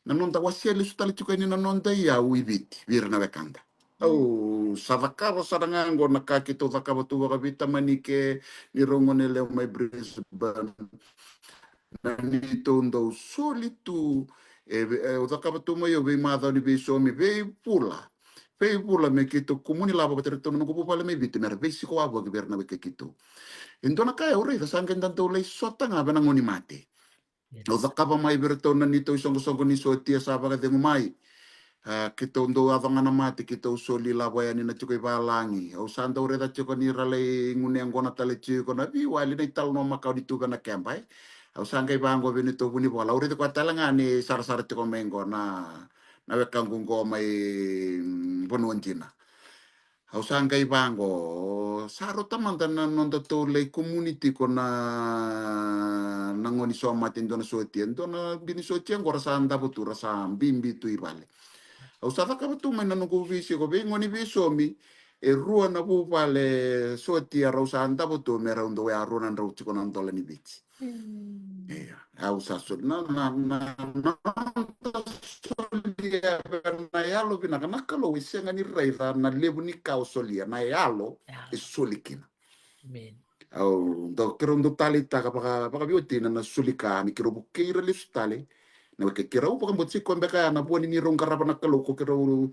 Na noda wasea lesu tale tiko yani na noda iyau i Viti vei ira na wekada. Au sa cakava sara ga oqo na ka keitou cakava tu vakaveitamani ke ni rau gone yalewa mai Brisbane. Na neitou dau soli tu, e, e, au cakava tu mai au veimacawa ni veisaumi, veivula. Veivula me keitou kumuni lavo vata iratou na noqu vuvale mai Viti me ra veisiko wavoki vei ira na wekai keitou. E dua na ka au raica sa qai da dau lai sota ga vei na gauna ni mate. Au cakava mai vei iratou na neitou isoqosoqo ni sotia sa vakacegu mai. A, keitou dau yaco ga na mate, keitou soli lavo yani na tiko i valagi. Au sa dau raica tiko ni ra lai gunu yaqona tale tiko na veiwali, na italanoa makawa ni tu vei na keba, e. Au sa qai vaqo vei neitou vunivola. Au raici koya tale ga ni sarasara tiko mai qo na, na wekaqu qo mai, mm, vanua dina. Au sa qai vaqo, sa rauta mada na nodatou lai kumuni tiko na, na gone ni somate, dua na sotia, dua na bi ni sotia oqo ra sa davo tu, ra sa bibi tu i vale. Au sa cakava tu mai na noqu veisiko vei gone veisaumi, e rua na vuvale sotia rau sa davo tu me rau dau ya rua na drau tiko na dola ni Viti. Ia, au sa soli na, na, na, na noda solia vei na yalo vinaka na Kalou e sega ni raica na levu ni ka o solia, na yalo e soli kina. Au dau, keirau dau taleitaka vaka, vakaveiwatini na soli ka me keirau vukei ira lesu tale. Na weka keirau vakabauti tiko beka ya na vua ni neirau qarava na Kalou ko keirau.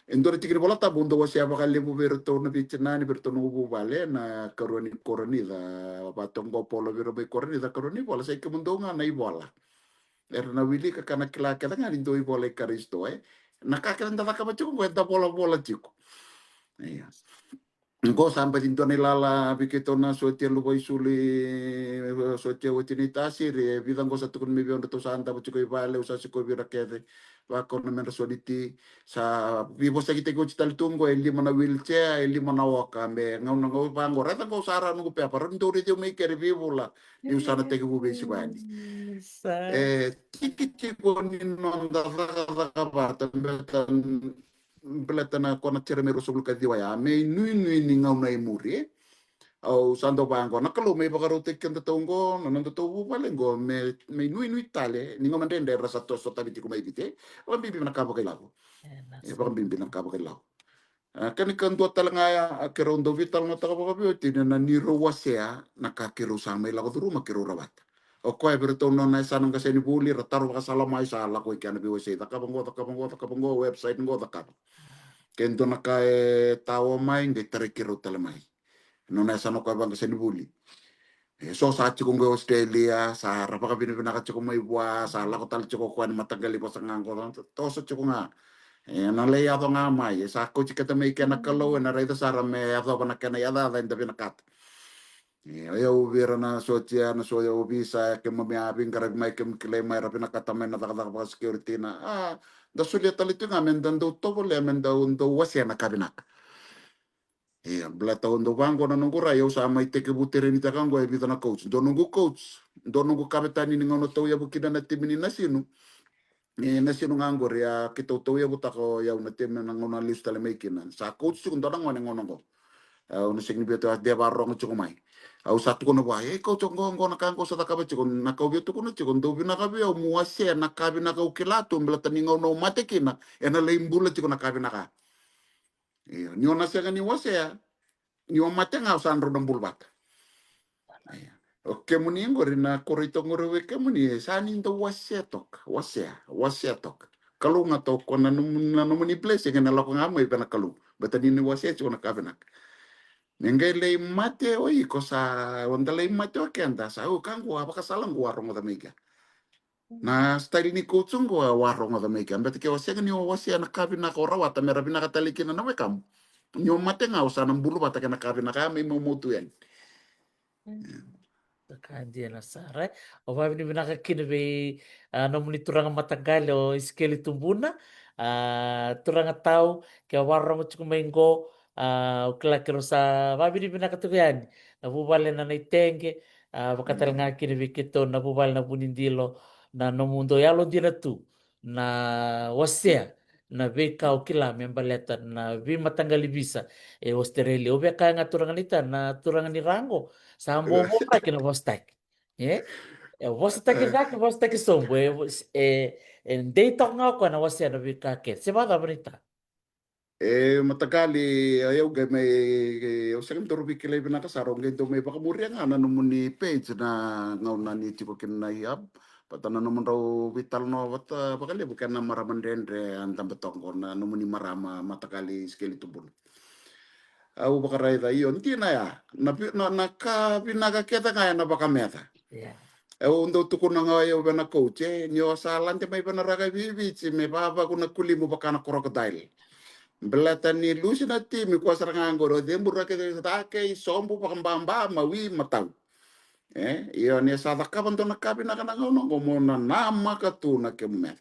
E dua na tiki ni Vola Tabu au dau wasea vakalevu vei iratou na veitinani, vei iratou na vuvale, na karua ni Korinica, vatoqo Paula vei ira mai Korinica, karua ni vola, sai kemudou ga na ivola. Era na wilika ka na kila kece ga ni dou ivola i Karisito, e. Na ka kece da cakava tiko qo eda volavola tiko. Ia. Qo sa baci dua na ilala vei keitou na sotia luvaisulu, sotia oti ni tasiri, e vica qo sa tukuni mai vei au, ratou sa davo tiko i vale, au sa sikovi ira kece. Vakau na medra soli ti, sa veivosakitaki oti tale tu qo, e lima na wheelchair, e lima na walker, me gauna qo vaqo, raica qo sa rawa noqu pepa, rau ni dau raici au mai keri veivula, niu sa na tekivu veisiko yani. E tiki tiko ni noda cakacaka vata, baleta, baleta na kona tere mai ruasagavulu ka ciwa ya, me inuinui ni gauna e muri, e. Au sa dau vaqo, na Kalou me ivakarautaki kedatou qo, na nodatou vuvale qo, me, me inuinui tale ni gauna dredre era sa toso tavi tiko mai Viti. Vakabibi na ka vakailavo. E, vakabibi na ka vakailavo. A, kena ikadua tale ga ya, a, keirau dau veitalanoataka vakaveiwatini na neirau wasea na ka keirau sa mai lako curuma, keirau rawata. O koya vei iratou na nona yasana qasenivuli, ra taro vakasala mai, sa lako i kea na veiwasei. Cakava qo, cakava qo, cakava qo, website qo, cakava. Ke dua na ka e tawa mai, qai tarai keirau tale mai. Nona yasana o koya vaqasenivuli. E so sa tiko qo e Australia, sa ra vakavinavinaka tiko mai vua, sa lako tale tiko o koya ni mataqali vosa ga qo, toso tiko ga. E na lai yaco ga mai, e sa kauti keda mai kena Kalou, e na raica sara me yacova na kena yacayaca eda vinakata. E, o yau vei ira na sotia, na so yau visa, e keimami a veiqaravi mai, keimami kilai mai, ra vinakata mai na cakacaka vakasecurity na. A, da solia tale tiko ga me da dau tovolea, me da dau wasea na ka vinaka. Ia, baleta au dau vaqo na noqu rai, au sa mai tekivu terenitaka qo e vica na coach. Dua noqu coach, dua noqu kavetani ni gauna tauyavu kina na timi ni Nasinu. E, Nasinu ga qori, a keitou tauyavutaka o yau na timi na gauna lesu tale mai kina. Sa coach tiko dua na gone gauna qo. Au na sega ni via tu, a de vakarorogo tiko mai. Au sa tukuna vua, e coach, qo, qo na ka qo sa cakava tiko, na ka au via tukuna tiko, dau vinaka vei au meu wasea na ka vinaka au kila tu, baleta ni gauna au mate kina, ena lai bula tiko na ka vinaka. Io, ni o na sega ni wasea, ni o mate ga o sa drau na bulu vata. Io. O kemuni qori na koro i toqori vei kemuni, e sa ni dau wasea toka, wasea, wasea toka. Kalou ga toka na nomu, na nomuni blessing, ena lako ga mai vei na Kalou. Baleta ni ni wasea tiko na ka vinaka. Me qai lai mate o iko sa, o da lai mate o keda, sa, o ka qo, a vakasala qo a rogoca mai kea. Na style ni coach qo a rogoca mai kea. Baleta ke o sega ni o wasea na ka vinaka o rawata me ra vinaka tale kina na wekamu, ni o mate ga o sa na bulu vata kei na ka vinaka, a mai maumau tu yani. Mm. Ka dina sara, e. Au vakavinavinaka kina vei, a, nomuni turaga mataqali o Isikeli Tubuna, a, turaga tau, ke o vakarorogo tiko mai qo, a, au kila keirau sa vakavinavinaka tiko yani na vuvale na Naiteqe, a, vaka tale ga kina vei keitou na vuvale na Vunidilo, na nomudou yalodina tu na wasea na veika o kila me baleta na veimataqali visa e Australia. Au via kaya ga turaga ni ta, na turaga ni ra qo, sa bobo cake na vosataki. E? E vosataki cake, vosataki sobu. E, e, e dei toka ga o koya na wasea na veika kece. Se vakacava ni ta? E, mataqali, o yau qai mai, e, au sega ni dau veikilai vinaka sara, au qai dau mai vakamuria ga na nomuni page na gauna ni tiko kina na Hub. Vata na nomudrau veitalanoa vata vakalevu kei na marama dredre a dabe toka qo, na nomuni marama mataqali Isikeli Tubuna. Au vakaraica, io, dina ya, na vi-, na, na ka vinaka kece ga ena vakameca. Ia. Au dau tukuna ga o yau vei na coach, e, ni o sa lade mai vei na rakavi i Viti me vavaku na kulimu vaka na crocodile. Baleta ni lusi na timi, kua sara ga qori o cebura kece cake, i sobu, vakababa, mawi, matau. E, io, ni sa cakava dua na ka vinaka na gauna qo mo na namaka tu na kemu meca.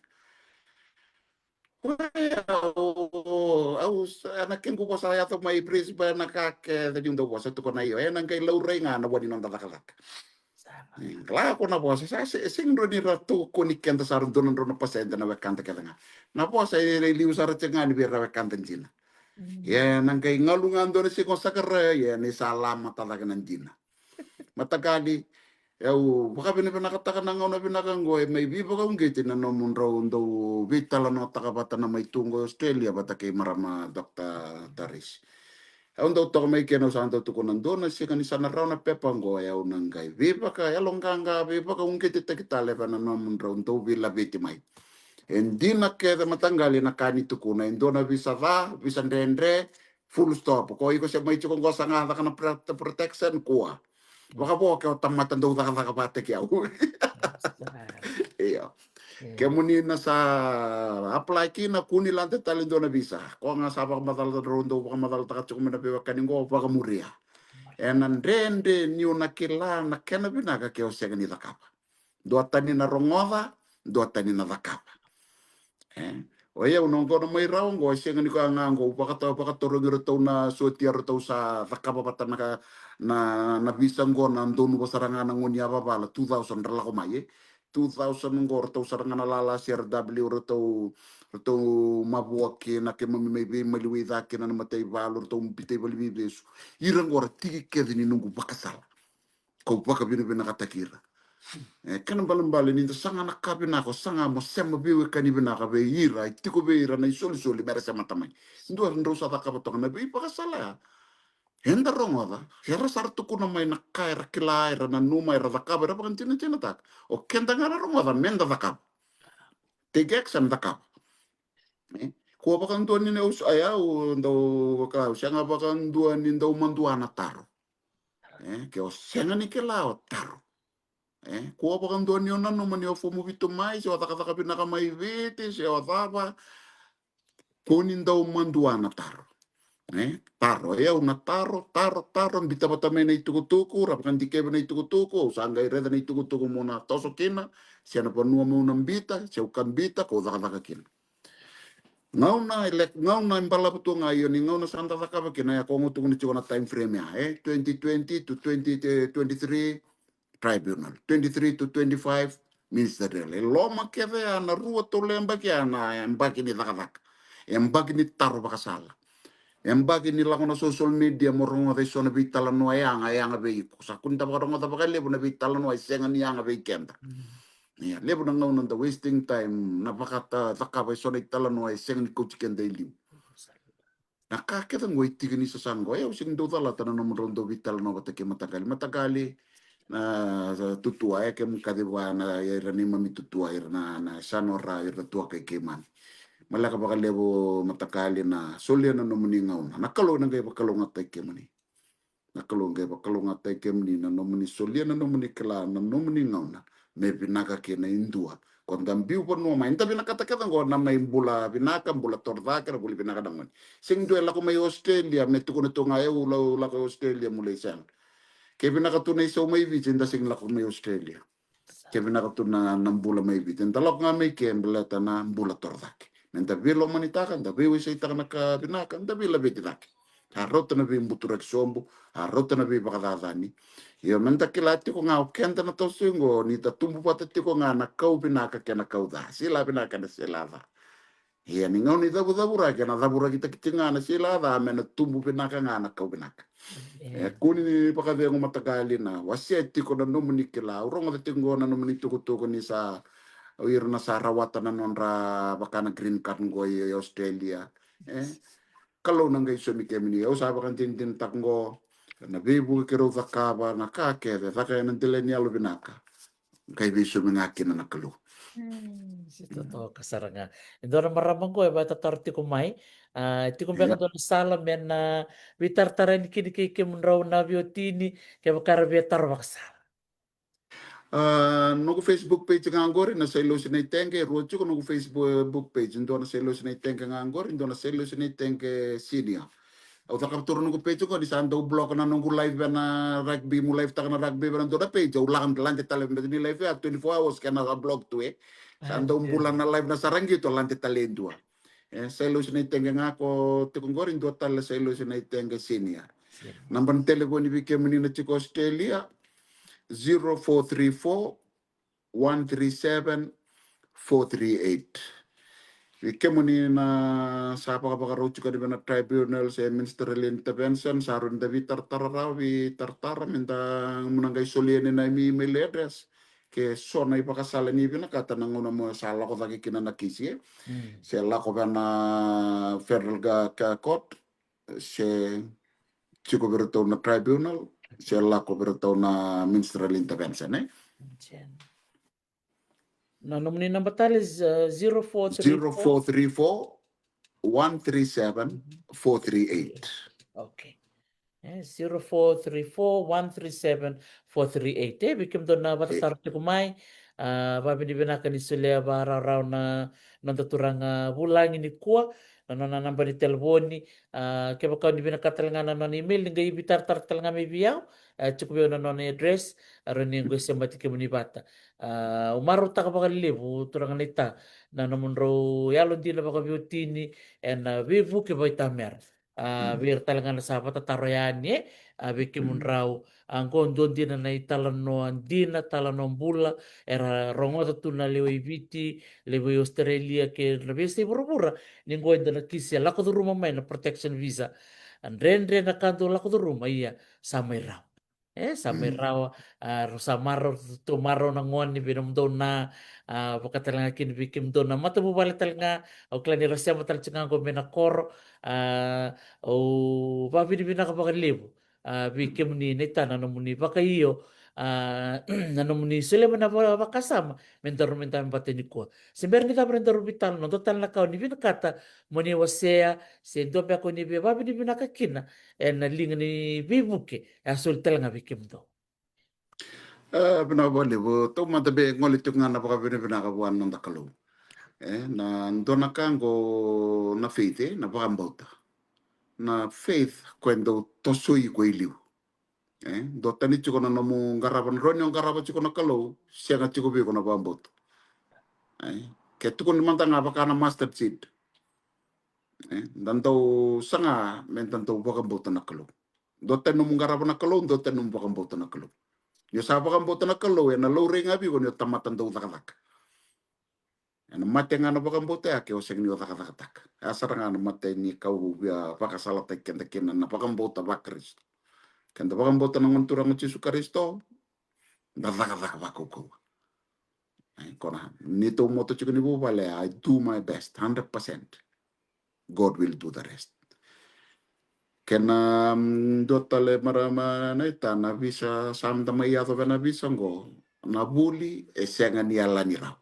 Koya, au, au, ena kequ vosa yaco mai Brisbane, na ka kece niu dau vosa, tukuna, io, ena qai laurai ga na wa ni noda cakacaka. Sa va. Mm, lako na vosa, sa se, sega ni rawa ni ra tokoni keda sara dua na drau na pasede na wekada kece ga. Na vosa e liu sara tiko ga ni vei ira wekada dina. Mm. Ia, na qai galu ga dua na siga o Sakarai, ia, ni sa lamata cake na dina. Mataqali, au vakavinavinakataka na gauna vinaka qo e mai veivakauqeti na nomudrau dau veitalanoataka vata na mai tu qo e Australia vata kei marama Doctor Taris. Au dau toka mai kina, au sa dau tukuna dua na siga ni sa na rawa na pepa qo, e, au na qai veivakayaloqaqa, veivakauqetitaki tale vei na nomudrau dau veilaveti mai. E dina kece mataqali na ka ni tukuna, e dua na visa ca, visa dredre, full stop. Ko iko se mai tiko qo sa ga caka na pro-, protection, kua. Vakavo ke o tamata dau cakacaka vata kei au. Io. Io. Kemuni na sa apply kina, kua ni lade tale dua na visa. Ko ga sa vakamacala, drau dau vakamacalataka tiko mai na veiwekani qo, vakamuria. Ena dredre niu na kila na kena vinaka ke o sega ni cakava. Dua tani na rogoca, dua tani na cakava. E, o yau na qo na mai rawa qo, e sega ni koya ga qo, vakata-, vakatarogi iratou na sotia ratou sa cakava vata na ka, na, na visa qo, na donu vua sara ga na gone yavavala, two thousand ra lako mai, e. Two thousand qo, ratou sara ga na lala C R W, ratou, ratou mavoa kina, keimami mai veimaliwai ca kina na mataivalu, ratou biuta i valeniveivesu. Ira qo ra tiki kece ni noqu vakasala. Kau vakavinavinakataki ira. E, kena balebale ni da saga na ka vinaka, o saga mo sema veiwekani vinaka vei ira e tiko vei ira na isolisoli me ra semata mai. Dua drau sa cakava toka na veivakasala ya. Eda rogoca, era sa ra tukuna mai na ka era kila, era nanuma, era cakava, era vakadinadinataka. O keda ga na rogoca, meda cakava. Take action, cakava. E? Kua vakadua ni ne usu, aya, u dau vaka, u sega vakadua ni dau madua na taro. E? Ke o sega ni kila, o taro. E? Kua vakadua ni o nanuma ni o fomu vitu mai, se o cakacaka vinaka mai Viti, se o cava. Ko ni dau madua na taro. E? Taro, e au na taro, taro, taro, bita vata mai na itukutuku, ra vakadikevi na itukutuku, au sa qai raica na itukutuku mo na toso kina, se na vanua mo na bita, se au ka bita, ko cakacaka kina. Gauna, ele, gauna e balavu tu ga, io ni gauna sa da cakava kina, ya ko ga tukuna tiko na time frame ya, e? Twenty twenty to twenty twenty-three, tribunal, twenty-three to twenty-five, ministerial. E loma kece ya na rua tolu yabaki ya na yabaki ni cakacaka. Yabaki ni taro vakasala. Yabaki ni lako na social media mo rogoca e so na veitalanoa e yaga, e yaga vei iko. Sa kua ni da vakarogoca vakalevu na veitalanoa e sega ni yaga vei keda. Ia, levu na gauna da wasting time na vakata, cakava e so na italanoa e sega ni kauti keda e liu. Na ka kece qo e tiki ni sasaga qo, e, au sega ni dau calata na nomudrau dau veitalanoa vata kei mataqali, mataqali, na, sa, tutua, e, kemu kaci vua na, ira neimami tutua, ira na, na Sanora, ira na tuakai keimami. Maleka vakalevu mataqali na solia na nomuni gauna. Na Kalou ena qai vakalougatataki kemuni. Na Kalou qai vakalougatataki kemuni na nomuni solia na nomuni kila, na nomuni gauna. Me vinaka kina e dua. Ko da biu vanua mai, da vinakata kece qo na mai bula vinaka, bula torocake, na vuli vinaka na gone. Sega ni dua e lako mai Australia, me tukuna tu ga e au la, lako Australia, mulai sega. Ke vinaka tu na isau mai Viti, da sega ni lako mai Australia. Ke vinaka tu na, na bula mai Viti, da lako ga mai ke baleta na bula torocake. Me da veilomanitaka, da veiwaseitaka na ka vinaka, da veilaveti cake. A rauta na veibuturaki sobu, a rauta na veivakacacani. Io, me da kila tiko ga o keda na toso qo, ni da tubu vata tiko ga na kau vinaka kei na kau ca, sila vinaka kei na sila ca. Ia, ni gauna ni cavucavuraki, ena cavurakitaki tiko ga na sila ca, me na tubu vinaka ga na kau vinaka. E, kua ni vakacegu mataqali, na wasea tiko na nomuni kila. Au rogoca tiko qo na nomuni tukutuku ni sa, o ira na sa rawata na nodra vaka na green card qo i Australia. E, Kalou na qai saumi kemuni. Au sa vakadinadinataka qo na veivuke keirau cakava, na ka kece, caka ena dela ni yalo vinaka. Qai veisaumi ga kina na Kalou. Hmm, se totoka sara ga. E dua na marama qo e vakatataro tiko mai. A, tiko beka dua na sala me na veitaratara yani kina kei kemudrau na veiwatini, kevaka era via taro vakasala. A, noqu Facebook page ga qori na Sailosi Naitege, e rua tiko noqu Facebook page, dua na Sailosi Naitege ga qori, dua na Sailosi Naitege Senior. Au cakava tu noqu page qo ni sa dau block na noqu live ena rugby, meu live taka na rugby ena dua na page, au lako lade tale, beka ni live ya twenty-four hours kena sa block tu, e. Sa dau bula na live na saraqito, lade tale e dua. E, Sailosi Naitege ga ko tiko qori, dua tale Sailosi Naitege Senior. Naba ni telefoni vei kemuni na tiko Australia, zero four three four, one three seven, four three eight. Vei kemuni na sa vakavakarau tiko ni vei na tribunal se ministerial intervention, sa rawa ni da veitaratara rawa, veitaratara, me da, mo na qai solia yani na email address. Ke so na ivakasala ni vinakata na gauna mo sa lako cake kina na kisi, e. Se lako vei na federal ga, ga court, se tiko vei iratou na tribunal, se lako vei iratou na ministerial intervention, e. Na nomuni naba tale, e, zero four three four, one three seven, four three eight. Okay. E, zero four three four, one three seven, four three eight. E, vei kemudou na vakatataro tiko mai, a, vakavinavinaka ni solia vakarawarawa na noda turaga vulagi nikua, na nona naba ni telefoni, a, kevaka ni vinakata tale ga na nona email, ni qai veitaratara tale ga mai vei au, a, tiko vei au na nona address, a, rawa ni qai semati kemuni vata. A, au marautaka vakalevu, turaga naita, na nomudrau yalodina vakaveiwatini ena veivuke vakaitamera. A, vei ira tale ga na sa vakatataro yani, e, a, vei kemudrau. A, qo dua dina na italanoa dina, talanoa bula, era rogoca tu na lewe i Viti, lewe i Australia, kei na veiyasai vuravura, ni qo e dua na kisi e lako curuma mai na protection visa. A, dredre na ka dau lako curuma, ia, sa mai rawa. E sa mai rawa, a, rau sa marau, tou marau na gone vei nomudou na, a, vaka tale ga kina vei kemudou na matavuvale tale ga. Au kila ni ra sema tale tiko ga qo mai na koro. A, au vakavinavinaka vakalevu, a, vei kemuni naita na nomuni vakaio, a, na nomuni solia mai na va- vakasama me daru mai dabe vata nikua. Se bera ni cava, daru veitalanoa, dua tale na ka o ni vinakata mo ni wasea, se dua beka o ni via vakavinavinaka kina ena liga ni veivuke e a soli tale ga vei kemudou. E, vinaka vakalevu. Taumada me gole tiko ga na vakavinavinaka vua na noda Kalou. E, na dua na ka qo na faith, e, na vakabauta. Na faith ko e dau tosoi iko i liu. E, dua tani tiko na nomu qarava, na rawa ni o qarava tiko na Kalou, sega tiko vei iko na vakabauta. E, ke tukuni mada ga vaka na mustard seed. E, da dau saga me da dau vakabauta na Kalou. Dua tani nomu qarava na Kalou, dua tani nomu vakabauta na Kalou. Ni o sa vakabauta na Kalou, ena laurai ga vei iko ni o tamata dau cakacaka. Ena mate ga na vakabauta ya ke o sega ni o cakacakataka. Ya sara ga na matai ni ka au via vakasalataki keda kina na vakabauta vaKarisito. Keda vakabauta na Gone Turaga o Jisu Karisito, da cakacaka vakaukauwa. E, ko na, ni tou moto tiko ni vuvale, I do my best, hundred percent. God will do the rest. Kena, mm, dua tale marama naita, na visa sa da mai yaco vei na visa qo, na vuli e sega ni yalani rawa.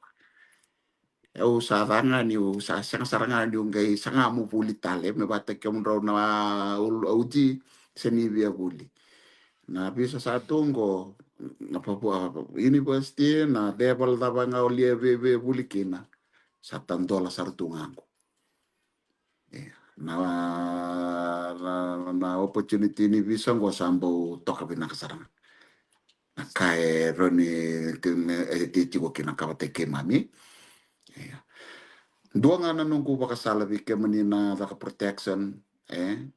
Au sa caga niu sa sega sara ga niu qai saga mo vuli tale me vata kemudrau na ul- auji se ni via vuli. Na visa sa tu qo, na papua university, na level cava ga o lia vei vei vuli kina, sa tadola sara tu ga qo. Ia, na, na, na opportunity ni visa qo sa bau toka vinaka sara ga. Na ka e rawa ni, ni, e tiko kina ka vata keimami. Ia. Dua ga na noqu vakasala vei kemuni na caka protection, e,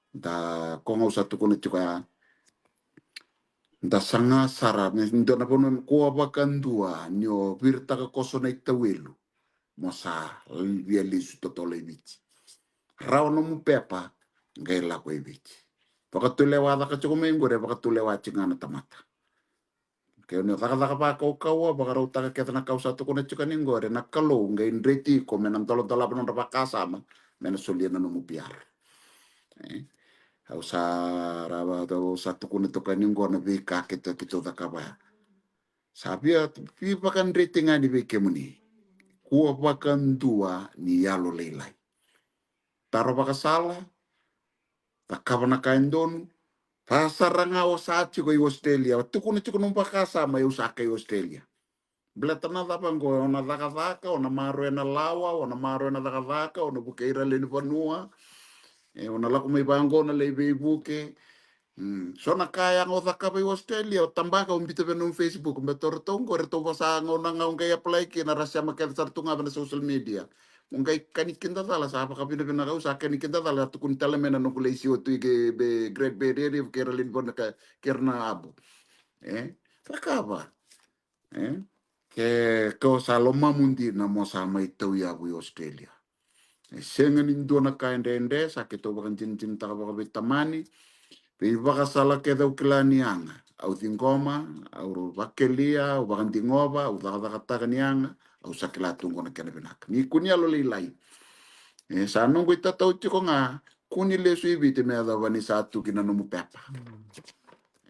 da ko ga au sa tukuna tiko ya. Da saga sara, me dua na vanua me kua vakadua, ni o viritaka koso na i tawelu. Mo sa via lesu totolo i Viti. Rawa nomu pepa, qai lako i Viti. Vakatulewa caka tiko mai qori, e vakatulewa tiko ga na tamata. Ke o ni cakacaka vakaukauwa, vakarautaka kece na ka au sa tukuna tiko ni qori, na Kalou qai dreti iko me na dolodolava nodra vakasama, me na solia na nomu P R. E? Au sa rawa, au sa tukuna toka ni qo na veika keitou, keitou cakava ya. Sa via, via vakadreti ga ni vei kemuni. Kua vakadua ni yalo lailai. Taro vakasala, cakava na ka e donu, va sara ga o sa tiko i Australia, tukuna tiko nomu vakasama, au sa kai Australia. Baleta na cava qo, o na cakacaka, o na maroroya na lawa, o na maroroya na cakacaka, o na vukei ira lewe ni vanua. E, o na lako mai vaqo na lai veivuke. Mm, so na ka yaga o cakava i Australia, o tabaka o bita vei nomu Facebook, baleta o ratou qo, ratou vasa gauna ga o qai apply kina, ra sema kece sara tu ga vei na social media. O qai kani kidacala, sa vakavinavinaka au sa kani kidacala, sa tukuni tale mai na noqu lai siwa tu i ke be Great Barrier Reef kei ira lewe ni vanua ka, kei ira na abu. E? Cakava. E? Ke, ke o sa lomamu dina mo sa mai tauyavu i Australia. E sega ni dua na ka e dredre, sa keitou vakadinadinataka vakaveitamani. Veivakasala kece au kila ni yaga. Au ciqoma, au vakelia, au vakadigova, au cakacakataka ni yaga, au sa kila tu qo na kena vinaka. Ni kua ni yalo lailai. E, sa noqu itatau tiko ga, kua ni lesu i Viti me yacova ni sa tu kina nomu pepa.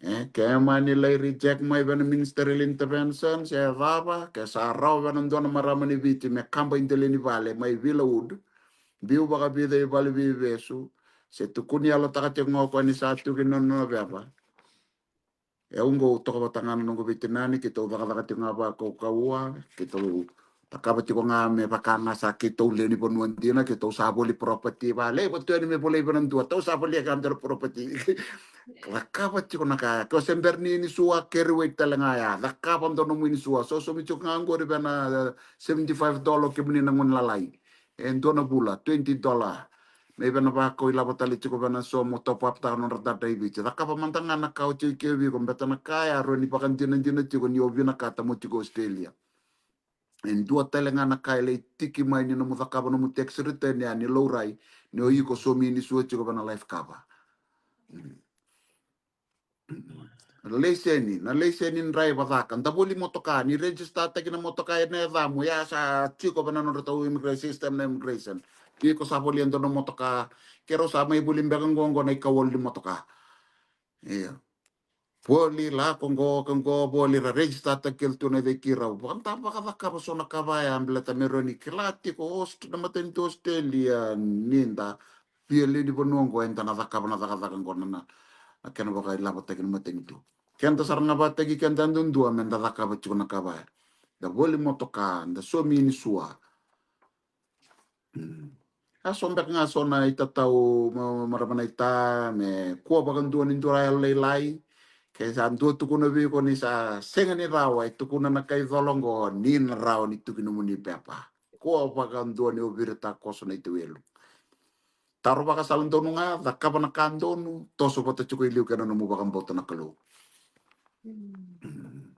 E, ke mani lai reject mai vei na ministerial intervention, se cava, ke sa rawa vei na dua na marama ni Viti me kaba i dela ni vale mai Villawood, biu vakavica i vale veivesu, se tukuni yalotaka tiko ga o koya ni sa tu kina nona veva. E au qo toka vata ga na noqu veitinani, keitou cakacaka tiko ga vakaukauwa, keitou cakava tiko ga me vaka ga sa keitou lewe ni vanua dina, keitou sa voli property, va lei vatu yani me volei vei na dua, tou sa volia ga dua na property. Cakava tiko na ka, ke o se bera ni inisua, carry weight tale ga ya, cakava dua nomu inisua, sosomi tiko ga qori vei na, eh, seventy five dollar kemuni na gone lalai. E dua na vula, twenty dollar. Me vei na vakau ilavo tale tiko vei na so mo top up taka nodra data i Viti. Cakava mada ga na ka o tiko i ke vei iko, baleta na ka ya rawa ni vakadinadina tiko ni o vinakata mo tiko Australia. E dua tale ga na ka e lai tiki mai ni nomu cakava nomu tax return ya ni laurai, ni o iko somi inisua tiko vei na life cover. Mm. Laiseni, na laiseni draiva caka. Da voli motoka, ni register taki na motoka ena yacamu, ya sa tiko vei na nodratou immigration system na immigration. Tiko sa voli e dua na motoka, keirau sa mai voli beka qo, qo na ikau walu ni motoka. Io. Voli, lako qo, ka qo, voli ra register taki kece tu na iceki rau. Vaka da vakacakava so na ka vaya, baleta me rawa ni kila tiko Aust-, na matanitu Australia ni da via lewe ni vanua qo eda na cakava na cakacaka qo na, na, na kena vakailavotaki na matanitu. Keda sara ga vakataki keda duadua me da cakava tiko na ka vaya. Da voli motoka, da saumi ni sua. Mm. A so beka ga so na itatau ma-, marama naita, me kua vakadua ni dua na yalolailai. Ke sa dua tukuna vei iko ni sa sega ni rawa, e tukuna na kaicolo qo ni na rawa ni tuki nomuni pepa. Kua vakadua ni o viri takoso na itawelu. Taro vakasala donu ga, cakava na ka donu, toso vata tiko i liu kei na nomu vakabauta na Kalou. Mm.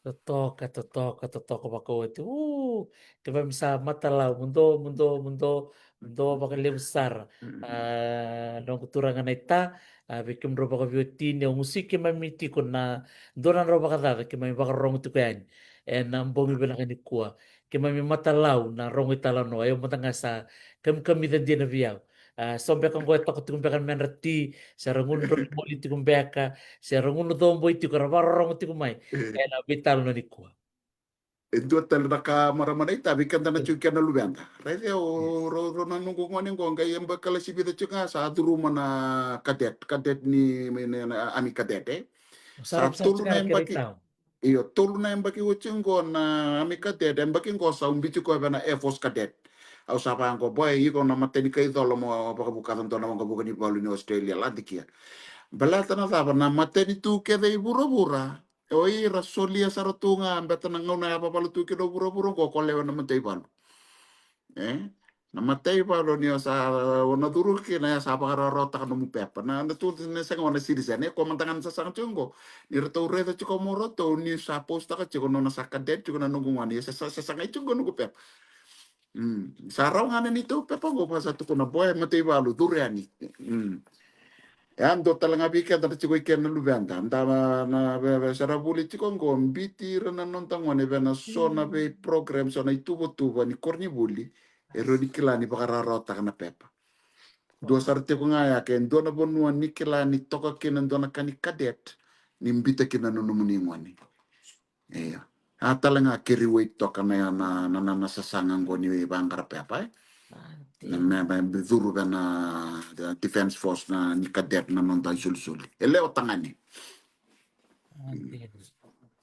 Totoka, totoka, totoka vakaoti. U, keimami sa matalau, mudou, mudou, mudou, mudou vakalevu sara. Mm. A, noqu turaga naita, a, vei kemudrau vakaveiwatini, au gusuki keimami tiko na dua na drau vakacaca keimami vakarorogo tiko yani ena bogi vinaka nikua. Keimami matalau na rogo italanoa, e au mada ga sa kamikamica dina vei au. A, so beka qo e toka tiko beka na medra ti, se ra gunu drau moli tiko beka, se ra gunu coboi tiko, ra vakarorogo tiko mai ena veitalanoa nikua. E dua tale na ka marama naita, vei keda na tiko kei na luveda. Raici au, rau, rau na noqu gone qo, qai yabaki kalasi vica tiko ga sa curuma na cadet, cadet ni, ni, na army cadet, e. Sa tolu na yabaki. Io, tolu na yabaki oti qo na army cadet, yabaki qo sa ubi tiko vei na Air Force cadet. Au sa vaqo, boy, iko na matai ni kaicolo mo vakavukaca dua na waqavuka ni valu ni Australia, lade kia. Baleta na cava, na matanitu kece i vuravura, o ira solia sara tu ga, beta na gauna ya vavala tu kina o vuravura qo, ko lewe na mataivalu. E? Na mataivalu ni o sa, o na curu kina ya sa vakarawarawataka nomu pepa. Na, na tu na sega o na citizen, e, ko mada ga na sasaga tiko qo. Ni ratou raica tiko mo ratou, ni sa post-taka tiko, nona sa cadet tiko na noqu gone, ya sa, sa, sasagai tiko noqu pepa. Mm. Sa rawa ga na neitou pepa qo, va sa tukuna, boy, mataivalu, curu yani. Mm. E a dua tale ga vei keda na tiko i ke na luveda. Da na, na ve-, ve-, sa ra vuli tiko qo, biuti ira na noda gone vei na so na vei program, so na ituvatuva ni koronivuli. E rawa ni kila ni vakarawarawataka na pepa. Dua sara tiko ga ya ke dua na vanua ni kila ni toka kina dua na ka ni cadet, ni biuta kina na nomuni gone. Io. A tale ga keri wei toka na, na, na, na, na sasaga qo ni vaqara pepa, e. A, na, dina. Me, me, me curu vei na, the Defence Force na ni cadet na noda isolisoli. E lewe tagane. A, dina.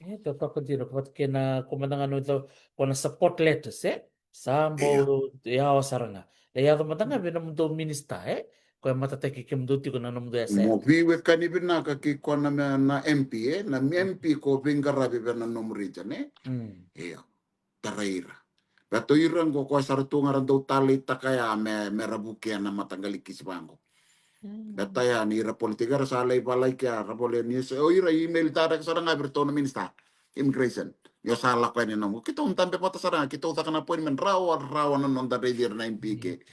E, totoka dina, ko vata kei na, ko mada ga na, ko na support letters, e? Sa bau yawa sara ga. Le yaco mada ga vei nomudou minisita, e? Ko e matataki kemudou tiko na nomudou yasayasa. Mo veiwekani vinaka kei koya na me-, na M P, e? Na M P ko veiqaravi vei na nomu region, e? Mm. Io. Tarai ira. Baleta o ira qo ko sara tu ga ra dau taleitaka ya me, me ra vukea na mataqali kisi vaqo. Mm. Baleta ya ni ira politiki era sa lai valai kea, ra vole ni se, o ira email direct sara ga vei iratou na minisita. Immigration. Io sa lako yani na noqu. Keitou dabe vata sara ga, keitou caka na appointment rawa, rawa na noda raici ira na M P ke.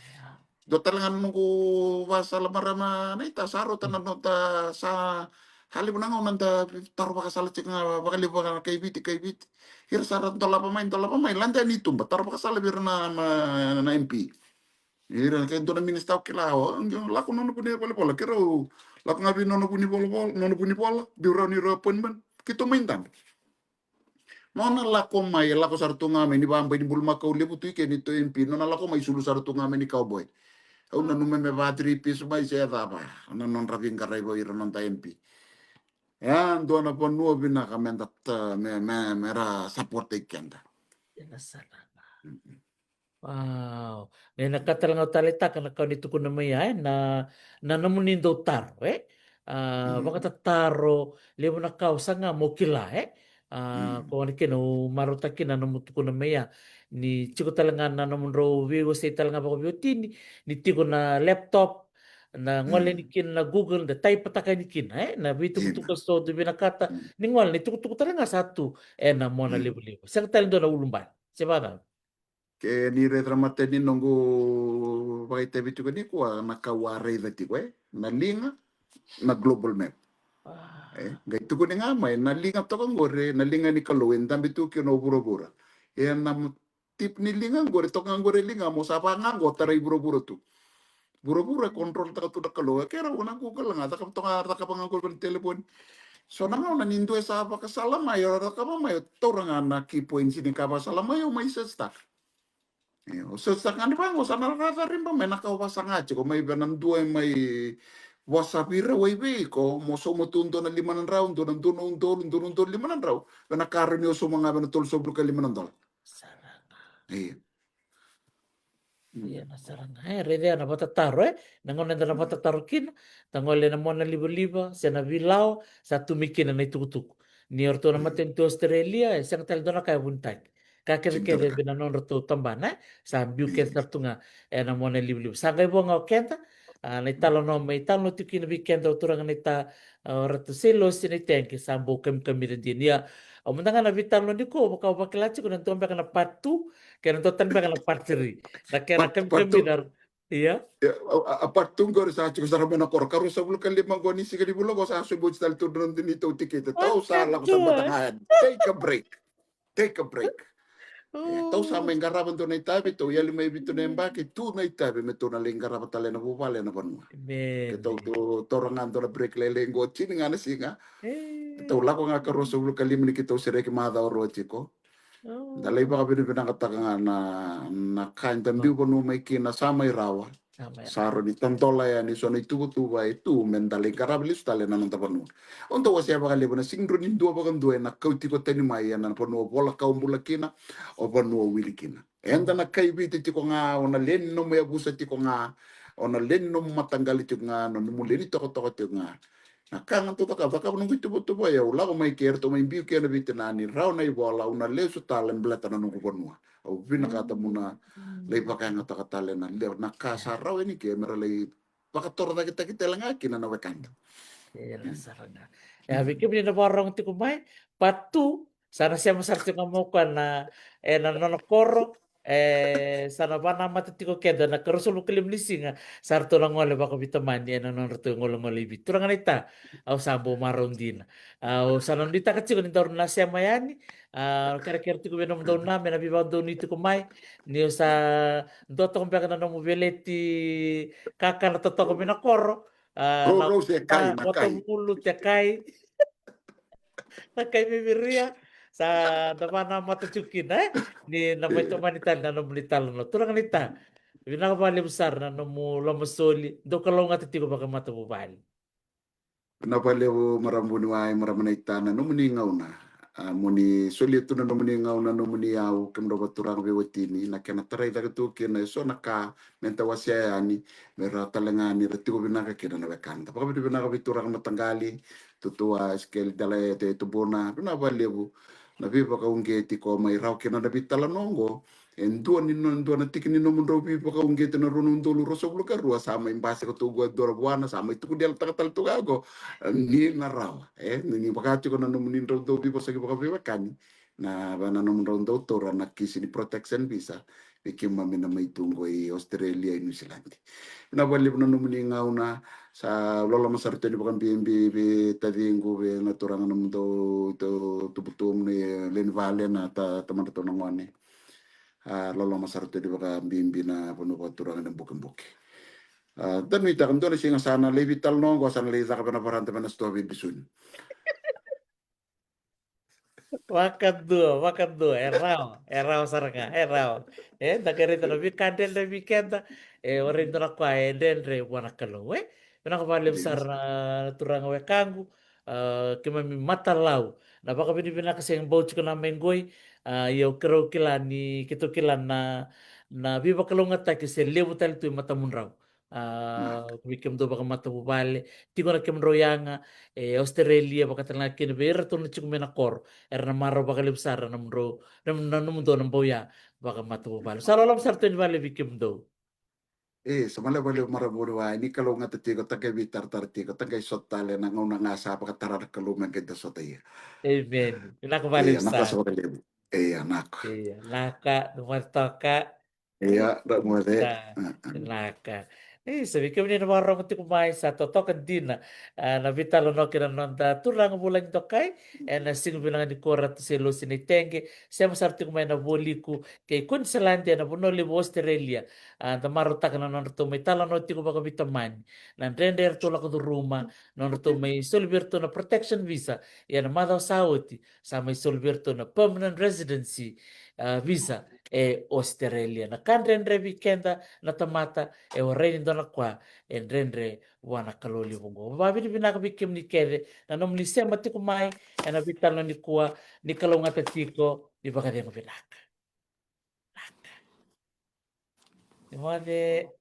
Dua tale ga na noqu vasala marama naita sa rauta na noda sa, sa levu na gauna da taro vakasala tiko ga vakalevu vaka na kai Viti, kai Viti. Ira sa ra dolava mai, dolava mai, lade yani i tuba, taro vakasala vei ira na, na, na M P. Ira ke dua na minisita au kila, o, qai lako nona vunivolavola, keirau lako ga vei nona vunivolavola, nona vunivola, biu rau ni rau appointment, keitou mai dabe. Nona lako mai, e lako sara tu ga mai ni vabai ni bulumakau levu tu i ke ni to M P, nona lako mai sulu sara tu ga mai ni cowboy. Au nanuma me va three piece mai se cava, na nodra veiqaravi o ira noda M P. E a dua na vanua vinaka me da ta-, me, me, me ra support-taki keda. Ena sala. Mm-mm. Wow. Na ka tale ga au taleitaka na ka ni tukuna mai ya, e, na, na nomuni dau taro, e? A, vakatataro, levu na ka au saga mo kila, e? A, ko gona kina au marautaka kina na nomu tukuna mai ya. Ni tiko tale ga na nomudrau veiwasei tale ga vakaveiwatini, ni tiko na laptop, na gole ni kina na Google, da taipataka ni kina, e? Na veitukutuku so tu vinakata, ni gole ni tukutuku tale ga sa tu, e, na mona levulevu. Sega tale dua na ulubale. Se vacava? Ke ni raica na matai ni noqu vakaitavi tiko nikua na ka au a raica tiko, e, na liga, na global map. E, qai tukuni ga mai na liga toka qori, na liga ni Kalou e dabe tu kina o vuravura. E na m-, tip ni liga qori, toka ga qori e liga, mo sa vaka ga qo tarai vuravura tu. Vuravura e control taka tu na Kalou. E kera wana Google ga, cakava toka, cakava ga qori na telefoni. So na gauna ni dua e sa vakasala mai, o cakava mai, o taura ga na key points ni ka vakasala mai, o mai search taka. E, o search taka ga ni vaqo, sa na raica riba mai na ka o vasaga tiko mai vei na dua e mai vosa vei ira, wai vei iko, mo sauma tu dua na lima na drau, dua na dua na udolu, dua na udolu lima na drau. Vei na ka rawa ni o sauma ga vei na tolusagavulu ka lima na dola. Sara ga. Ia. Mm. Ia na sara ga. E, raica na vatataro, e? Na gauna eda na vatataro kina, ta gole na mona livaliva, se na vilawa, sa tu mai kina na itukutuku. Ni o ratou na matanitu Australia, e sega tale dua na ka e vunitaki. Ka kece kece vei na nodratou tabana, e? Sa biu kece sara tu ga, e, na mona livaliva. Sa qai vo ga o keda, a, na italanoa mai, italanoa tiko kina vei keda o turaga na ita, a, o Ratu Seilosi na iteki, sa bau kamikamica dina. Ia, au mada ga na veitalanoa nikua, vaka au vakila tiko na dua beka na part two, kei na dua tale beka na part three. Na kena kamikamica. Ia. Ia, a, a, a part two qori sa tiko sara mai na koro. Ka ruasagavulu ka lima qo ni siga ni vula qo sa sobu oti tale tu na neitou tikite. Tau sa lako sa mata ga yani. Take a break. Take a break. E, tau sa mai qarava dua na itavi, tou yali mai vitu na yabaki, tu na itavi, me tou na lai qarava tale na vuvale na vanua. Ke tou, tou taura ga dua na break lailai qo, tini ga na siga. Tou lako ga ka ruasagavulu ka lima ni keitou sereki macawa rua tiko. Da lai vakavinavinakataka ga na, na ka eda biu vanua mai kina sa mai rawa. Sa rawa ni tadola yani so na ituvatuva e tu me da lai qarava lesu tale na noda vanua. O dau wasea vakalevu na sega ni dua vakadua ena kau tiko tani mai ena vanua vola kau bula kina, o vanua wili kina. Eda na kai Viti tiko ga, o na lewe ni nomu yavusa tiko ga, o na lewe ni nomu mataqali tiko ga, na nomu lewe ni tokatoka tiko ga. Na ka ga tou cakava, cakava noqu ituvatuva, ia au lako mai ke eratou mai biu kina na veitinani, rawa na ivola, au na lesu tale baleta na noqu vanua. Au vinakata meu na lai vakayagataka tale na lewe, na ka sa rawa yani ke me ra lai vakatorocaketaki tale ga kina na wekada. Ia na sara ga. Ia vei kemuni na vakarorogo tiko mai, part two, sa na sema sara tiko ga mai o koya na, e, na nona koro, e, sa na vanamata tiko keda na ka ruasagavulu ka lima ni siga, sa ratou na gole vakaveitamani ena nodratou golegole i Viti. Turaga na ita, au sa bau marau dina. Au sa na nuitaka tiko ni daru na sema yani, a, kerekere tiko vei nomudou na me na veivakadonui tiko mai, ni o sa dua toka beka na nomu veleti kakana totoka mai na koro, a, na, rau se kai, na kai. Mulu te kai. Na kai viviria, sa da vanamata tiko kina, e? Ni na mai tomani tale na nomuni talanoa. Turaga na ita, vinaka vakalevu sara na nomu lomasoli, dou kalougata tiko vakamatavuvale. Vinaka vakalevu marama vuniwai, marama na ita na nomuni gauna. A, mo ni solia tu na nomuni gauna, nomuni yau, kemudrau vakaturaga veiwatini, na kena tarai cake tu kina eso na ka, me da wasea yani, me ra tale ga ni ra tiko vinaka kina na wekada. Vakavinavinaka vei turaga mataqali, Tutua Esekieli Delaete Tubuna, vinaka vakalevu na veivakauqeti ko mai rawa kina na veitalanoa oqo. E dua ni no, dua na tiki ni nomudrau veivakauqeti na rua na udolu ruasagavulu ka rua, sa mai basika tu qo e dua na vuana, sa mai tukudelataka tale tu ga qo. Ni na rawa, e, ni, ni vaka tiko na nomuni drau dau veivosaki vakaveiwekani, na, na nomudrau dau taura na kisi ni protection visa. Vei keimami na mai tu qo i Australia, i New Zealand. Vinaka vakalevu na nomuni gauna, sa loloma sara tu yani vakabibi vei taciqu, vei na turaga nomudou, tou tubutubu ni lewe ni vale na ta, tamadratou na gone. A, loloma sara tu yani vakabibi na vanua vakaturaga na Bukebuke. A, da nuitaka dua na siga sa na lai veitalanoa qo, sa na lai caka vei na varada vei na sitoa vei Bisuni. Vakadua, vakadua, e rawa, e rawa sara ga, e rawa. E, da qai raica na veika dredre vei keda, e, o raica na ka e dredre vua na Kalou, e. Vinaka vakalevu sara na turaga wekaqu, a, keimami matalau. Na vakavinavinaka sega bau tiko na mai qoi, a, ia au keirau kila ni, keitou kila na, na veivakalougatataki se levu tale tu e matamudrau. A, vei kemudou vakamatavuvale, tiko na kemudrau yaga e Australia, vaka tale ga kina vei iratou na tiko mai na koro, era na marau vakalevu sara na nomudrau, na, na nomudou na bau ya vakamatavuvale. Sa loloma sara tu yani vale vei kemudou. E, sa male vakalevu marama vuniwai, ni kalougata tiko, ta qai veitaratara tiko, ta qai sota tale na gauna ga sa vakatara na Kalou me qai da sota ia. Amen. Vinaka vakalevu sara. Ia, naka sa vakalevu. Ia, naka. Ia, naka, naka toka. Ia, ra moce. Naka. Isa, vei kemuni na vakarorogo tiko mai, sa totoka dina, ah, na veitalanoa kei na noda turaga vulagi dokai ena siga vinaka nikua, Ratu Seilosi Naitege, sema sara tiko mai na Vualiku kei Queensland ena vanua levu Australia. Ah, da marautaka na nodratou mai talanoa tiko vakaveitamani na dredre eratou lako curuma, nodratou mai soli vei iratou na protection visa, ia na macawa sa oti sa mai soli vei iratou na permanent residency, ah, visa e Australia. Na ka dredre vei keda na tamata e warai ni dua na ka, e dredre vua na Kalou levu oqo. Vakavinavinaka vei kemuni kece na nomuni sema tiko mai ena veitalanoa nikua. Ni kalougata tiko, ni vakacegu vinaka. Vinaka. Ni moce.